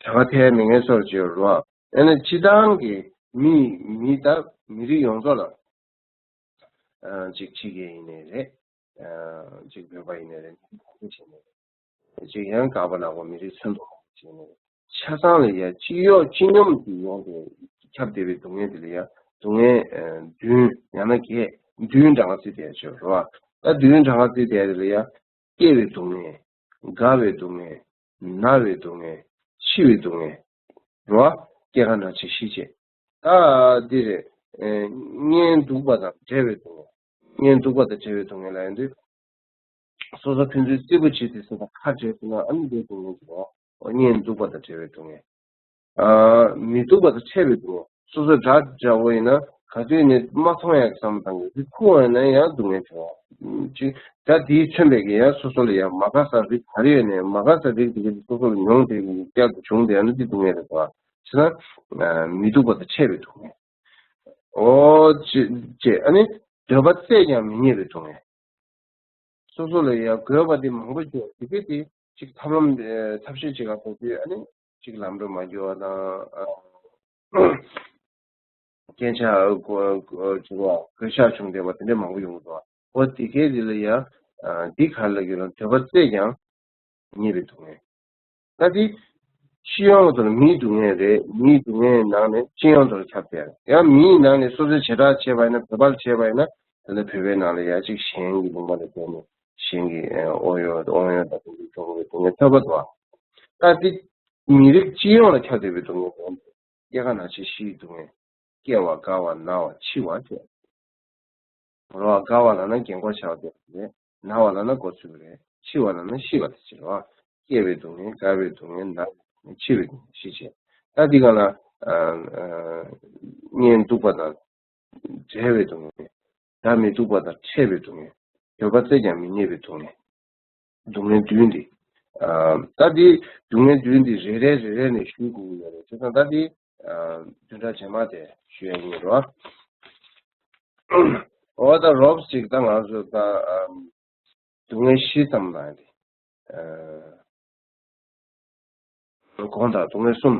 གྱངས་ཁ་ཐལ་མེད་མཁན་བཟོ་ཞིག་ཡོད་རེད་བ། ཨ་ནི་སྤྱི་བཏང་གི་མི་མི་ད་མི་རིགས་ཡོངས་རྫོགས་ལ། ཨ་ཅིག་ཕྱི་རྒྱལ་ཡིན་ནའི་རེད། ཨ་ཅིག་བོད་པ་ཡིན་ནའི་རེད། མི་རིགས་གང་ཅི་བྱས་ནའི་རེད། ཅིག་ཡང་དགག་པ་ལག་པ་མི་རིགས་ཚོན་མདོག་བྱས་ནའི་རེད། ཆ་ཚང་ལ་ཡ་སྤྱི་གཡོག་སྤྱི་སྙོམས་ཀྱི་ཡོང་དེ་ཁྱབ་བསྡད་པའི་སྡུག་བསྔལ་དེ་ལ་ཡ་སྡུག་བསྔལ་ཨ་བདུན་ཡང་ན་བརྒྱད། བདུན་གྲངས་ཀ་བརྩིས་བསྡད་ཡ་ཅིག་ཡོད་རེད་བ། ད་བདུན་གྲངས་ཀ་བརྩིས་བསྡད་ཡ་དེ་ལ་ཡ། སྐྱེ་བའི་སྡུག་བསྔལ། རྒ་བའི་སྡུག་བསྔལ། ན་བའི་སྡུག་བསྔལ། འཆི་བའི་སྡུག་བསྔལ། རེད་བ། སྐྱེ་རྒ་ན་འཆི་ཤི་བྱེད། ད་འདི་རེད། ཨེ་གཉེན་སྡུག་པ་དང་བྲལ་བའི་སྡུག་བསྔལ། གཉེན་སྡུག་པ་དང་བྲལ་བའི་སྡུག་བསྔལ་ལབ་ཡོང་དུས། སོ་སོ་ཕན་ཚུན་བརྩེ་པོ་བྱེད་དུས་སུ་དང་ཁ་བྲལ་སོང་ན་ཨ་ནི་འདིའི་སྡུག་བསྔལ་ཅིག་རེད་བ། གཉེན་སྡུག་པ་དང་བྲལ་བའི་སྡུག་བསྔལ། ཨ་མི་སྡུག་པ་དང་ཕྲད་པའི་སྡུག་བསྔལ། སོ་སོ་དགྲ་དགྲ་བོ་ཡིན་ན་ག་དུས་ནས་མ་མཐོང་ཡག་བསམ་བཏང་གི་རིགས་ཁུ་བ་ཡིན་ན་ཡང་སྡུག་བསྔལ་བྱུང་བ། ཅིག་ད་དེའི་མཚོན་པའི་གི་ཡང་སོ་སོ་ལ་ཡང་མ་དགའ་ས་རིགས་ག་རེ་ཡོད་ནས་མ་དགའ་ས་རིགས་དེ་གི་སོ་སོ་ལ་མྱོང་དེ་གི་བསྐྱར་དུ་བྱུང་དེ་ཡང་ན་དེ་སྡུག་བསྔལ་རེད་བ། བྱས་ན་མི་སྡུག་པ་དང་ཕྲད་པའི་སྡུག་བསྔལ། ཨོ་ཅེ་ཅེ་ཨ་ནི་འདོད་པ་སྩལ་ཀྱང་མི་རྙེད་པའི་སྡུག་བསྔལ། སོ་སོ་ལ་ཡང་དགོས་པ་དེ་མང་པོ་ཡོད་དེ་གས་དེ་གཅིག་ཐབས་ལམ་ཨེ་ཐབས་ཤེས་བྱེད་ག་ཐུག་དུས་ཨ་ནི་གཅིག་ལམ་འགྲོ་མ་འགྱུར་བ་དང་། ཨ་སྐྱེ་ཆ་གོ་གོ་བྱུང་བ་གོད་ཆག་བྱུང་བསྡད་པ་དེ་འདྲ་མང་པོ་ཡོང་གི་འདུག་འོ་དེ་གས་དེ་ལ་ཡང་ཨ་འདི་ག་ལ་གི་ལ་འདོད་པ་སྩལ་ཀྱང་རྙེད་པའི་སྡུག་བསྔལ། ད་དེ་སྤྱི་ཡོངས་དུ་མིའི་སྡུག་བསྔལ་རེད། མིའི་སྡུག་བསྔལ་ནང་ནས་སྤྱི་ཡོངས་དུ་ཁྱབ་བསྡད་ཡང་མིའི་ནང་ནས་སོ་སོའི་བྱེ་བྲག་བྱས་པ་ཡིན་ན་བོད་པར་བྱས་པ་ཡིན་ན་ད་ལྟ་བོད་པའི་ནང་ལ་ཡ་གཅིག་གཞན་གྱི་ལུང་པ་ལ་བསྡད་ནས་གཞན་གྱི་ཨོ་ཡོད་ཨོ་ཡོད་ད་དུང་འགྲོ་བའི་སྡུག་བསྔལ་ཐོབ་པ་འདུག་ད་དེ་མི་རིགས་སྤྱི་ཡོངས་ལ་ཁྱབ་བསྡད་པའི་སྡུག་བསྔལ་དང་སྐྱེ་རྒ་ན་འཆི་ཤིའི་སྡུག་བསྔལ། སྐྱེ་བ་རྒ་བ་ན་བ་འཆི་བ་བཅས། རོ་རྒ་བ་ལབ་ན་རྒན་འཁོགས་ཆགས་པ་དེ་རེད། ན་བ་ལབ་ན་འགོ་ཚུགས་པ་རེད། འཆི་བ་ལབ་ན་ཤི་བ་དེ་ཅི་རེད་བ། སྐྱེ་བའི་སྡུག་བསྔལ། རྒ་བའི་སྡུག་བསྔལ། ན་བའི་སྡུག་བསྔལ། འཆི་བའི་སྡུག་བསྔལ། ཤི་བྱས། ད་འདི་ག་ལ་ཨ་ཨ་གཉེན་སྡུག་པ་དང་བྲལ་བའི་སྡུག་བསྔལ། དགྲ་མི་སྡུག་པ་དང་ཕྲད་པའི་སྡུག་བསྔལ། འདོད་པ་སྩལ་ཀྱང་མི་རྙེད་པའི་སྡུག་བསྔལ། སྡུག་བསྔལ་བདུན་འདི། ཨ་ད་འདི་སྡུག་བསྔལ་བདུན་འདི་རེ་རེ་རེ་རེ་ནས་ཞུ་དགོས་ཀྱི་ཡོད་རེད། བྱས་ཙང་ད་འདི་ཨ་བདུན་ཕྲག་རྗེས་མ་དེ་ཞུ་ཡ་ཡིན་རོ། འོ་ད་རོབ་ཅིག་ད་ང་ཚོ་ད་ཨ་སྡུག་བསྔལ་བཞི་ཙམ་ལ་འདི། ཨ་གོང་དང་སྡུག་བསྔལ་གསུམ།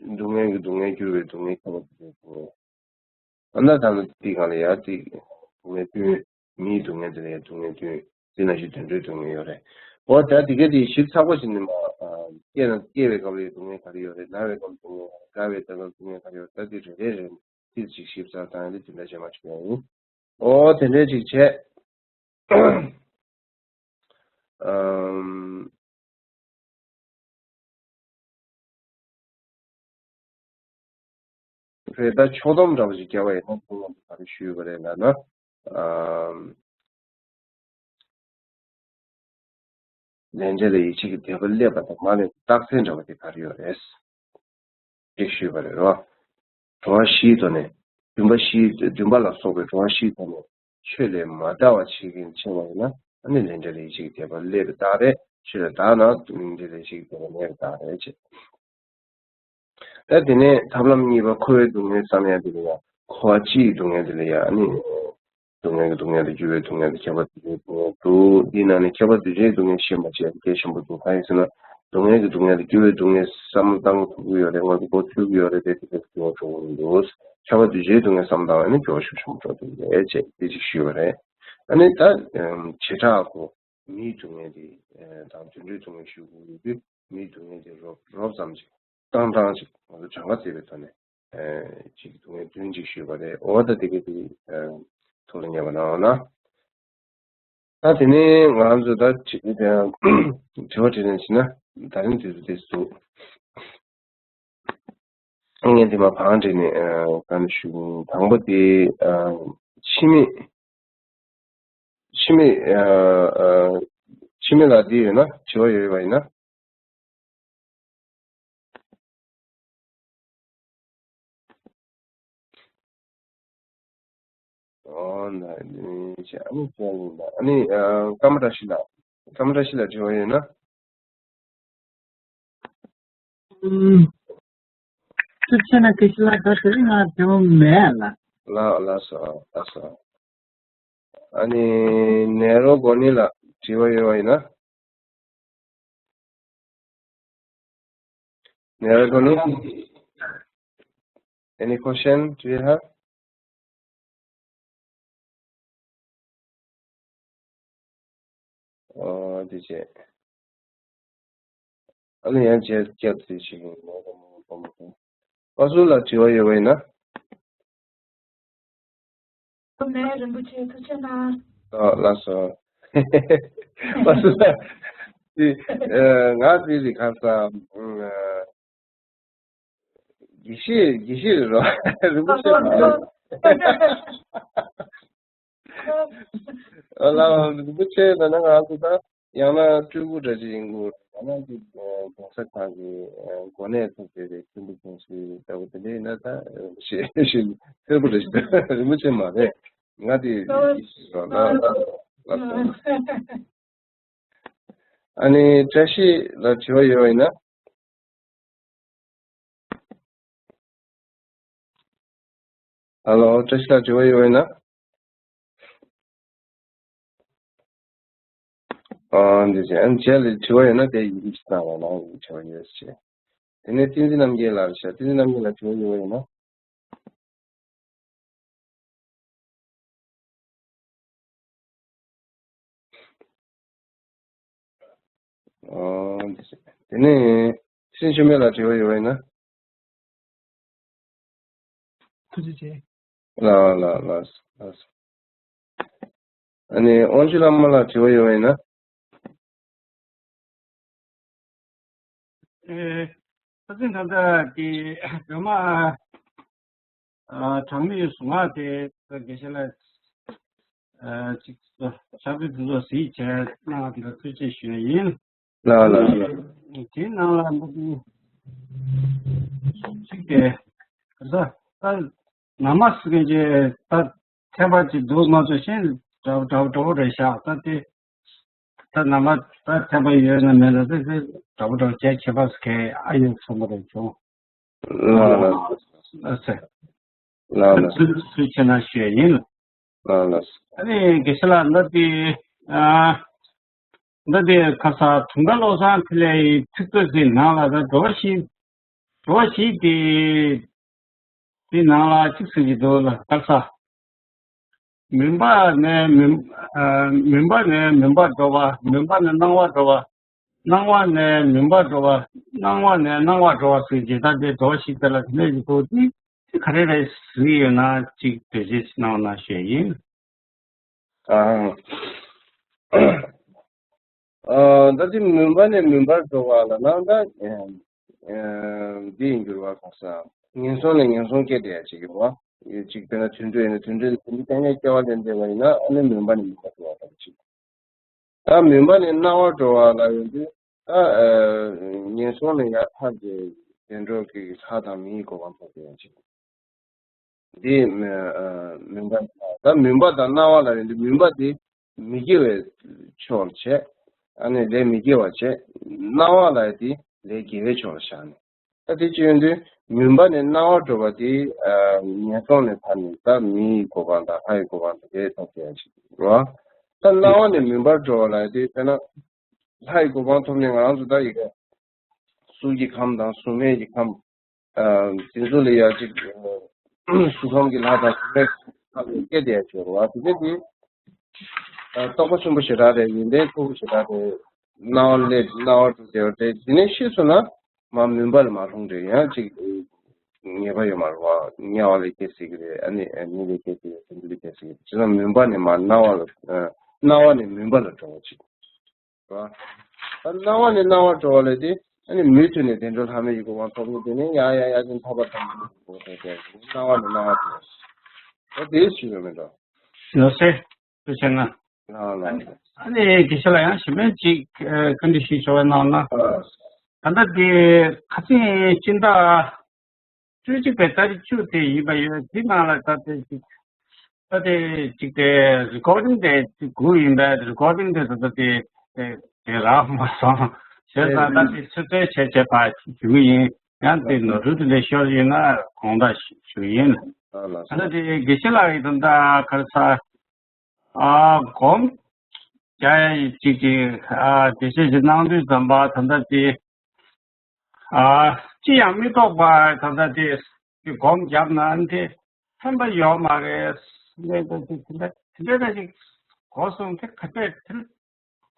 སྡུག་བསྔལ་གྱི་སྡུག་བསྔལ། འགྱུར་བའི་སྡུག་བསྔལ། ཁྱབ་པ་འདུ་བྱེད་ཀྱི་སྡུག་བསྔལ། ཨ་ན་ད་ནི་དེ་གང་ལ་ཡ་དེ་སྡུག་བསྔལ་བདུན། མིའི་སྡུག་བསྔལ་དེ་ལ་ཡ་སྡུག་བསྔལ་བདུན། དེ་ནང་བཞིན་དུད་འགྲོའི་སྡུག་བསྔལ་ཡོད་རེད། འོ་ད་དེ་ག་དེ་ཞིབ་ཚགས་པོ་ཞིག་ནི་མ། སྐྱེ་ན་སྐྱེ་བའི་སྐབས་ལ་ཡ་སྡུག་བསྔལ་ག་རེ་ཡོད་རེད། ན་བའི་སྐབས་སྡུག་བསྔལ། རྒ་བའི་སྐབས་སྡུག་བསྔལ་ག་རེ་ཡོད་རེད། ད་དེ་རེ་རེ་རེ་ཏིག་ཅིག་ཞིབ་ཚགས་བཏང་ཡ་དེ་དེ་འདྲ་བྱས་མ་བྱུང་ཡ་ཡིན། འོ་དེ་འདྲ་ཅིག་བྱས། ཨམ། རེད། ད་ཕྱོགས་བསྡོམས་འདྲ་པོ་ཞིག་བརྒྱབ་པ་ཡིན་ན་ཁོང་རྣམས་ག་རེ་ཞུས་པ་རེད་ལབ་ན། ཨམ། ལས་འབྲས་ལ་ཡིད་ཆེས་ཀྱི་དད་པ་སླེབས་པ་དང་མ་སླེབས་པའི་རྟགས་མཚན་འདྲ་པོ་དེ་ག་རེ་ཡོད་རེད། ཅིག་ཞུས་པ་རེད་རོ། འགྲོ་བ་བཞིའི་ཐོག་ནས། འདུན་པ་བཞི། འདུན་པ་ལ་སོགས་པའི་འགྲོ་བ་བཞིའི་ཐོག་ནས་ཆོས་ལས་མ་འདའ་བ་བྱེད་མཁན་ཆེ་བ་ཡིན་ན་ཨ་ནི་ལས་འབྲས་ལ་ཡིད་ཆེས་ཀྱི་དད་པ་སླེབས་པའི་རྟགས་རེད། ཆོས་ལས་འདའ་ན་ལས་འབྲས་ལ་ཡིད་ཆེས་ཀྱི་དད་པ་མེད་པའི་རྟགས་རེད་ཅེས། ད་དེ་ནས་ཐབས་ལམ་གཉིས་པ་འཁོར་བའི་སྡུག་བསྔལ་བསམ་ཡ་དེ་ལ་ཡང་འཁོར་བ་སྤྱིའི་སྡུག་བསྔལ་དེ་ལ་ཡང་ཨ་ནི། སྡུག་བསྔལ་གྱི་སྡུག་བསྔལ་དང་སྐྱོ་བའི་སྡུག་བསྔལ་དང་ཁྱབ་པ་འདུ་བྱེད་སྡུག་བསྔལ་འདུག་འདིའི་ནང་ནས་ཁྱབ་པ་འདུ་བྱེད་སྡུག་བསྔལ་ཤེས་པ་བྱས་གལ་ཆེན་པོ་འདུག་གང་ཡིན་ཟེར་ན། སྡུག་བསྔལ་གྱི་སྡུག་བསྔལ་དང་སྐྱོ་བའི་སྡུག་བསྔལ་བསམ་བློ་བཏང་ཐུབ་ཀྱི་ཡོད་རེད། ངོ་ཚ་བོ་ཐུབ་ཀྱི་ཡོད་རེད་དེ་དེ་ག་སྐྱོ་བ་འགྲོ་གི་མི་འདུག་ཁྱབ་པ་འདུ་བྱེད་སྡུག་བསྔལ་བསམ་བློ་བཏང་བ་ནི་སྐྱོ་བ་ཤུགས་ཆེན་པོ་འགྲོ་ཐུབ་ཀྱི་རེད་ཅེས་དེ་ཅིག་ཞུས་པ་རེད། ཨ་ནི་ད་བྱེ་བྲག་གོ་མིའི་སྡུག་བསྔལ་དེ་དང་དུད་འགྲོའི་སྡུག་བསྔལ་ཞུ་དགོས་ཡོད་དུས་མིའི་སྡུག་བསྔལ་དེ་རོབ་རོབ་ཙམ་ཅིག་ཏང་ཏང་ཅིག་ང་ཚོ་གྲངས་ཀ་བརྩིས་པའི་ཐོག་ནས་ཅིག་སྡུག་བསྔལ་བདུན་ཅིག་ཞུས་པ་རེད། འོ་ད་དེ་ག་དེ་ཐུགས་ལ་ངེས་པ་གནང་རོགས་གནང་། ད་དེ་ནས་ང་ཚོ་ད་དྲི་དྲི་བ་དྲིས་ལན་བྱས་ན་ད་རིང་དུས་ཚོད་དེ་ཚོ། ངས་འདི་མ་བང་བྲིས་ནས་ཨ་ག་ནས་ཞུ། དང་པོ་དེ་ཨ་འཆི་མེད། འཆི་མེད་ཨ་ཨ་འཆི་མེད་ལགས། འདི་ཡོད་ན་དྲི་བ་ཡོད་པ་ཡིན་ན། ཨོ་ན་ནི་ཅི་ཨ་ནི་ཅི་ཨ་ནི་ན་ཨ་ནི་ཨ་ཀརྨ་བཀྲ་ཤིས་ལགས། ཀརྨ་བཀྲ་ཤིས་ལགས་དྲི་བ་ཡོད་ན། ཨུམ། ཐུགས་རྗེ་ཆེ་ན་དགེ་བཤེས་ལགས། ད་དེ་རིང་ང་དྲི་བ་མེད་ལགས། ལགས་ལགས་སོ་ལགས་སོ། ཨ་ནི་ནེ་རོ་གོ་ནི་ལགས་དྲི་བ་ཡོད་པ་ཡིན་ན། ནེ་རོ་གོ་ནི། Any question do you have? ཨོ་དེ་བྱས། ཨ་ནི་ཡང་བྱས་བསྐྱར་དེ་ཞིག་ཡིན་ནོ། པ་སུ་ལ་དྲི་བ་ཡོད་པ་ཡིན་ན། ལགས་སོ། པ་སུ་ལ་དེ་ང་དེ་རིག་ག་ས། དགེ་བཤེས་དགེ་བཤེས་རེད་རོ། རིན་པོ་ཆེ། ཨ་ལ་རིན་པོ་ཆེ་ད་ནང་ང་ཚོ་ད་ཡང་ན་སྤྲུལ་སྐུ་འདྲ་ཅིག་ཡིན་དགོས། ཡང་ན་ཅིག་གོང་ས་མཆོག་གི་གོ་གནས་ཐོབ་པའི་མཁན་པོ་ཆུང་ཞིག་ལྟ་བུ་དེ་འདྲ་ཡིན་ན་ད་ཞེ་ཞེ་སྤྲུལ་སྐུ་འདྲ་ཅིག་རིན་པོ་ཆེ་མ་རེད། ང་དེ་དགེ་བཤེས་རོ། ལ་ལ་ལ། ཨ་ནི་བཀྲ་ཤིས་ལ་དྲི་བ་ཡོད་པ་ཡིན་ན། ཧ་ལོ། བཀྲ་ཤིས་ལགས་དྲི་བ་ཡོད་པ་ཡིན་ན། ཨ་འདི་བྱས། ཨ་ནི་རྗེས་ལ་དྲི་བ་ཡོད་ན་དེ་ཡི་གེ་ཞིག་བཏང་བ་ན་དྲི་བ་ཡོད་ཟེར། དེ་ནས་བསྟན་འཛིན་རྣམ་རྒྱལ་ལགས་རེད་ཤག་བསྟན་འཛིན་རྣམ་རྒྱལ་ལགས་དྲི་བ་ཡོད་པ་ཡིན་ན། ཨོ། དེ་ནས་སེང་ཆུང་མེ་ལ་དྲི་བ་ཡོད་པ་ཡིན་ན། ཐུགས་རྗེ་ཆེ། ལགས་ལགས་ལགས་ལགས། ཨ་ནི་དབང་ཕྱུག་བླ་མ་ལ་དྲི་བ་ཡོད་པ་ཡིན་ན། ཨེ། ད་ཐེངས་ད་ལྟ་གི་སྒྲོལ་མ་ཨ་གྲངས་མེད་གཟུངས་སྔགས་དེ་ད་དགེ་བཤེས་ལགས་ཨ་ཅིག་ཕྱག་དཔེ་དེ་ཚོ་གཟིགས་བྱས་གནང་བ་དེ་ལ་ཐུགས་རྗེ་ཞུ་ཡ་ཡིན། ལགས་ལགས་ལགས། དེའི་ནང་ལ་འདུག་གི་ཅིག་དེ་ད་ད་ན་མ་སུ་གན་ཅེ་ད་ཐེམ་པ་ཅིག་འདུག་མ་གཏོགས་གཞན་འདྲ་པོ་འདྲ་པོ་འདྲ་པོ་རེད་ཤག་ད་དེ་ད་ནམ་ད་ཐེམ་པ་ཡོད་ན་མེད་ན་ད་དེ་འདྲ་པོ་འདྲ་པོ་བྱས་བྱེད་པ་སུ་གས་ཨ་ཡོད་ཚོང་པ་རེད་བྱུང་། ལགས་ལགས། ཨ་ཙི། ལགས་ལགས། ཚུལ་ཚུལ་ཆེ་ན་ཞུ་ཡ་ཡིན། ལགས་ལགས། ཨ་ནི་དགེ་བཤེས་ལགས་འདི་དེ་ཨ་འདི་དེ་ཁ་སང་དུང་དཀར་བློ་བཟང་འཕྲིན་ལས་ཡི་ཚིག་མཛོད་ཀྱི་ནང་ལ་ད་འགྲོ་བ་ཞིག་འགྲོ་བ་ཞིག་དེ་དེ་ནང་ལ་གཅིག་ཟེར་གྱི་འདུག་ལ་དཀར་ས། མུན་པ་ནས་མུན་ཨ་མུན་པ་ནས་མུན་པར་འགྲོ་བ། མུན་པ་ནས་སྣང་བར་འགྲོ་བ། སྣང་བ་ནས་མུན་པར་འགྲོ་བ། སྣང་བ་ནས་སྣང་བར་འགྲོ་བ་ཟེར་གྱི་ད་དེ་འགྲོ་བ་ཞིག་དེ་ལ་གནས་ཀྱི་འདུག་དེ་ག་རེ་རེད་ཟེར་ཡོད་ན་གཅིག་འགྲེལ་བཤད་གནང་ན་ཞུ་ཡ་ཡིན། ཨ། ཨ། ད་ཅི་མུན་པ་ནས་མུན་པར་འགྲོ་བ་ལ་ན་ད། ཨ། འདི་ཡིན་འགྱུར་བ་གང་ཟག་ངན་སོང་ནས་ངན་སོང་སྐྱེ་བསྡད་ཡ་ཅིག་ཡོད་བ། ཡོད་ཅིག་དཔེར་ན་དུད་འགྲོ་ཡིན་ན་དུད་འགྲོ་ནས་དུད་འགྲོ་ལྟས་ངན་སྐྱེ་བ་ལེན་བསྡད་པ་ཡིན་ན་ཨ་ནི་མུན་པ་ནས་མུན་པར་འགྲོ་བ་དང་གཅིག་ད་མུན་པ་ནས་སྣང་བར་འགྲོ་བ་ལ་ཡོང་དུས་ད། ཨ། ངན་སོང་ནས་ཡར་ཐར་ཏེ་བདེ་འགྲོ་གི་ལྷ་དང་མིའི་གོ་འཕང་ཐོབ་པ་ཡང་ཅིག་འདི་མི་ཨ་མུན་པ། ད་མུན་པ་དང་སྣང་བ་ལ་ཡོང་དུས་མུན་པ་དེ་མི་དགེ་བའི་ཕྱོགས་ལ་བྱས། ཨ་ནི་ལས་མི་དགེ་བ་བྱས། སྣང་བ་ལ་ཡོང་དུས་ལས་དགེ་བའི་ཕྱོགས་ལ་བཞག་ནས། ད་དེ་ཅི་ཡོང་དུས་མུན་པ་ནས་སྣང་བར་འགྲོ་བ་དེ་ཨ་ངན་སོང་ནས་ཐར་ནས་ད་མིའི་གོ་འཕང་དང་ལྷའི་གོ་འཕང་དང་དེ་ཐོབ་ཀྱི་ཡང་ཅིག་རེད་བ། ད་སྣང་བ་ནས་མུན་པར་འགྲོ་བ་ལ་ཡོང་དུས་དཔེར་ན་ལྷའི་གོ་འཕང་ཐོབ་ནས་ང་རང་ཚོ་ད་ཡི་གེ་གཟུགས་ཀྱི་ཁམས་དང་གཟུགས་མེད་ཀྱི་ཁམས། ཨ། དེ་ཚོ་ལ་ཡང་ཅིག་གཟུགས་ཁམས་ཀྱི་ལྷ་དང་གཟུགས་མེད་ཀྱི་ལྷ་ལ་སྐྱེ་བསྡད་ཡ་ཡོད་རེད་བ། དེ་འདྲ་དེ། ཨ། རྟོགས་པ་ཆེན་པོ་ཞེ་དྲག་རེད། ཡོན་ཏན་མཐོ་པོ་ཞེ་དྲག་རེད། སྣང་བ་ལས་སྣང་བ་དྲུག་དེ་བ་དེ་དེ་ནས་ཤེས་སོང་ན་མ་མུན་པ་ལ་མ་ལྷུང་རེད། ཡང་ཅིག་ངེས་པ་ཡོད་མ་རེད་བ། དམྱལ་བ་ལ་སྐྱེ་སྲིད་ཀྱི་རེད། ཨ་ནི་མི་ལ་སྐྱེ་སྲིད་ཀྱི་རེད། སེམས་ཅན་ལ་སྐྱེ་སྲིད་ཀྱི་རེད། བྱས་ཙང་མུན་པ་ནས་མ་སྣང་བ་ལ། ཨ། སྣང་བ་ནས་མུན་པ་ལ་འགྲོ་བ་ཅིག་རེད་བ། ད་སྣང་བ་ནས་སྣང་བར་འགྲོ་བ་ལས་དེ་ ཨ་ནི་མུ་མཐུད་ནས་བདེ་འགྲོ་ལྷ་མིའི་ཡི་གེ་དབང་ཐོབ་ནས་དེ་ནས་ཡང་ཡང་ཡང་ཅིན་ཐོབ་པར་བྱ་སྟེ། སྣང་བ་ནི་སྣང་བ་དེ། ཨོ་དེ་ཞུ་ཡོད་མེད་འགྲོ། ཡོད་སེ། ཐུགས་ཆེ་གནང་། ལགས་ལགས། ཨ་ནི་དགེ་བཤེས་ལགས་ཡང་ཞིབ་མོ་ཅིག་ཨ་བཀའ་འདྲི་ཞུ་ཆོག་པ་གནང་ན། ཨ། ད་ལྟ་དེ་ཁ་སང་སྤྱི་ཟླ་བཅུ་གཅིག་པའི་ཏ་རིག་བཅུ་དེ་ཡིན་པ་ཡོད། དེ་ནང་ལ་ད་ལྟ་ཅིག་ད་ལྟ་ཅིག་དེ་རི་ཀོར་ཌིང་དེ་ཅིག་སྒུག་ཡིན་པས། རི་ཀོར་ཌིང་དེ་ད་ལྟ་དེ་དེ་དེ་རག་མ་སོང་། བྱས་ཙང་ད་ལྟ་ཆུ་ཚོད་བྱས་བྱས་པ་ཞུ་གི་ཡིན། ཡང་དེ་ནོར་འཁྲུལ་དེ་འདྲ་ཤོར་ཡོད་ན་དགོངས་དག་ཞུ་ཡིན། ཨ་ལགས་སོ། ད་ལྟ་དེ་དགེ་བཤེས་ལགས་ཡིན་ད་ལྟ་ག་རེ་ཟ། ཨ་སྒོམ་རྒྱག་ཡ་ཡི་གཅིག་གིས་ཨ་དེ་བཤད་ཅིག་གནང་དུས་ཙམ་པ་ད་ལྟ་དེ་ཨ་ཅི་ཡང་མི་རྟོགས་པ་ད་ལྟ་དེ་དེ་སྒོམ་བརྒྱབ་ན་དེ་ཕན་པ་ཡོད་མ་རེད། ལས་ད་དེ་དེ་འདྲ་དེ་འདྲ་ད་ཅིག་གོ་སོང་། དེ་ག་འདྲ་དེ་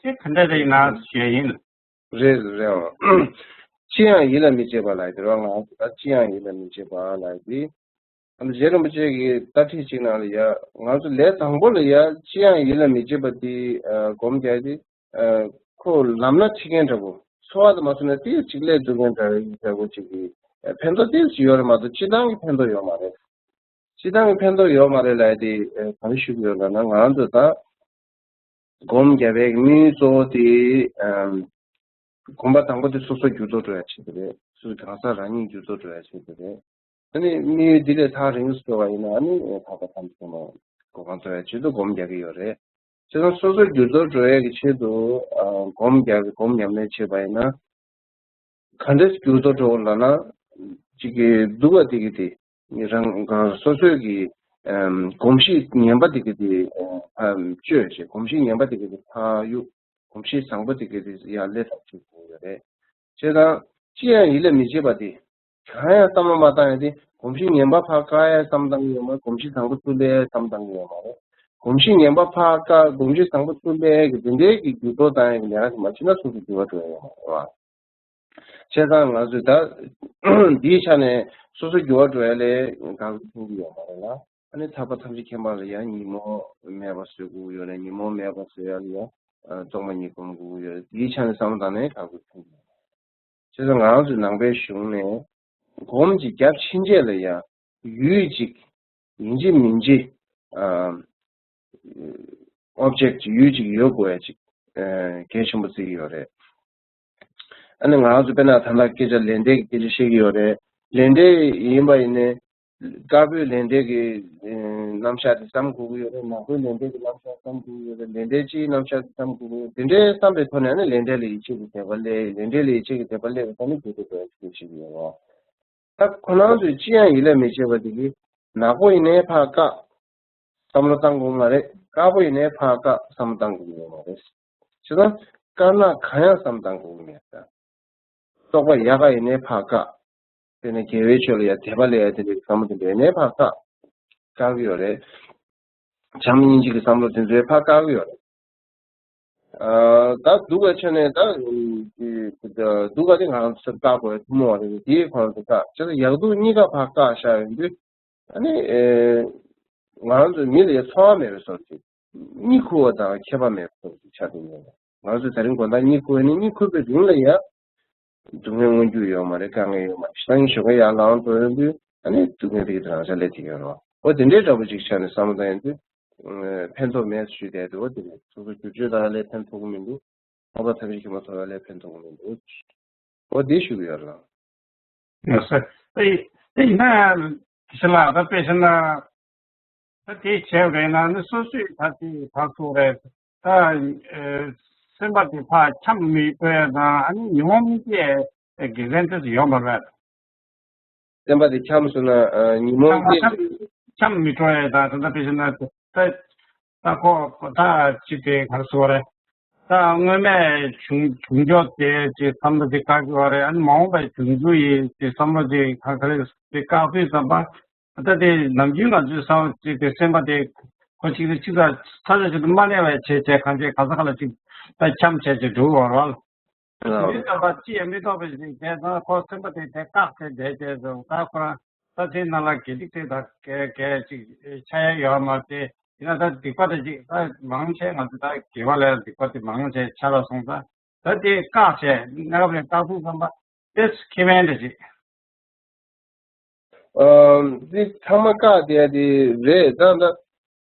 དེ་ག་འདྲ་རེད་ན་ཞུ་ཡ་ཡིན། རེད་རེད། ཨང་། ཅི་ཡང་ཡིད་ལ་མི་བྱེད་པ་ལ་དེ་རོ། ང་ད་ཅི་ཡང་ཡིད་ལ་མི་བྱེད་པ་ལ་དེ། ཨ་ནི་རྗེ་རིན་པོ་ཆེ་གི་ལྟ་ཁྲིད་ཅིག་ནང་ལ་ཡ། ང་ཚོ་ལས་དང་པོ་ལ་ཡ་ཅི་ཡང་ཡིད་ལ་མི་བྱེད་པ་དེ་ཨ་སྒོམ་རྒྱག་དེ་ཨ་ཁོ་ལམ་སྣ་ཁྲིད་མཁན་འདྲ་པོ། འཚོ་བ་དུ་མ་སོང་ན་ཏིས་ཅིག་ལས་སྒྲུབ་མཁན་འདྲ་བའི་འདྲ་པོ་ཅིག་གི་ཨ་ཕན་ཐོགས་ཏིས་ཅིག་ཡོད་རེད་མ་གཏོགས་སྤྱིར་བཏང་གི་ཕན་ཐོགས་ཡོད་མ་རེད། སྤྱིར་བཏང་གི་ཕན་ཐོགས་ཡོད་མ་རེད་ལབ་དེ་ཨ་ག་རེ་ཞུ་གི་ཡོད་ལབ་ན། ང་རང་ཚོ་ད་སྒོམ་རྒྱག་པའི་དམིགས་ཡུལ་གཙོ་བོ་དེ་ཨ་གོམ་པ་དང་པོ་དེ་སོ་སོ་འགྱུར་ལྡོག་འགྲོ་ཡ་ཆེད་དུ་རེད། སོ་སོ་གང་ཟག་རང་ཉིད་འགྱུར་ལྡོག་འགྲོ་ཡ་ཆེད་དུ་རེད། ཨ་ནི་དམིགས་ཡུལ་འདི་ལས་ཐག་རིང་སུ་འགྲོ་བ་ཡིན་ན་ཨ་ནི་འཕགས་པ་ཐམས་ཅད་མཁྱེན་པ་གོ་འཕང་ཐོབ་ཡ་ཆེད་དུ་སྒོམ་རྒྱག་གི་ཡོད་རེད། བྱས་ཙང་སོ་སོ་འགྱུར་ལྡོག་འགྲོ་ཡ་གི་ཆེད་དུ་ཨ་སྒོམ་རྒྱག་གི་སྒོམ་ཉམས་ལེན་བྱེད་པ་ཡིན་ན། ག་འདྲས་འགྱུར་ལྡོག་འགྲོ་ལབ་ན། གཅིག་གི་སྡུག་པ་དེ་གི་དེ་རང་གང་སོ་སོའི་གི་ཨམ་གོམས་གཤིས་ངན་པ་དེ་གི་དེ་ཨམ་བཅོས་བྱས། གོམས་གཤིས་ངན་པ་དེ་གི་དེ་ཕར་གཡུག་གོམས་གཤིས་བཟང་པོ་དེ་གི་དེ་ཡར་སླེབས་ཐབས་བྱེད་དགོས་ཡོད་རེད། བྱས་ཙང་ཅི་ཡང་ཡིད་ལ་མི་བྱེད་པ་དེ། གང་ཡང་བསམ་བློ་མ་བཏང་ཡ་དེ། གོམས་གཤིས་ངན་པ་ཕར་བཀག་ཡ་བསམ་བཏང་གི་ཡོད་མ་རེད། གོམས་གཤིས་བཟང་པོ་ཚུར་སླེབས་ཡ་བསམ་བཏང་གི་ཡོད་མ་རེད། གོམས་གཤིས་ངན་པ་ཕར་བཀག་གོམས་གཤིས་བཟང་པོ་ཚུར་སླེབས་ཡ་གི་དེ་འདྲའི་གི་འགྱུར་ལྡོག་བཏང་ཡ་གི་ལས་ཀ་ཞིག་མ་བྱས་ན་སོ་སོ་འགྱུར་བ་འགྲོ་ཡ་ཡོད་མ་རེད་བ། བྱས་ཙང་ང་ཚོས་ད་འདིའི་ཆ་ནས་སོ་སོ་འགྱུར་བ་འགྲོ་ཡ་ལས་དགའ་བོ་མཐོང་གི་ཡོད་མ་རེད་ལ། ཨ་ནི་ཐར་པ་ཐམས་ཅད་མཁྱེན་པ་ལ་ཡང་ཉོན་མོངས་མེད་པ་བཟོ་དགོས་ཡོད་རེད། ཉོན་མོངས་མེད་པ་བཟོ་ཡ་ལ་ཡང་རྟོག་མ་གཉིས་སྒོམ་དགོས་ཡོད་རེད། འདིའི་ཆ་ནས་བསམ་བློ་བཏང་ནས་དགའ་བོ་མཐོང་གི་ཡོད་རེད། བྱས་ཙང་ང་རང་ཚོའི་ནང་པའི་གཞུང་ནས་སྒོམ་གྱི་རྒྱབ་ཕྱིན་ཆད་ལ་ཡང་ཡུལ་གཅིག་ཡིན་གཅིག་མིན་གཅིག་ཨ་ཨོབ་ཇེག་ཡུལ་གཅིག་ཡོད་དགོས་ཡ་གཅིག་ཨ་གལ་ཆེན་པོ་བརྩི་གི་ཡོད་རེད། ཨ་ནི་ང་རང་ཚོ་དཔེར་ན་ད་ལྟ་སྐད་ཆ་ལས་འབྲས་ཀྱི་སྐད་ཆ་བཤད་ཀྱི་ཡོད་རེད། ལས་འབྲས་ཡིན་པ་ཡིན་ནའི་དཀར་པོའི་ལས་འབྲས་ཀྱི་ཨ་རྣམ་གཞག་དེ་བསམ་དགོས་ཀྱི་ཡོད་རེད། ནག་པོའི་ལས་འབྲས་ཀྱི་རྣམ་གཞག་བསམ་དགོས་ཀྱི་ཡོད་རེད། ལས་འབྲས་སྤྱིའི་རྣམ་གཞག་དེ་བསམ་དགོས་ཀྱི་ཡོད་རེད། དེ་འདྲའི་བསམ་པའི་ཐོག་ནས་ཨ་ནི་ལས་འབྲས་ལ་ཡིད་ཆེས་ཀྱི་དད་པ་སླེབས། ལས་འབྲས་ལ་ཡིད་ཆེས་ཀྱི་དད་པ་སླེབས་པ་ནི་དགོས་འདུག་ཅེས་བཤད་ཀྱི་ཡོད་རེད། ད་ཁོ་རང་ཚོས་ཅི་ཡང་ཡིད་ལ་མི་བྱེད་པ་དེ་གིས་ནག་པོ་ཡིན་ནའི་ཕར་བཀག་བསམ་བློ་བཏང་དགོས་མ་རེད། དཀར་པོ་ཡིན་ནའི་ཕར་བཀག་བསམ་བློ་བཏང་དགོས་ཀྱི་ཡོད་མ་རེད། བྱས་ཙང་དཀར་ནག་གང་ཡང་བསམ་བློ་བཏང་དགོས་ཀྱི་མེད་ད། རྟོག་པ་ཡག་ག་ཡིན་ནའི་ཕར་བཀག་དཔེར་ན་དགེ་བའི་ཆོས་ལ་ཡང་དད་པ་སླེབས་ཡ་དེ་འདྲའི་བསམ་བློ་དེ་འདྲ་ཡིན་ནའི་ཕར་བཀག་བཀག་གི་ཡོད་རེད། བྱམས་སྙིང་རྗེ་གི་བསམ་བློ་དེ་ཚོའི་ཕར་བཀག་གི་ཡོད་རེད། ཨ་ད་སྡུག་པའི་ཆ་ནས་ད་སྡུག་པ་དེ་ང་རང་ཚོ་བཀག་དགོས་ཐུན་མོང་བ་རེད། དེའི་ཁོངས་སུ་བཀག་བྱས་ཙང་ཡག་སྡུག་གཉིས་ཀ་ཕར་བཀག་བཞག་ཡོང་དུས། ཨ་ནི་ཨེ་ང་རང་ཚོ་མི་ལ་ཡང་ཚོར་བ་མེད་པའི་བཟོ་ཅིག་གཉིད་ཁུག་པ་དང་ཁྱད་པར་མེད་པའི་བཟོ་ཅིག་ཆགས་བསྡད་ཡོད་རེད། ང་ཚོ་ད་རིང་དགོང་དག་གཉིད་ཁུག་ནས་གཉིད་ཁུག་པའི་རིང་ལ་ཡང་སྡུག་བསྔལ་མངོན་རྒྱུ་ཡོད་མ་རེད། དཀའ་ངལ་ཡོད་མ་རེད། ཞེ་སྡང་གི་ཞོགས་ཀས་ཡར་ལངས་འགྲོ་ཡོང་དུས་ཨ་ནི་སྡུག་བསྔལ་དེ་གི་རང་ཆ་སླེབས་བསྡད་ཡོད་རེད་བ། འོ་དེ་འདྲའི་འདྲ་པོ་ཅིག་ཆ་ནས་བསམ་བློ་བཏང་ཡོང་དུས་ཕན་ཐོགས་མེད་ཞུས་བསྡད་འདུག་འོ་དེ་རེད། སོ་སོ་བསྒྱུར་བཅོས་བཏང་ལས་ཕན་ཐོགས་ཀྱི་མི་འདུག་ལྷག་པར་ཐམས་ཅད་མཁྱེན་པ་ཐོབ་ཡ་ལས་ཕན་ཐོགས་མི་འདུག་འོ་དེ་ཞུ་གི་ཡོད་རེད། ཡོད་ས། དེ་དེ་ཡིན་ན་ཞི་ལ་ད་དཔེ་བཞག་ན་ད་དེ་བྱས་རེད་ན་ནི་སོ་སོས་ད་དེ་ད་ཚོ་རེད། ད་སེམས་པ་དེ་ཕར་འཁྱམས་མི་འགྲོ་ཡ་དང་ཨ་ནི་ཉོན་མོངས་དེ་དགེ་མཚན་དེ་ཡོང་བ་རེད། སེམས་པ་དེ་འཁྱམས་སོང་ན་ཨ་ཉོན་མོངས་དེ། འཁྱམས་མི་འགྲོ་ཡ་དང་ད་ལྟ་དཔེ་བཞག་ན་ད་ད་ཁོ་ད་ཅི་དེ་ག་རེ་ཟེར་དགོས་རེད། ད་སྔོན་མའི་བྱུང་བྱུང་ཕྱོགས་དེ་ཅིག་བསམ་བློ་དེ་བཀག་གི་ཡོད་རེད། ཨ་ནི་མ་འོངས་པའི་བྱུང་རྒྱུ་ཡི་དེ་བསམ་བློ་དེ་ག་ག་རེ་དེ་བཀག་དུས་ཙམ་པ་ད་དེ་ནམ་རྒྱུན་ང་ཚོའི་བསམ་བློ་ཅིག་དེ་སེམས་པ་དེ་ཁོ་ཅིག་དེ་ཅིག་ད་ཚ་ཚ་ཞིག་ཏུ་མ་གནས་པའི་བྱས་བྱས་གང་བྱས་ག་ས་ག་ལ་ཅིག་ད་འཁྱམས་བྱས་བྱས་འགྲོ་གི་ཡོད་རེད། དེ་ཙམ་པ་ཅི་ཡང་མི་རྟོགས་པའི་ཞིག་དེ་ཚོ་ཁོ་སེམས་པ་དེ་དེ་བཀག་སྟེ་བསྡད་བྱས་སོང་། ད་ཁོ་རང་ད་དེ་ནང་ལ་དགེ་སྡིག་དེ་དག་གས་གས་ཅིག་ཆ་ཡ་ཡོད་མ་རེད། དེ་ཡིན་ན་ད་སྡིག་པ་དེ་ཅིག་ད་མང་ཆེ་ང་ཚོ་ད་དགེ་བ་ལས་སྡིག་པ་དེ་མང་ཆེ་ཆ་ལ་སོང་ཙང་ ད་དེ་བཀག་བྱས་གནས་སྐབས་ལ་བཀག་ཐུབ་བསམ་པ་དེ་ཁེ་ཕན་རེད་ཅེས། ཨམ། འདི་ཚང་མ་བཀག་བསྡད་དེ་རེད་ད་ད།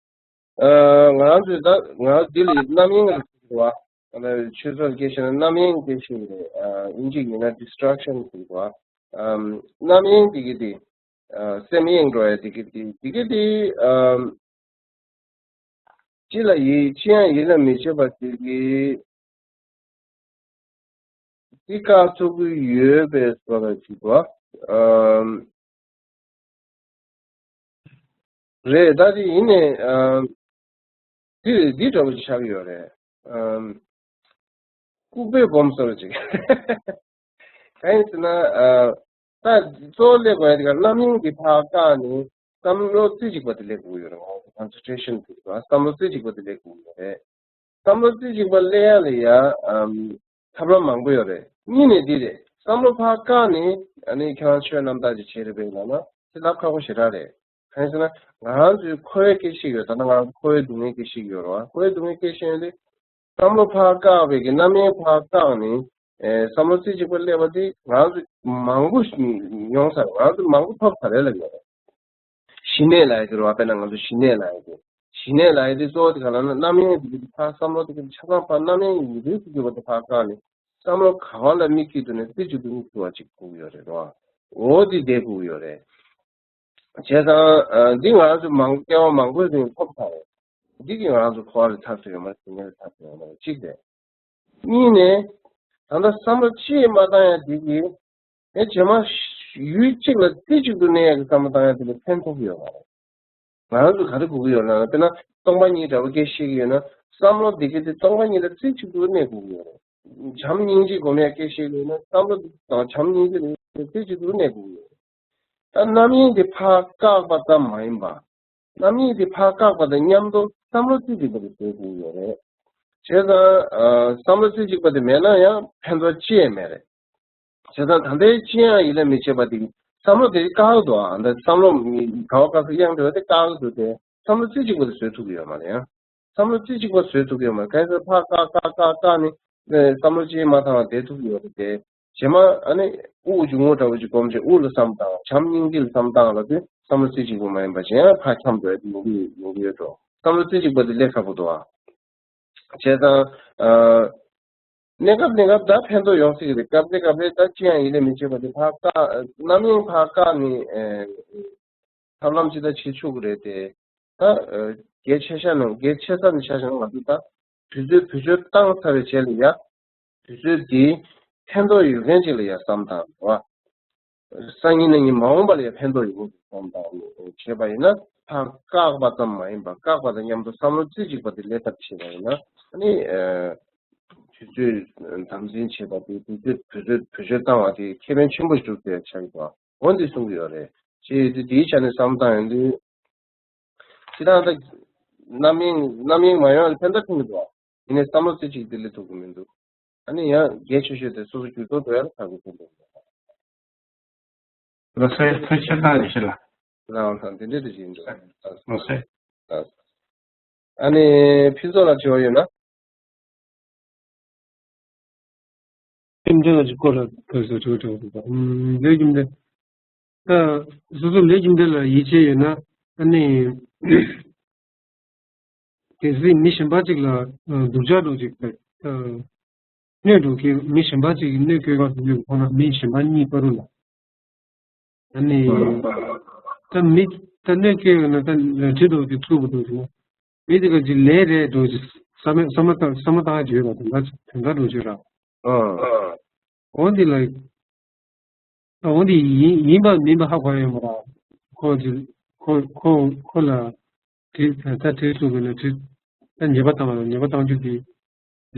ཨ། ང་རང་ཚོས་ད་ང་རང་འདི་ལ་རྣམ་གཡེང་རེད་ཟེར་བ། ཨ་ནི་ཆོས་ཚོགས་སྐད་ཆ་ན་རྣམ་གཡེང་སྐད་ཆ་རེད། ཨ། དབྱིན་ཇི་ཡིན་ན་distraction ཟེར་བ། ཨམ། རྣམ་གཡེང་དེ་གི་དེ། ཨ། སེམས་གཡེང་འགྲོ་ཡ་དེ་གི་དེ་དེ་གི་དེ། ཨམ། ཅི་ལ་ཡིད་ཅི་ཡང་ཡིད་ལ་མི་བྱེད་པ་དེ་གི། འདི་བཀག་ཐུབ་ཀྱི་ཡོད་པའི་བཟོ་ལ་ཅིག་བ། ཨམ། རེད་ད་དེ་ཡིན་ནས་ཨམ། འདི་འདི་འདྲ་བོ་ཅིག་ཆགས་ཀྱི་ཡོད་རེད། ཨམ། ལྐུགས་པའི་སྦོམ་བཟོ་ལ་ཅིག་གང་ཡིན་ཟེར་ན། ཨ། ད་གཙོ་བོ་སླེབས་དགོས་ཡ་དེ་ག་རྣམ་གཡེང་དེ་ཕར་བཀག་ནས་བསམ་བློ་རྩེ་གཅིག་པ་དེ་སླེབས་དགོས་ཡོད་རེད། concentration དེ་བསམ་བློ་རྩེ་གཅིག་པ་དེ་སླེབས་དགོས་ཡོད་རེད། བསམ་བློ་རྩེ་གཅིག་པ་སླེབས་ཡ་ལ་ཡ། ཨམ། ཐབས་ལམ་མང་པོ་ཡོད་རེད། གཉིས་ནས་འདི་རེད། བསམ་བློ་ཕར་བཀག་ནས་ཨ་ནི་ཁྱེད་རང་ཆོས་རྣམ་དག་ཅིག་བྱེད་རེད་པས་ལབ་ན་དེ་ལབ་ཁག་པོ་ཞེ་དྲག་རེད། གང་ཡིན་ཟེར་ན་ང་རང་ཚོའི་འཁོར་བའི་སྐད་ཆ་ཞིག་ཡོད། ད་ལྟ་ང་རང་ཚོ་འཁོར་བའི་སྡུག་བསྔལ་སྐད་ཆ་ཞིག་ཡོད་རེད་བ། འཁོར་བའི་སྡུག་བསྔལ་སྐད་ཆ་ཡོད་དེ། བསམ་བློ་ཕར་བཀག་པའི་གི་རྣམ་གཡེང་ཕར་བཀག་ནས། ཨེ། བསམ་བློ་རྩེ་གཅིག་པ་སླེབས་པ་དེ་ང་རང་ཚོ་མང་པོ་ཞིག་མྱོང་ཚར། ང་རང་ཚོ་མང་པོ་ཐོབ་ཚར་རེད་ལབ་ཡོད་རེད། ཞི་གནས་ལབ་ཡ་དེ་རེད་བ། དཔེར་ན་ང་ཚོ་ཞི་གནས་ལབ་ཡ་དེ། ཞི་གནས་ལབ་ཡ་དེ་གཙོ་བོ་དེ་ག་ལབ་ན་རྣམ་གཡེང་དེ་གི་ཕར་བསམ་བློ་དེ་གི་ཆ་ཚང་ཕར་རྣམ་གཡེང་ཡིན་རེད་ཟེར་གྱི་ཡོད་པ་དེ་ཕར་བཀག་ནས་བསམ་བློ་ག་བ་ལ་དམིགས་ཀྱི་འདུག་ནས་རྩེ་གཅིག་ཏུ་དམིགས་ཐུབ་པ་ཅིག་དགོས་ཀྱི་ཡོད་རེད་བ། འོ་དེ་བསྡད་དགོས་ཀྱི་ཡོད་རེད། བྱས་ཙང་། ཨ། འདི་ང་ཚོ་མང་སྐྱེ་བ་མང་པོའི་རིང་ཐོབ་ཚར་རེད། འདི་གིས་ང་རང་ཚོ་འཁོར་བ་ལས་ཐར་ཐུབ་ཡོད་མ་རེད། སྡུག་བསྔལ་ལས་ཐར་ཐུབ་ཡོད་མ་རེད། གཅིག་རེད། གཉིས་ནས། ད་ལྟ་བསམ་བློ་ཅི་ཡང་མ་བཏང་ཡ་འདི་གིས། ཨེ། རྗེས་མ་ཡུན་གཅིག་ལ་རྩེ་གཅིག་ཏུ་གནས་ཡ་གི་བསམ་བློ་བཏང་ཡ་དེ་ལ་ཕན་ཐོགས་ཀྱི་ཡོད་མ་རེད། ང་རང་ཚོ་ག་རེ་དགོས་ཀྱི་ཡོད་ལབ་ན། དཔེར་ན་སྟོང་པ་ཉིད་འདྲ་བོ་སྐད་བཤད་ཀྱི་ཡོད་ན། བསམ་བློ་འདི་ག་དེ་སྟོང་པ་ཉིད་ལ་རྩེ་གཅིག་ཏུ་གནས་དགོས་ཀྱི་ཡོད་རེད། བྱམས་སྙིང་རྗེ་སྒོམ་ཡ་སྐད་བཤད་ཀྱི་ཡོད་ན། བསམ་བློ་དང་བྱམས་སྙིང་རྗེ་ལ་རྩེ་གཅིག་ཏུ་གནས་དགོས་ཀྱི་ཡོད་རེད། ད་རྣམ་གཡེང་དེ་ཕར་བཀག་པ་ཙམ་མ་ཡིན་པ། རྣམ་གཡེང་དེ་ཕར་བཀག་པ་དང་མཉམ་དུ་བསམ་བློ་རྩེ་གཅིག་པ་དེ་བཟོ་དགོས་ཀྱི་ཡོད་རེད། བྱས་ཙང་། ཨ། བསམ་བློ་རྩེ་གཅིག་པ་དེ་མེད་ན་ཡང་ཕན་ཐོགས་ཅི་ཡང་མེད་རེད། བྱས་ཙང་ད་ལྟའི་ཅི་ཡང་ཡིད་ལ་མི་བྱེད་པ་དེ་བསམ་བློ་དེ་བཀག་འདུག་ཨ། ད་བསམ་བློ་ག་བ་ག་ས་གཡེང་འགྲོ་བ་དེ་བཀག་འདུག་སྟེ། བསམ་བློ་རྩེ་གཅིག་པ་དེ་བཟོ་ཐུབ་ཀྱི་ཡོད་མ་རེད་ཡ། བསམ་བློ་རྩེ་གཅིག་པ་བཟོ་ཐུབ་ཀྱི་ཡོད་མ་རེད། གང་ཡིན་ཟེར་ན་ཕར་བཀག་བཀག་བཀག་བཀག་ནས། ཨེ། བསམ་བློ་ཅི་ཡང་མ་བཏང་བ་བསྡད་ཐུབ་ཀྱི་ཡོད་རེད་དེ། རྗེས་མ་ཨ་ནི་དབུགས་ཆུང་ངུ་འདྲ་བོ་ཅིག་སྒོམ་བྱས་དབུགས་ལ་བསམ་བཏང་། བྱམས་སྙིང་རྗེ་ལ་བསམ་བཏང་ལབ་དུས་བསམ་བློ་རྩེ་གཅིག་པ་མ་ཡིན་པ་གཞན་ཡང་ཕར་འཁྱམས་འགྲོ་ཡ་དེ་ཡོང་གི་ཡོང་གི་ཡོད་འགྲོ། བསམ་བློ་རྩེ་གཅིག་པ་དེ་སླེབས་ཁག་པོ་འདུག་ཨ། བྱས་ཙང་། ཨ། གནས་སྐབས་གནས་སྐབས་ད་ཕན་ཐོགས་ཡོང་སྲིད་ཀྱི་རེད། སྐབས་དེ་སྐབས་རེ་ད་ཅི་ཡང་ཡིད་ལ་མི་བྱེད་པ་དེ་ཕར་བཀག་རྣམ་གཡེང་ཕར་བཀག་ནས། ཨེ། ཐབས་ལམ་ཅི་ལྟར་བྱེད་ཆོག་གི་རེད་དེ། ད། ཨེ། གལ་ཆེ་ཤོས་ནི། གལ་ཆེ་ས་ནི་ཆ་བཞག་ན་ང་ཚོ་ད་དུས་ཚོད་བེད་སྤྱོད་བཏང་ཚར་བའི་རྗེས་ལ་ཡ། དུས་ཚོད་འདིའི་ཕན་ཐོགས་ཡོད་མཁན་ཅིག་ལ་ཡ་བསམ་བཏང་བ། སང་ཉིན་གནངས་ཉིན་མ་འོངས་པ་ལ་ཡ་ཕན་ཐོགས་ཡོང་གི་བསམ་བཏང་བྱས་པ་ཡིན་ན། ཕར་བཀག་པ་ཙམ་མ་ཡིན་པར་བཀག་པ་དང་མཉམ་དུ་བསམ་བློ་རྩེ་གཅིག་པ་དེ་སླེབས་ཐབས་བྱས་པ་ཡིན་ན། ཨ་ནི། ཨ། དུས་ཚོད་དམ་འཛིན་བྱེད་པ་དེ། དུས་ཚོད་བེད་སྤྱོད་བེད་སྤྱོད་བཏང་བ་དེ་ཁེ་ཕན་ཆེན་པོ་ཞིག་འགྲུབ་ཐུབ་ཡ་ཆགས་ཀྱི་འདུག་འོ་འདི་གསུང་གི་ཡོད་རེད། ཅེས་དེ་དེའི་ཆ་ནས་བསམ་བཏང་ཡོང་དུས། སྤྱིར་བཏང་ད་རྣམ་གཡེང་རྣམ་གཡེང་མ་ཡོང་བ་ལ་ཕན་ཐོགས་ཐོན་གྱི་འདུག་ཡིན་ནའི་བསམ་བློ་རྩེ་གཅིག་དེ་སླེབས་ཐུབ་ཀྱི་མི་འདུག་ཨ་ནི་ཡང་གལ་ཆེ་ཤོས་དེ་སོ་སོ་འགྱུར་ལྡོག་འགྲོ་ཡ་ལ་ཁག་པོ་ཐོན་འདུག་ལགས་སོ། ཐུགས་རྗེ་ཆེ། ཐུགས་རྗེ་ཆེ་ལགས། རང་དང་དེ་འདྲའི་དུ་ཞིག་འདུག་ལགས་སོ། ཨ་ནི་ཕུན་ཚོགས་ལ་དྲི་བ་ཡོད་ན། ཁྱིམ་སྡེ་ལ་ཅིག་སྐོར་ལ་དོན་སོ་ཆུ་ཆུ་ཆུ། ཨུམ། ལས་ཁྱིམ་སྡེ། ད་སོ་སོ་ལས་ཁྱིམ་སྡེ་ལ་ཡིད་ཆེས་ཡོད་ན། ཨ་ནི། གལ་སྲིད་མི་གཞན་པ་ཅིག་ལ་སྡུག་ཅག་འགྲོ་ཅིག་ད་གནོད་འགྲོ་གི། མི་གཞན་པ་ཅིག་གིས་གནོད་སྐྱེལ་ག་སོང་ཁོ་ན། མི་གཞན་པ་གཉིས་བར་ལ། ཨ་ནི། ད་མི་ད་གནོད་སྐྱེལ་ཡོད་ན་ད་ལས་འབྲས་དུ་དེ་ཚུགས་པ་འདུག་ཟེར་ན། མི་དེ་ག་ཅིག་ལས་རེད་འགྲོ་ཅིག་བསམ་བསམ་བློ་བཏང་བསམ་བློ་བཏང་ཡ་ཅིག་ཡོད་པ་དེ་འདྲ་དེ་འདྲ་འགྲོ་ཅིག་ར། ཨ། འོ་འདི་ལ། ཨ། འོ་འདི་ཡིན་ཡིན་པ་མིན་པ་ཧ་གོ་ཡ་ཡོད་མ་རེད། ཁོ་ཅིག་ཁོ་ཁོ་ཁོ་ལ་དེ་ད་དྲིས་ཚུགས་པ་ན་དྲིས། ད་ཉེས་པ་བཏང་བ་ལ་ཉེས་པ་བཏང་རྒྱུ་དེ།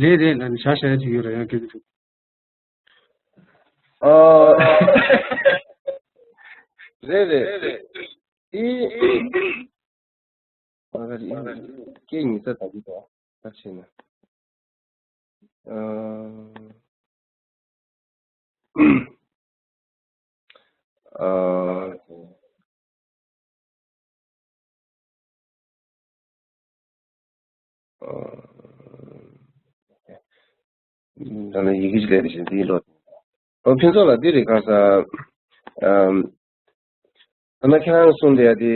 ལས་རེད་ལབ་ནས་བཞག་བཞག་ཡ་ཅིག་ཡོད་ར། ཡང་སྐད་ཆ་ཅིག་ཨ། རེད་རེད། དེ། ཨ། སྐད་ཉིས་ས་ད་གི་ད་ད་ཕྱིན་ན། ཨ། ཨ། ཨ། ད་ནི་ཡི་གེ་ཅིག་ལས་རེ་བཞིན་འདིའི་ལོ། ཨོ་ཕུན་ཚོགས་ལགས་འདི་རེད་ག་ས། ཨམ། ད་ནི་ཁྱེད་རང་གསུངས་དེ་ཡ་དེ།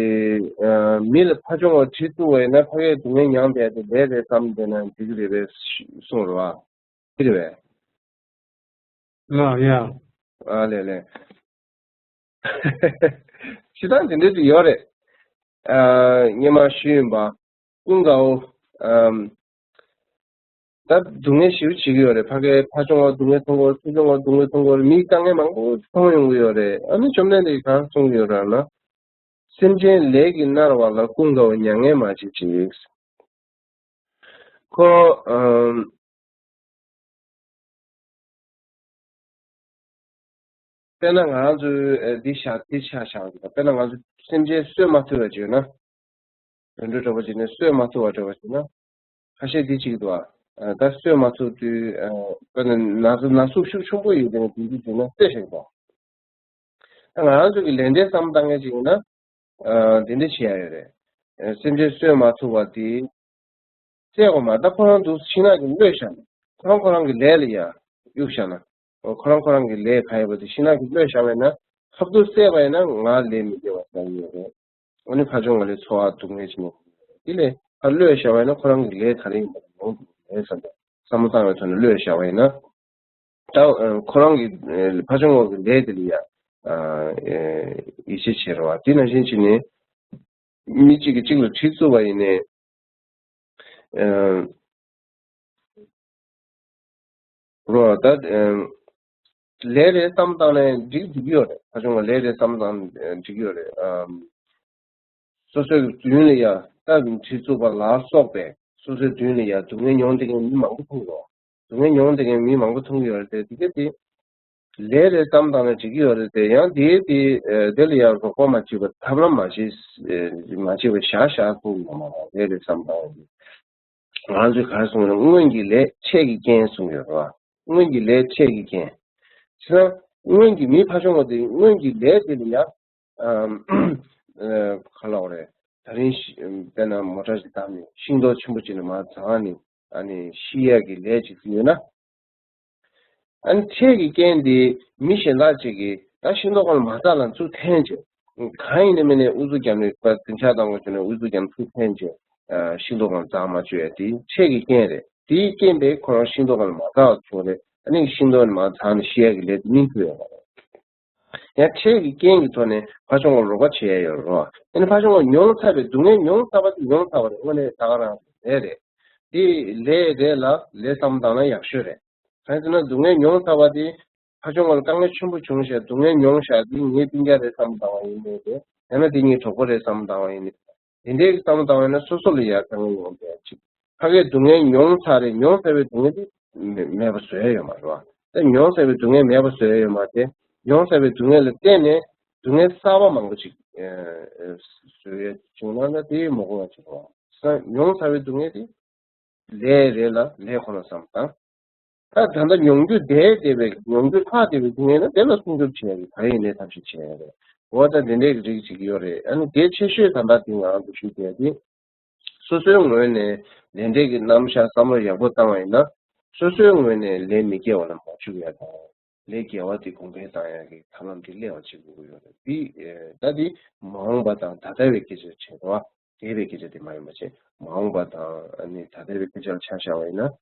ཨ། མི་ལ་ཕ་ཆུང་བ་བྲིས་ཐུབ་པ་ཡིན་ན་ཕ་གིའི་སྡུག་བསྔལ་མྱངས་དེ་ཡ་དེ་ལས་རེད་བསམ་བསྡད་ན་འགྲིག་གི་རེད་པས་གསུངས་རེད་བ། འདི་རེད་པས། ལགས་ཡ། ཨ་ལས་ལས། སྤྱིར་བཏང་དེ་འདྲ་ཅིག་ཡོད་རེད། ཨ། སྔོན་མ་ཞུས་ཡིན་པ། ཀུན་དགའ་བོ། ཨམ། ད་སྡུག་བསྔལ་ཞེ་པོ་བྱེད་ཀྱི་ཡོད་རེད། ཕ་གིའི་ཕ་ཆུང་བ་སྡུག་བསྔལ་མཐོང་གི་ཡོད། སུ་ཆུང་བ་སྡུག་བསྔལ་མཐོང་གི་ཡོད་རེད། མིའི་དཀའ་ངལ་མང་པོ་མཐོང་ཡོང་གི་ཡོད་རེད། ཨ་ནི་བཅོམ་ལྡན་འདས་ཀྱིས་གང་གསུང་གི་ཡོད་རེད་ལབ་ན། སེམས་ཅན་ལས་ཀྱིས་མནར་བ་ལ་ཀུན་དགའ་བོ་མྱ་ངན་མ་བྱེད་ཅིག་ཁོ། ཨམ། དཔེར་ན་ང་རང་ཚོས་ཨ་འདི་བཞག་འདི་ཆ་བཞག་དཔེར་ན་ང་ཚོ་སེམས་ཅན་གསོད་མ་ཐུབ་པ་བྱས་ན། དུད་འགྲོ་འདྲ་པོ་ཅིག་ནས་གསོད་མ་ཐུབ་པ་འདྲ་པོ་ཅིག་ན། ཁ་ཤས་འདི་གཅིག་འདུག་ཨ། ད་གསོད་མ་ཐུབ་དུས་ཨ། དཔེར་ན་ན་ཟུག་ན་ཟུག་ཤུགས་ཆེན་པོ་ཡོད་དུས་དེ་འདི་བྱས་ན་གསོད་ཤེས་དགོས། ད་ང་རང་ཚོ་གི་ལས་འབྲས་བསམ་བཏང་མཁན་ཅིག་ཡིན་ན། ཨ། འདི་འདྲ་བྱེད་ཡ་ཡོད་རེད། ཨ། སེམས་ཅན་གསོད་མ་ཐུབ་པ་དེ། བསད་དགོས་མ་ད་ཁོ་རང་འདུག་ཤིང་ནགས་ཀྱི་གློད་བཞག་ན། ཁོ་རང་ཁོ་རང་གི་ལས་ལ་ཡ་གཡུག་བཞག་ན། ཁོ་རང་ཁོ་རང་གི་ལས་ག་ཡོད་པ་དེ་ཤིང་ནགས་ཀྱི་གློད་བཞག་པ་ཡིན་ན། ཁ་ཐུག་བསད་པ་ཡིན་ན་ང་ལས་མི་དགེ་བ་བསགས་ཡོད་རེད། ཨ་ནི་ཕ་ཆུང་བ་ལས་འཚོ་བ་སྡུག་བསྔལ་ཅིག་མེད། དེ་ལས་ཁ་གློད་བཞག་པ་ཡིན་ན་ཁོ་རང་གི་ལས་ག་རེ་ཡིན་པ་ཡོང་གི་མེད་བསམ་པའི་བསམ་བློ་བཏང་བའི་ཐོག་ནས་གློད་བཞག་པ་ཡིན་ན། ད་ཁོ་རང་གི་ཕ་ཆུང་བ་གི་ལས་དེ་ལ་ཡ་ཡིད་ཆེས་བྱེད་རོགས། དེ་ནང་བཞིན་བྱས་ནས་མི་གཅིག་གིས་གཅིག་ལ་གྲི་བཙུགས་པ་ཡིན་ནའི། རོ་ད། ལས་རེད་བསམ་བཏང་ནས་འགྲིག་འགྲིག་ཡོད་རེད། ཕ་ཆུང་བ་ལས་རེད་བསམ་བཏང་འགྲིག་ཡོད་རེད། སོ་སོའི་མདུན་ལ་ཡ་ད་གྲི་བཙུགས་པ་ལ་སོགས་པས་སོ་སོའི་མདུན་ལ་ཡ་སྡུག་བསྔལ་མྱོང་བསྡད་མཁན་མི་མང་པོ་མཐོང་གི་རེད། སྡུག་བསྔལ་མྱོང་བསྡད་མཁན་མི་མང་པོ་མཐོང་གི་ཡོད་རེད་དེ་དེ་ག་དེ། ལས་རེད་བསམ་བཏང་ན་འགྲིག་གི་ཡོད་རེད་དེ་ཡང་དེ་དེ་དེ་ལ་ཡང་རོགས་པ་མ་བྱེད་པ་ཐབས་ལམ་མ་བྱེད་མ་བྱེད་པ་བཞག་བཞག་གསུངས་ཡོད་མ་རེད། ལས་རེད་བསམ་བཏང་ཡོད། ང་ཚོས་ག་རེ་གསུངས་ཡོད་ན་སྔོན་གྱི་ལས་འཕྲལ་གྱི་རྐྱེན་གསུངས་ཡོད་རེད་བ། སྔོན་གྱི་ལས་འཕྲལ་གྱི་རྐྱེན། བྱས་ན་སྔོན་གྱི་མི་ཕ་ཆུང་བ་དེ་སྔོན་གྱི་ལས་དེ་ལ་ཡང་ག་ལབ་དགོས་རེད། ད་རིང་དཔེར་ན་མོ་ཊ་ཞིག་བཏང་ནས་ཤིང་ཏོག་ཆེན་པོ་ཅིག་ནས་མར་འཛེགས་ནས་ཨ་ནི་ཤི་ཡག་གི་ལས་ཅིག་ཡོད་ན། ཨ་ནི་འཕྲལ་གྱི་རྐྱེན་དེ་མི་གཞན་དག་ཅིག་གིས་ད་ཤིང་ཏོག་གང་ལ་མ་བཏགས་ལ་ཚུར་འཐེན་བྱས། གང་ཡིན་ནའི་མིན་ནའི་ཨུ་ཚུགས་བརྒྱབ་ནས་པ་རྒྱུན་ཆགས་བཏང་དགོས་བྱུང་ནས་ཨུ་ཚུགས་བརྒྱབ་ནས་ཚུར་འཐེན་བྱས། ཤིང་ཏོག་གང་འཛེགས་མ་བཅུག་ཡ་དེ་འཕྲལ་གྱི་རྐྱེན་རེད། དེའི་རྐྱེན་པས་ཁོ་རང་ཤིང་ཏོག་གང་ལ་མ་བཏགས་བྱུང་རེད། ཨ་ནི་ཤིང་ཏོག་ནི་མ་འཛེགས་ནས་ཤི་ཡ་གི་ལས་དེ་སྨིན་ཐུབ་ཡོད་མ་རེད། ཡང་འཕྲལ་གྱི་རྐྱེན་གྱི་ཐོག་ནས་ཕ་ཆུང་བ་རོགས་པ་བྱེད་ཡ་ཡོད་རེད། ཨ་ནི་ཕ་ཆུང་བ་མྱོང་ཚར་བའི་སྡུག་བསྔལ་མྱོང་ཚར་བ་དེ་མྱོང་ཚར་བ་རེད། དངོས་གནས་ད་ག་རང་ལས་རེད། དེ་ལས་རེད་ལ་ལས་བསམ་བཏང་ན་ཡག་ཤོས་རེད། གང་ཡིན་ཟེར་ན་སྡུག་བསྔལ་མྱོང་ཚར་བ་དེ་ཕ་ཆུང་བ་ལ་དཀའ་ངལ་ཆེན་པོ་བྱུང་ཤག་སྡུག་བསྔལ་མྱོང་ཤག་དེ་ངའི་སྤུན་ཀྱག་རེད་བསམ་བཏང་བ་ཡིན་ནའི་རེད། ཡང་ན་དེ་ངའི་གྲོགས་པོ་རེད་བསམ་བཏང་བ་ཡིན་ནའི་རེད། དེ་འདྲའི་བསམ་བློ་བཏང་བ་ཡིན་ན་སོ་སོ་ལ་ཡ་དཀའ་ངལ་ཡོང་བསྡད་ཅིག་ཕ་གིའི་སྡུག་བསྔལ་མྱོང་ཚར་རེད། མྱོང་ཚར་བའི་སྡུག་བསྔལ་དེ་མེད་པ་བཟོ་ཡ་ཡོད་མ་རེད་བ། ད་མྱོང་ཚར་བའི་སྡུག་བསྔལ་མེད་པ་བཟོ་ཡ་ཡོད་མ་རེད། མྱོང་ཚར་བའི་སྡུག་བསྔལ་ལ་བརྟེན་ནས་སྡུག་བསྔལ་གསར་པ་མང་པོ་ཅིག་བཟོ་ཡ་བྱུང་ན་ན་དེ་མ་དགོས་པ་ཅིག་རེད་བ། མྱོང་ཚར་བའི་སྡུག་བསྔལ་དེ་ལས་རེད་ལ་ལས་ཁོ་ན་བསམ་བཏང་། ད་ད་ལྟ་མྱོང་རྒྱུ་བསྡད་བསྡད་པའི་མྱོང་རྒྱུ་ལྷག་བསྡད་པའི་སྡུག་བསྔལ་ན་དེ་ལ་སྲུང་སྐྱོབ་བྱེད་ཡ་རེད། ག་རེ་ཡིན་ནའི་ཐབས་ཤེས་བྱེད་ཡ་རེད། འོ་ད་དེ་འདྲའི་རིགས་ཅིག་ཡོད་རེད། ཨ་ནི་གལ་ཆེ་ཤོས་ད་ལྟ་དེ་ང་རང་ཚོ་ཞུ་བསྡད་དེ། སོ་སོའི་ངོས་ནས་ལས་འབྲས་ཀྱི་རྣམ་གཞག་བསམ་བློ་ཡག་པོ་བཏང་བ་ཡིན་ན། སོ་སོའི་ངོས་ནས་ལས་མི་དགེ་བ་ལ་མ་འཇུག་ཡ་དང་། ལས་དགེ་བ་དེ་གོང་འཕེལ་བཏང་ཡ་གི་ཐབས་ལམ་དེ་སླེབས་པ་བྱེད་དགོས་ཀྱི་ཡོད་རེད། དེ་ད་དེ་མ་འོངས་པ་དང་ད་ལྟ་བའི་སྐད་ཆ་བྱེད་དོ། འདས་པའི་སྐད་ཆ་དེ་མ་ཡིན་པ་བྱས་མ་འོངས་པ་དང་ཨ་ནི་ད་ལྟ་བའི་སྐད་ཆ་ལ་ཆ་བཞག་པ་ཡིན་ན།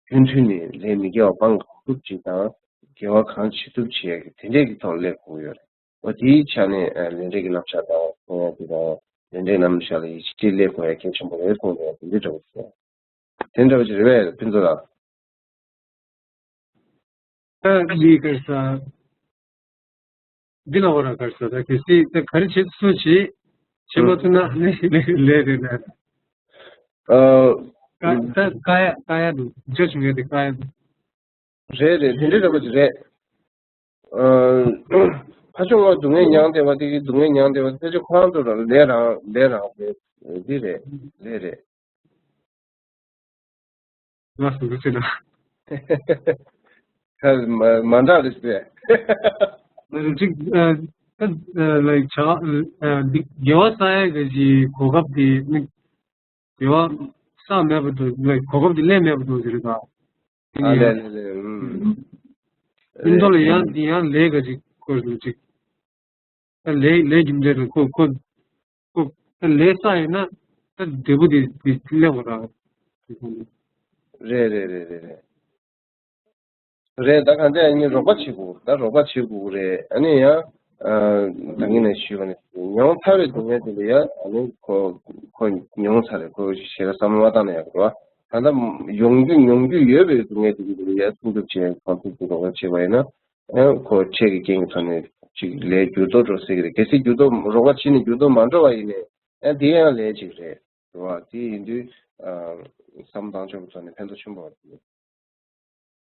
རྒྱུན་མཐུད་ནས་ལས་མི་དགེ་བ་སྤང་གང་ཐུབ་ཅིག་དང་། དགེ་བ་གང་བྱེད་ཐུབ་བྱེད་ཡ་གི་དེ་འདྲས་ཀྱི་ཐོག་སླེབས་དགོས་ཀྱི་ཡོད་རེད། འོ་དེའི་ཆ་ནས་ལས་འབྲས་ཀྱི་རྣམ་གཞག་དང་མཐོང་ཡ་དེ་དང་ལས་འབྲས་རྣམ་གཞག་ལ་ཡིད་ཆེས་སླེབས་དགོས་ཡ་གལ་ཆེན་པོ་རེད་གསུངས་ནས་དེ་འདྲས་འདྲ་བོ་ཞིག་རེད། དེ་འདྲ་བོ་ཞིག་རེད་པས་ཕུན་ཚོགས་ལགས། ད་འདི་གར་ས། འདི་ལ་འོ་ར་གར་ས་ད་གལ་སྲིད་ད་ག་རེ་བྱེད་སུ་བྱེད་བྱེད་མ་ཐུབ་ན་ནི་ལས་རེད་ན། ཨ། ཀ་ད་ཀ་ཡ་ཀ་ཡ་འདུག་འཇོ་བྱུང་ཡ་དེ་ཀ་ཡ་འདུག་རེད་རེད། དེ་འདྲའི་འདྲ་པོ་ཅིག་རེད། ཨ། ཕ་ཆུང་བ་སྡུག་བསྔལ་མྱངས་བསྡད་པ་དེ་གི་སྡུག་བསྔལ་མྱངས་བསྡད་པ་དེ་ཚོ་ཁོ་རང་ཚོ་ལ་ལས་རང་ལས་རང་རེད། འདི་རེད། ལས་རེད། ང་སུ་འདུག་ཟེར་ན། ཁ་མ་མ་འདྲ་རེད་ཟེར། ཅིག་ཨ། ད་ལའིག་བྱ་ཨ་འདི་དགེ་བ་བསགས་ཡ་གི་གོ་སྐབས་དེ་ནི་དགེ་བ་བསགས་མེད་པ་དང་ལའིག་གོ་སྐབས་དེ་ལེན་མེད་པ་དང་ཟེར་རེད་ད། ཨ་ལས་ལས་ལས། ཨུམ། ཨུམ། མིང་ཐོག་ལ་ཡང་ཡང་ལས་ཀ་ཅིག་སྐོར་ལ་ཅིག་ད་ལས་ལས་རྒྱུ་འབྲས་དང་ཁོ་ཁོ་ཁོ་ད་ལས་བསགས་ཡོད་ན་ད་འབྲས་བུ་དེ་དེ་སླེབས་པ་རེད། རེད་རེད་རེད་རེད་རེད། རེད། ད་གང་ལྟར་ཨ་ནི་རོགས་པ་བྱེད་དགོས། ད་རོགས་པ་བྱེད་དགོས་རེད། ཨ་ནི་ཡང་ཨ་ད་གིན་ནས་ཞུས་པ་ནི་མྱོང་ཚར་བའི་སྡུག་བསྔལ་དེ་ལ་ཡང་ཨ་ནི་ཁོ་ཁོ་མྱོང་ཚར་རེད། ཁོ་ཞེ་དྲག་བསམ་བློ་མ་བཏང་ན་ཡག་གི་རེད་བ། ད་ལྟ་ཡོང་རྒྱུ་མྱོང་རྒྱུ་ཡོད་པའི་སྡུག་བསྔལ་དེ་གི་ལ་ཡང་སྲུང་སྐྱོབ་བྱེད། གང་ཐུབ་ཐུབ་རོགས་པ་བྱེད་པ་ཡིན་ན་ཨ་ཁོ་ཁྲེལ་གྱི་རྐྱེན་གྱི་ཐོག་ནས་ཅིག་ལས་འགྱུར་ལྡོག་འགྲོ་སྲིད་ཀྱི་རེད། གལ་སྲིད་འགྱུར་ལྡོག་རོགས་པ་བྱས་ནས་འགྱུར་ལྡོག་མ་འགྲོ་བ་ཡིན་ནའི་ཨ་དེ་ཡང་ལས་ཅིག་རེད། རེད་བ། དེ་ཡིན་དུས་ཨ་བསམ་བློ་བཏང་ཕྱོགས་ཀྱི་ཐོག་ནས་ཕན་ཐོགས་ཆེན་པོ་ཡོད།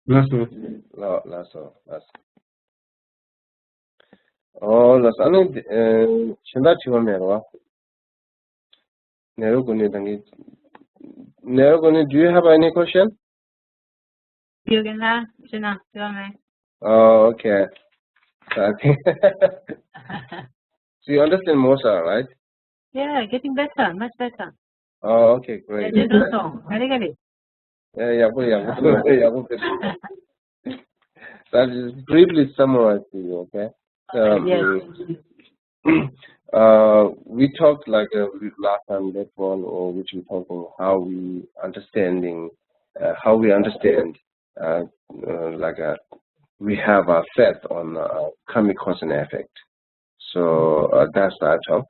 ལགས་སོ། ལགས་ལགས་སོ་ལགས་སོ། ཨོ་ལགས་སོ། ཨ་ནི་ཨ་གཞན་དག་དྲི་བ་མེད་རེད་བ། ནེ་རོ་གུ་ནི་དང་གི། ནེ་རོ་གུ་ནི། Do you have any question? You can ask, China, tell me. Oh, okay. So I think so you understand Mosa, right? Yeah, getting better, much better. Oh, okay, great. Yeah, you do so. Very good. Yeah, yeah, yeah, yeah. So I'll just briefly summarize for you, okay? Um, yes. Uh, we talked like uh, we- last time that one, or which we talking how we understanding, uh, how we understand, uh, uh, like a we have a faith on uh, karmic cause and effect. So uh, that's that talk,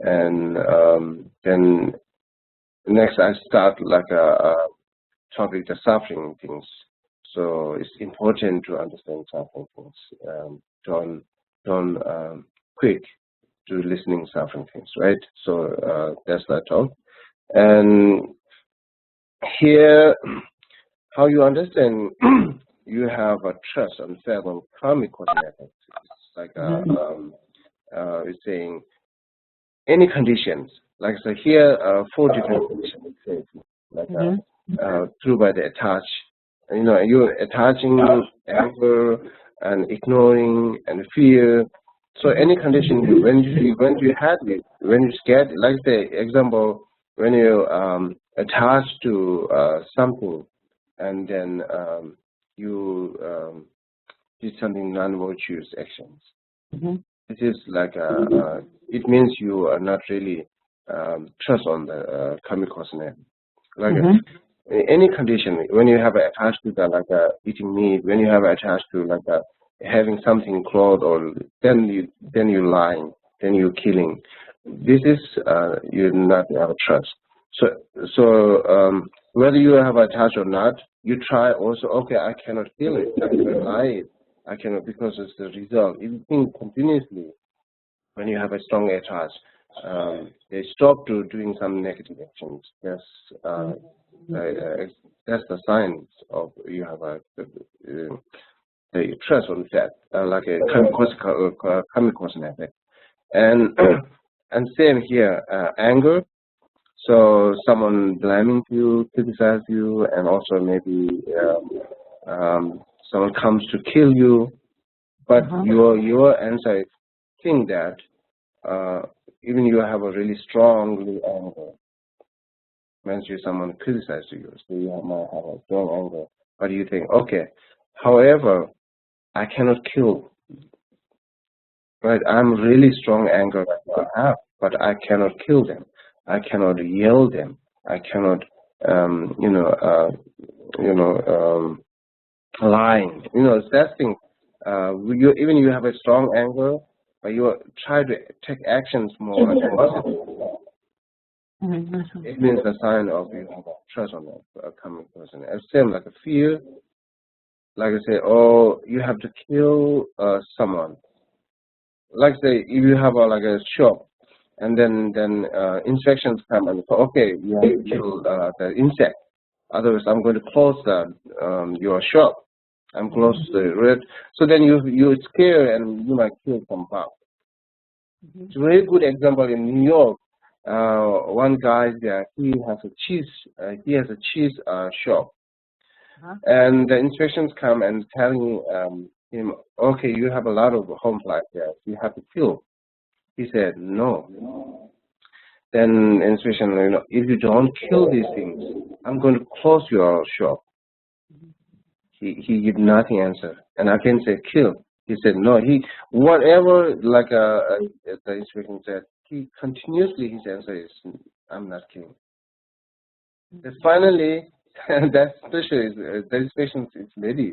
and um, then next I start like a, a topic the suffering things. So it's important to understand suffering things. Um, don't don't um, quick to listening suffering things, right? So uh, that's that talk, and here how you understand you have a trust and faith on karmic cause and effect. It's like a, um, uh, it's saying any conditions. Like I said here, uh, four different conditions. Like uh, uh, through by the attach, you know, you're attaching anger and ignoring and fear. So any condition you- when you when you had it, when you scared, like say example, when you um attach to uh something, and then um you um did something non-virtuous actions. This is like a, uh, it means you are not really um, trust on the uh, karmic cause and effect. Like uh, a- any condition, when you have attached to that, like uh, eating meat, when you have attached to like uh, having something clothes, or then you then you lying, then you killing. This is uh, you not have a trust. So so um, whether you have attached or not, you try also. Okay, I cannot kill it. I cannot lie it. I cannot, because it's the result. If you think continuously, when you have a strong attach, um, they stop to doing some negative actions. That's uh, uh, uh, that's the signs of you have a uh, the trust on that, uh, like a karmic cause, uh, karmic cause and effect, and and same here, uh, anger. So someone blaming you, criticize you, and also maybe um, um, someone comes to kill you, but your your answer is think that uh, even you have a really strongly anger, when you someone criticizes you, so you might have a strong anger, but you think, okay, however, I cannot kill. Right, I'm really strong anger right now, I have, but I cannot kill them. I cannot yell them. I cannot, um, you know, uh, you know, um, lying. You know, it's that thing. Uh, you even you have a strong anger, but you are try to take actions more. It means a sign of you have a trust on a, a coming person. It's same like a fear. Like I say, oh, you have to kill uh, someone. Like say, if you have a, like a shop, and then then uh, inspections come and say, okay, you have to kill uh, the insect. Otherwise, I'm going to close the um, your shop. I'm close to the red. So then you you scare and you might kill some bug. It's a very good example in New York. Uh, one guy there, he has a cheese. Uh, he has a cheese uh, shop, and the inspections come and telling um, him, okay, you have a lot of home flies there. You have to kill. He said no. Then inspection, you know, if you don't kill these things, I'm going to close your shop. He, he give nothing answer. And again say, "Kill." He said, "No." He, whatever, like, uh, uh, the inspection said, he continuously, his answer is, "I'm not killing." Then finally, that special is, uh, that inspection is lady.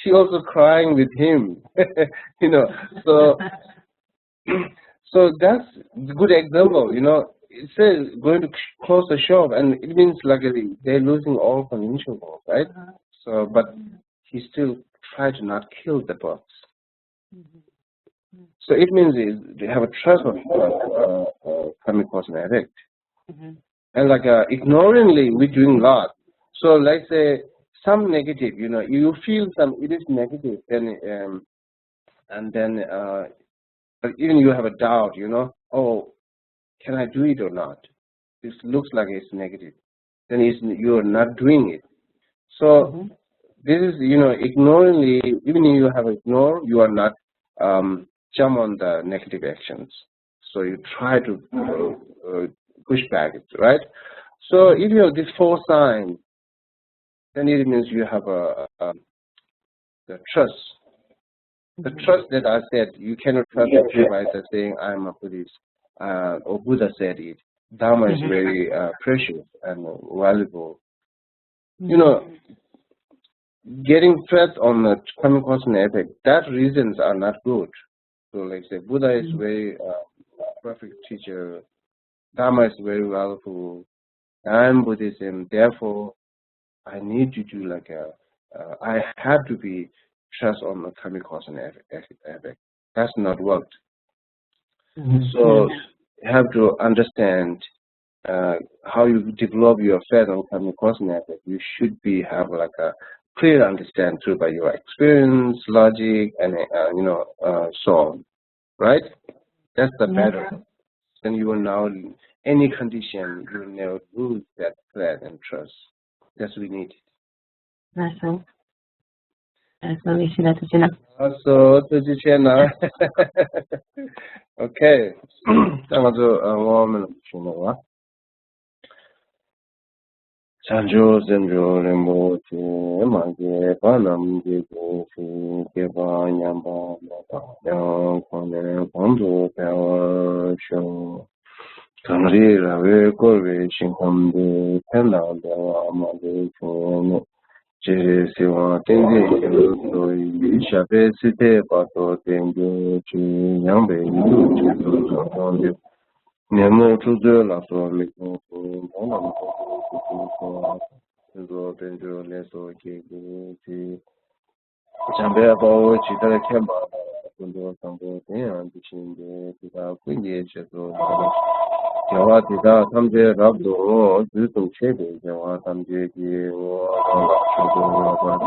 She also crying with him, you know. So, so that's a good example, you know. It's a, going to close the shop, and it means, like, uh, they're losing all financial work, right? So, but he still tried to not kill the boss. So it means they they have a trust of, uh, uh, uh, coming cause and effect. And, like, uh, ignorantly, we're doing lot. So let's say some negative, you know, you feel some, it is negative, then, um, and then, uh, but even you have a doubt, you know, "Oh, can I do it or not? This looks like it's negative." Then it's, you're not doing it. So this is, you know, ignorantly, even if you have ignored, you are not, um, jump on the negative actions. So you try to, uh, uh, push back, right? So if you have these four signs, then it means you have a, a, the trust. The trust that I said, you cannot trust a true by saying, "I'm a Buddhist," uh, or Buddha said it. Dharma is very, uh, precious and valuable. You know, getting trapped on the coming cause and effect, that reasons are not good. So, like say, Buddha is very, uh, perfect teacher. Dharma is very valuable. I'm Buddhism, therefore I need to do, like, a, uh, I have to be trust on the coming cause and eff-, eff-, effect. That's not worked. So you have to understand, uh, how you develop your faith on coming cause and effect. You should be have, like, a clear understand through by your experience, logic, and, uh, you know, uh, so on, right? That's the better. Then you will now, any condition, you will never lose that faith and trust. That's we need. ལགས་སོ། ལགས་སོ། ལགས་སོ། ཐུགས་རྗེ་ཆེ་གནང་། ཨོ་ཁེ། ད་ང་ཚོ་ཨ་བསྔོ་བ་སྨོན་ལམ་ཞུ་ནས་བ། བྱང་ཆུབ་སེམས་མཆོག་རིན་པོ་ཆེ། མ་སྐྱེས་པ་རྣམས་སྐྱེ་གྱུར་ཅིག་སྐྱེས་པ་ཉམས་པ་མེད་པ་ཡང་གོང་ནས་གོང་དུ་འཕེལ་བར་ཤོག་གངས་རི་ར་བས་བསྐོར་བའི་ཞིང་ཁམས་འདིར། ཕན་དང་བདེ་བ་མ་ལུས་འབྱུང་བའི་གནས། སྤྱན་རས་གཟིགས་དབང་བསྟན་འཛིན་རྒྱ་མཚོ་ཡི། ཞབས་པད་སྲིད་མཐའི་བར་དུ་བརྟན་གྱུར་ཅིག་ཡངས་པའི་ཡིག་གཟུགས་ཅན་དུ་འགྲོ་གཏོང་འདིར། ནད་མུག་འཁྲུག་རྩོད་ལ་སོགས་མི་མཐོང་ཞིང་། སྡུག་བསྔལ་ཚོགས་ཀྱི་སྡུག་བསྔལ་ཕུན་ཚོགས་དཔལ་འབྱོར་ལེགས་སོ་སྐྱེ་གྱུར་ཅིག་བྱམས་པའི་དཔའ་བོས་ཇི་ལྟར་མཁྱེན་པ་དང་། ཀུན་ཏུ་བཟང་པོ་དེ་ཡང་དེ་བཞིན་ཏེ། དེ་དག་ཀུན་གྱི་རྗེས་སུ་བདག་སློབ་ཅིང་། དགེ་བ་འདི་དག་ཐམས་ཅད་རབ་ཏུ་བསྔོ། དུས་གསུམ་གཤེགས་པའི་རྒྱལ་བ་ཐམས་ཅད་ཀྱིས། བསྔོ་བ་ཀུན་ལ་མཆོག་ཏུ་བསྔགས་པ་དེས།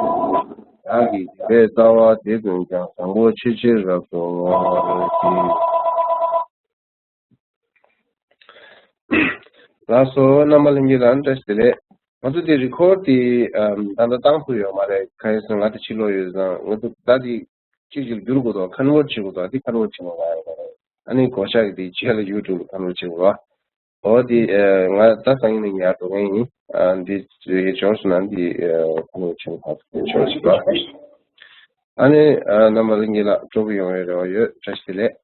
བདག་གི་སྡིག་པའི་རྩ་བ་དེ་ཀུན་ཀྱང་། བཟང་པོ་ཕྱིར་ཕྱིར་རབ་ཏུ་བསྔོ་བར་བགྱི། ལགས་སོ། རྣམ་པ་ལྷན་རྒྱས་ལ་བཀྲ་ཤིས་བདེ་ལེགས། ང་ཚོ་འདི་རི་ཀོཌ་འདི་ཨམ་ད་ལྟ་བཏང་ཐུབ་ཡོད་མ་རེད། གང་ཡིན་ཟེར་ན་ང་འདི་ཕྱི་ལོགས་ཡོད་ཙང་ང་ཚོ་ད་འདི་གཅིག་གཅིག་བསྒྱུར་དགོས་འདུག་ཁན་ཝརཊ་བྱེད་དགོས་འདུག་འདི་ཁན་ཝརཊ་བྱེད་དགོས་ཡོད་མ་རེད། ཨ་ནི་གོ་ཤག་གི་འདི་རྗེས་ལ་ཡུ་ཊུབ་ལ་ཁན་ཝརཊ་བྱེད་དགོས་རེད། འོ་འདི་ཨ་ང་ད་སང་ཉིན་ནས་ཉར་འགྲོ་མཁན་ཡིན། ཨ་འདི་ཡོད་ཆོག་སོང་ན་འདི་ཨ་ཁན་ཝརཊ་བྱེད་དགོས་ཆོག་ཞིག་ལ། ཨ་ནི་ཨ་རྣམ་པ་ལྷན་རྒྱས་ལ་སྤྲོ་པོ་ཡོང་བའི་རེ་བ་ཡོད། བཀྲ་ཤིས་བདེ་ལེགས།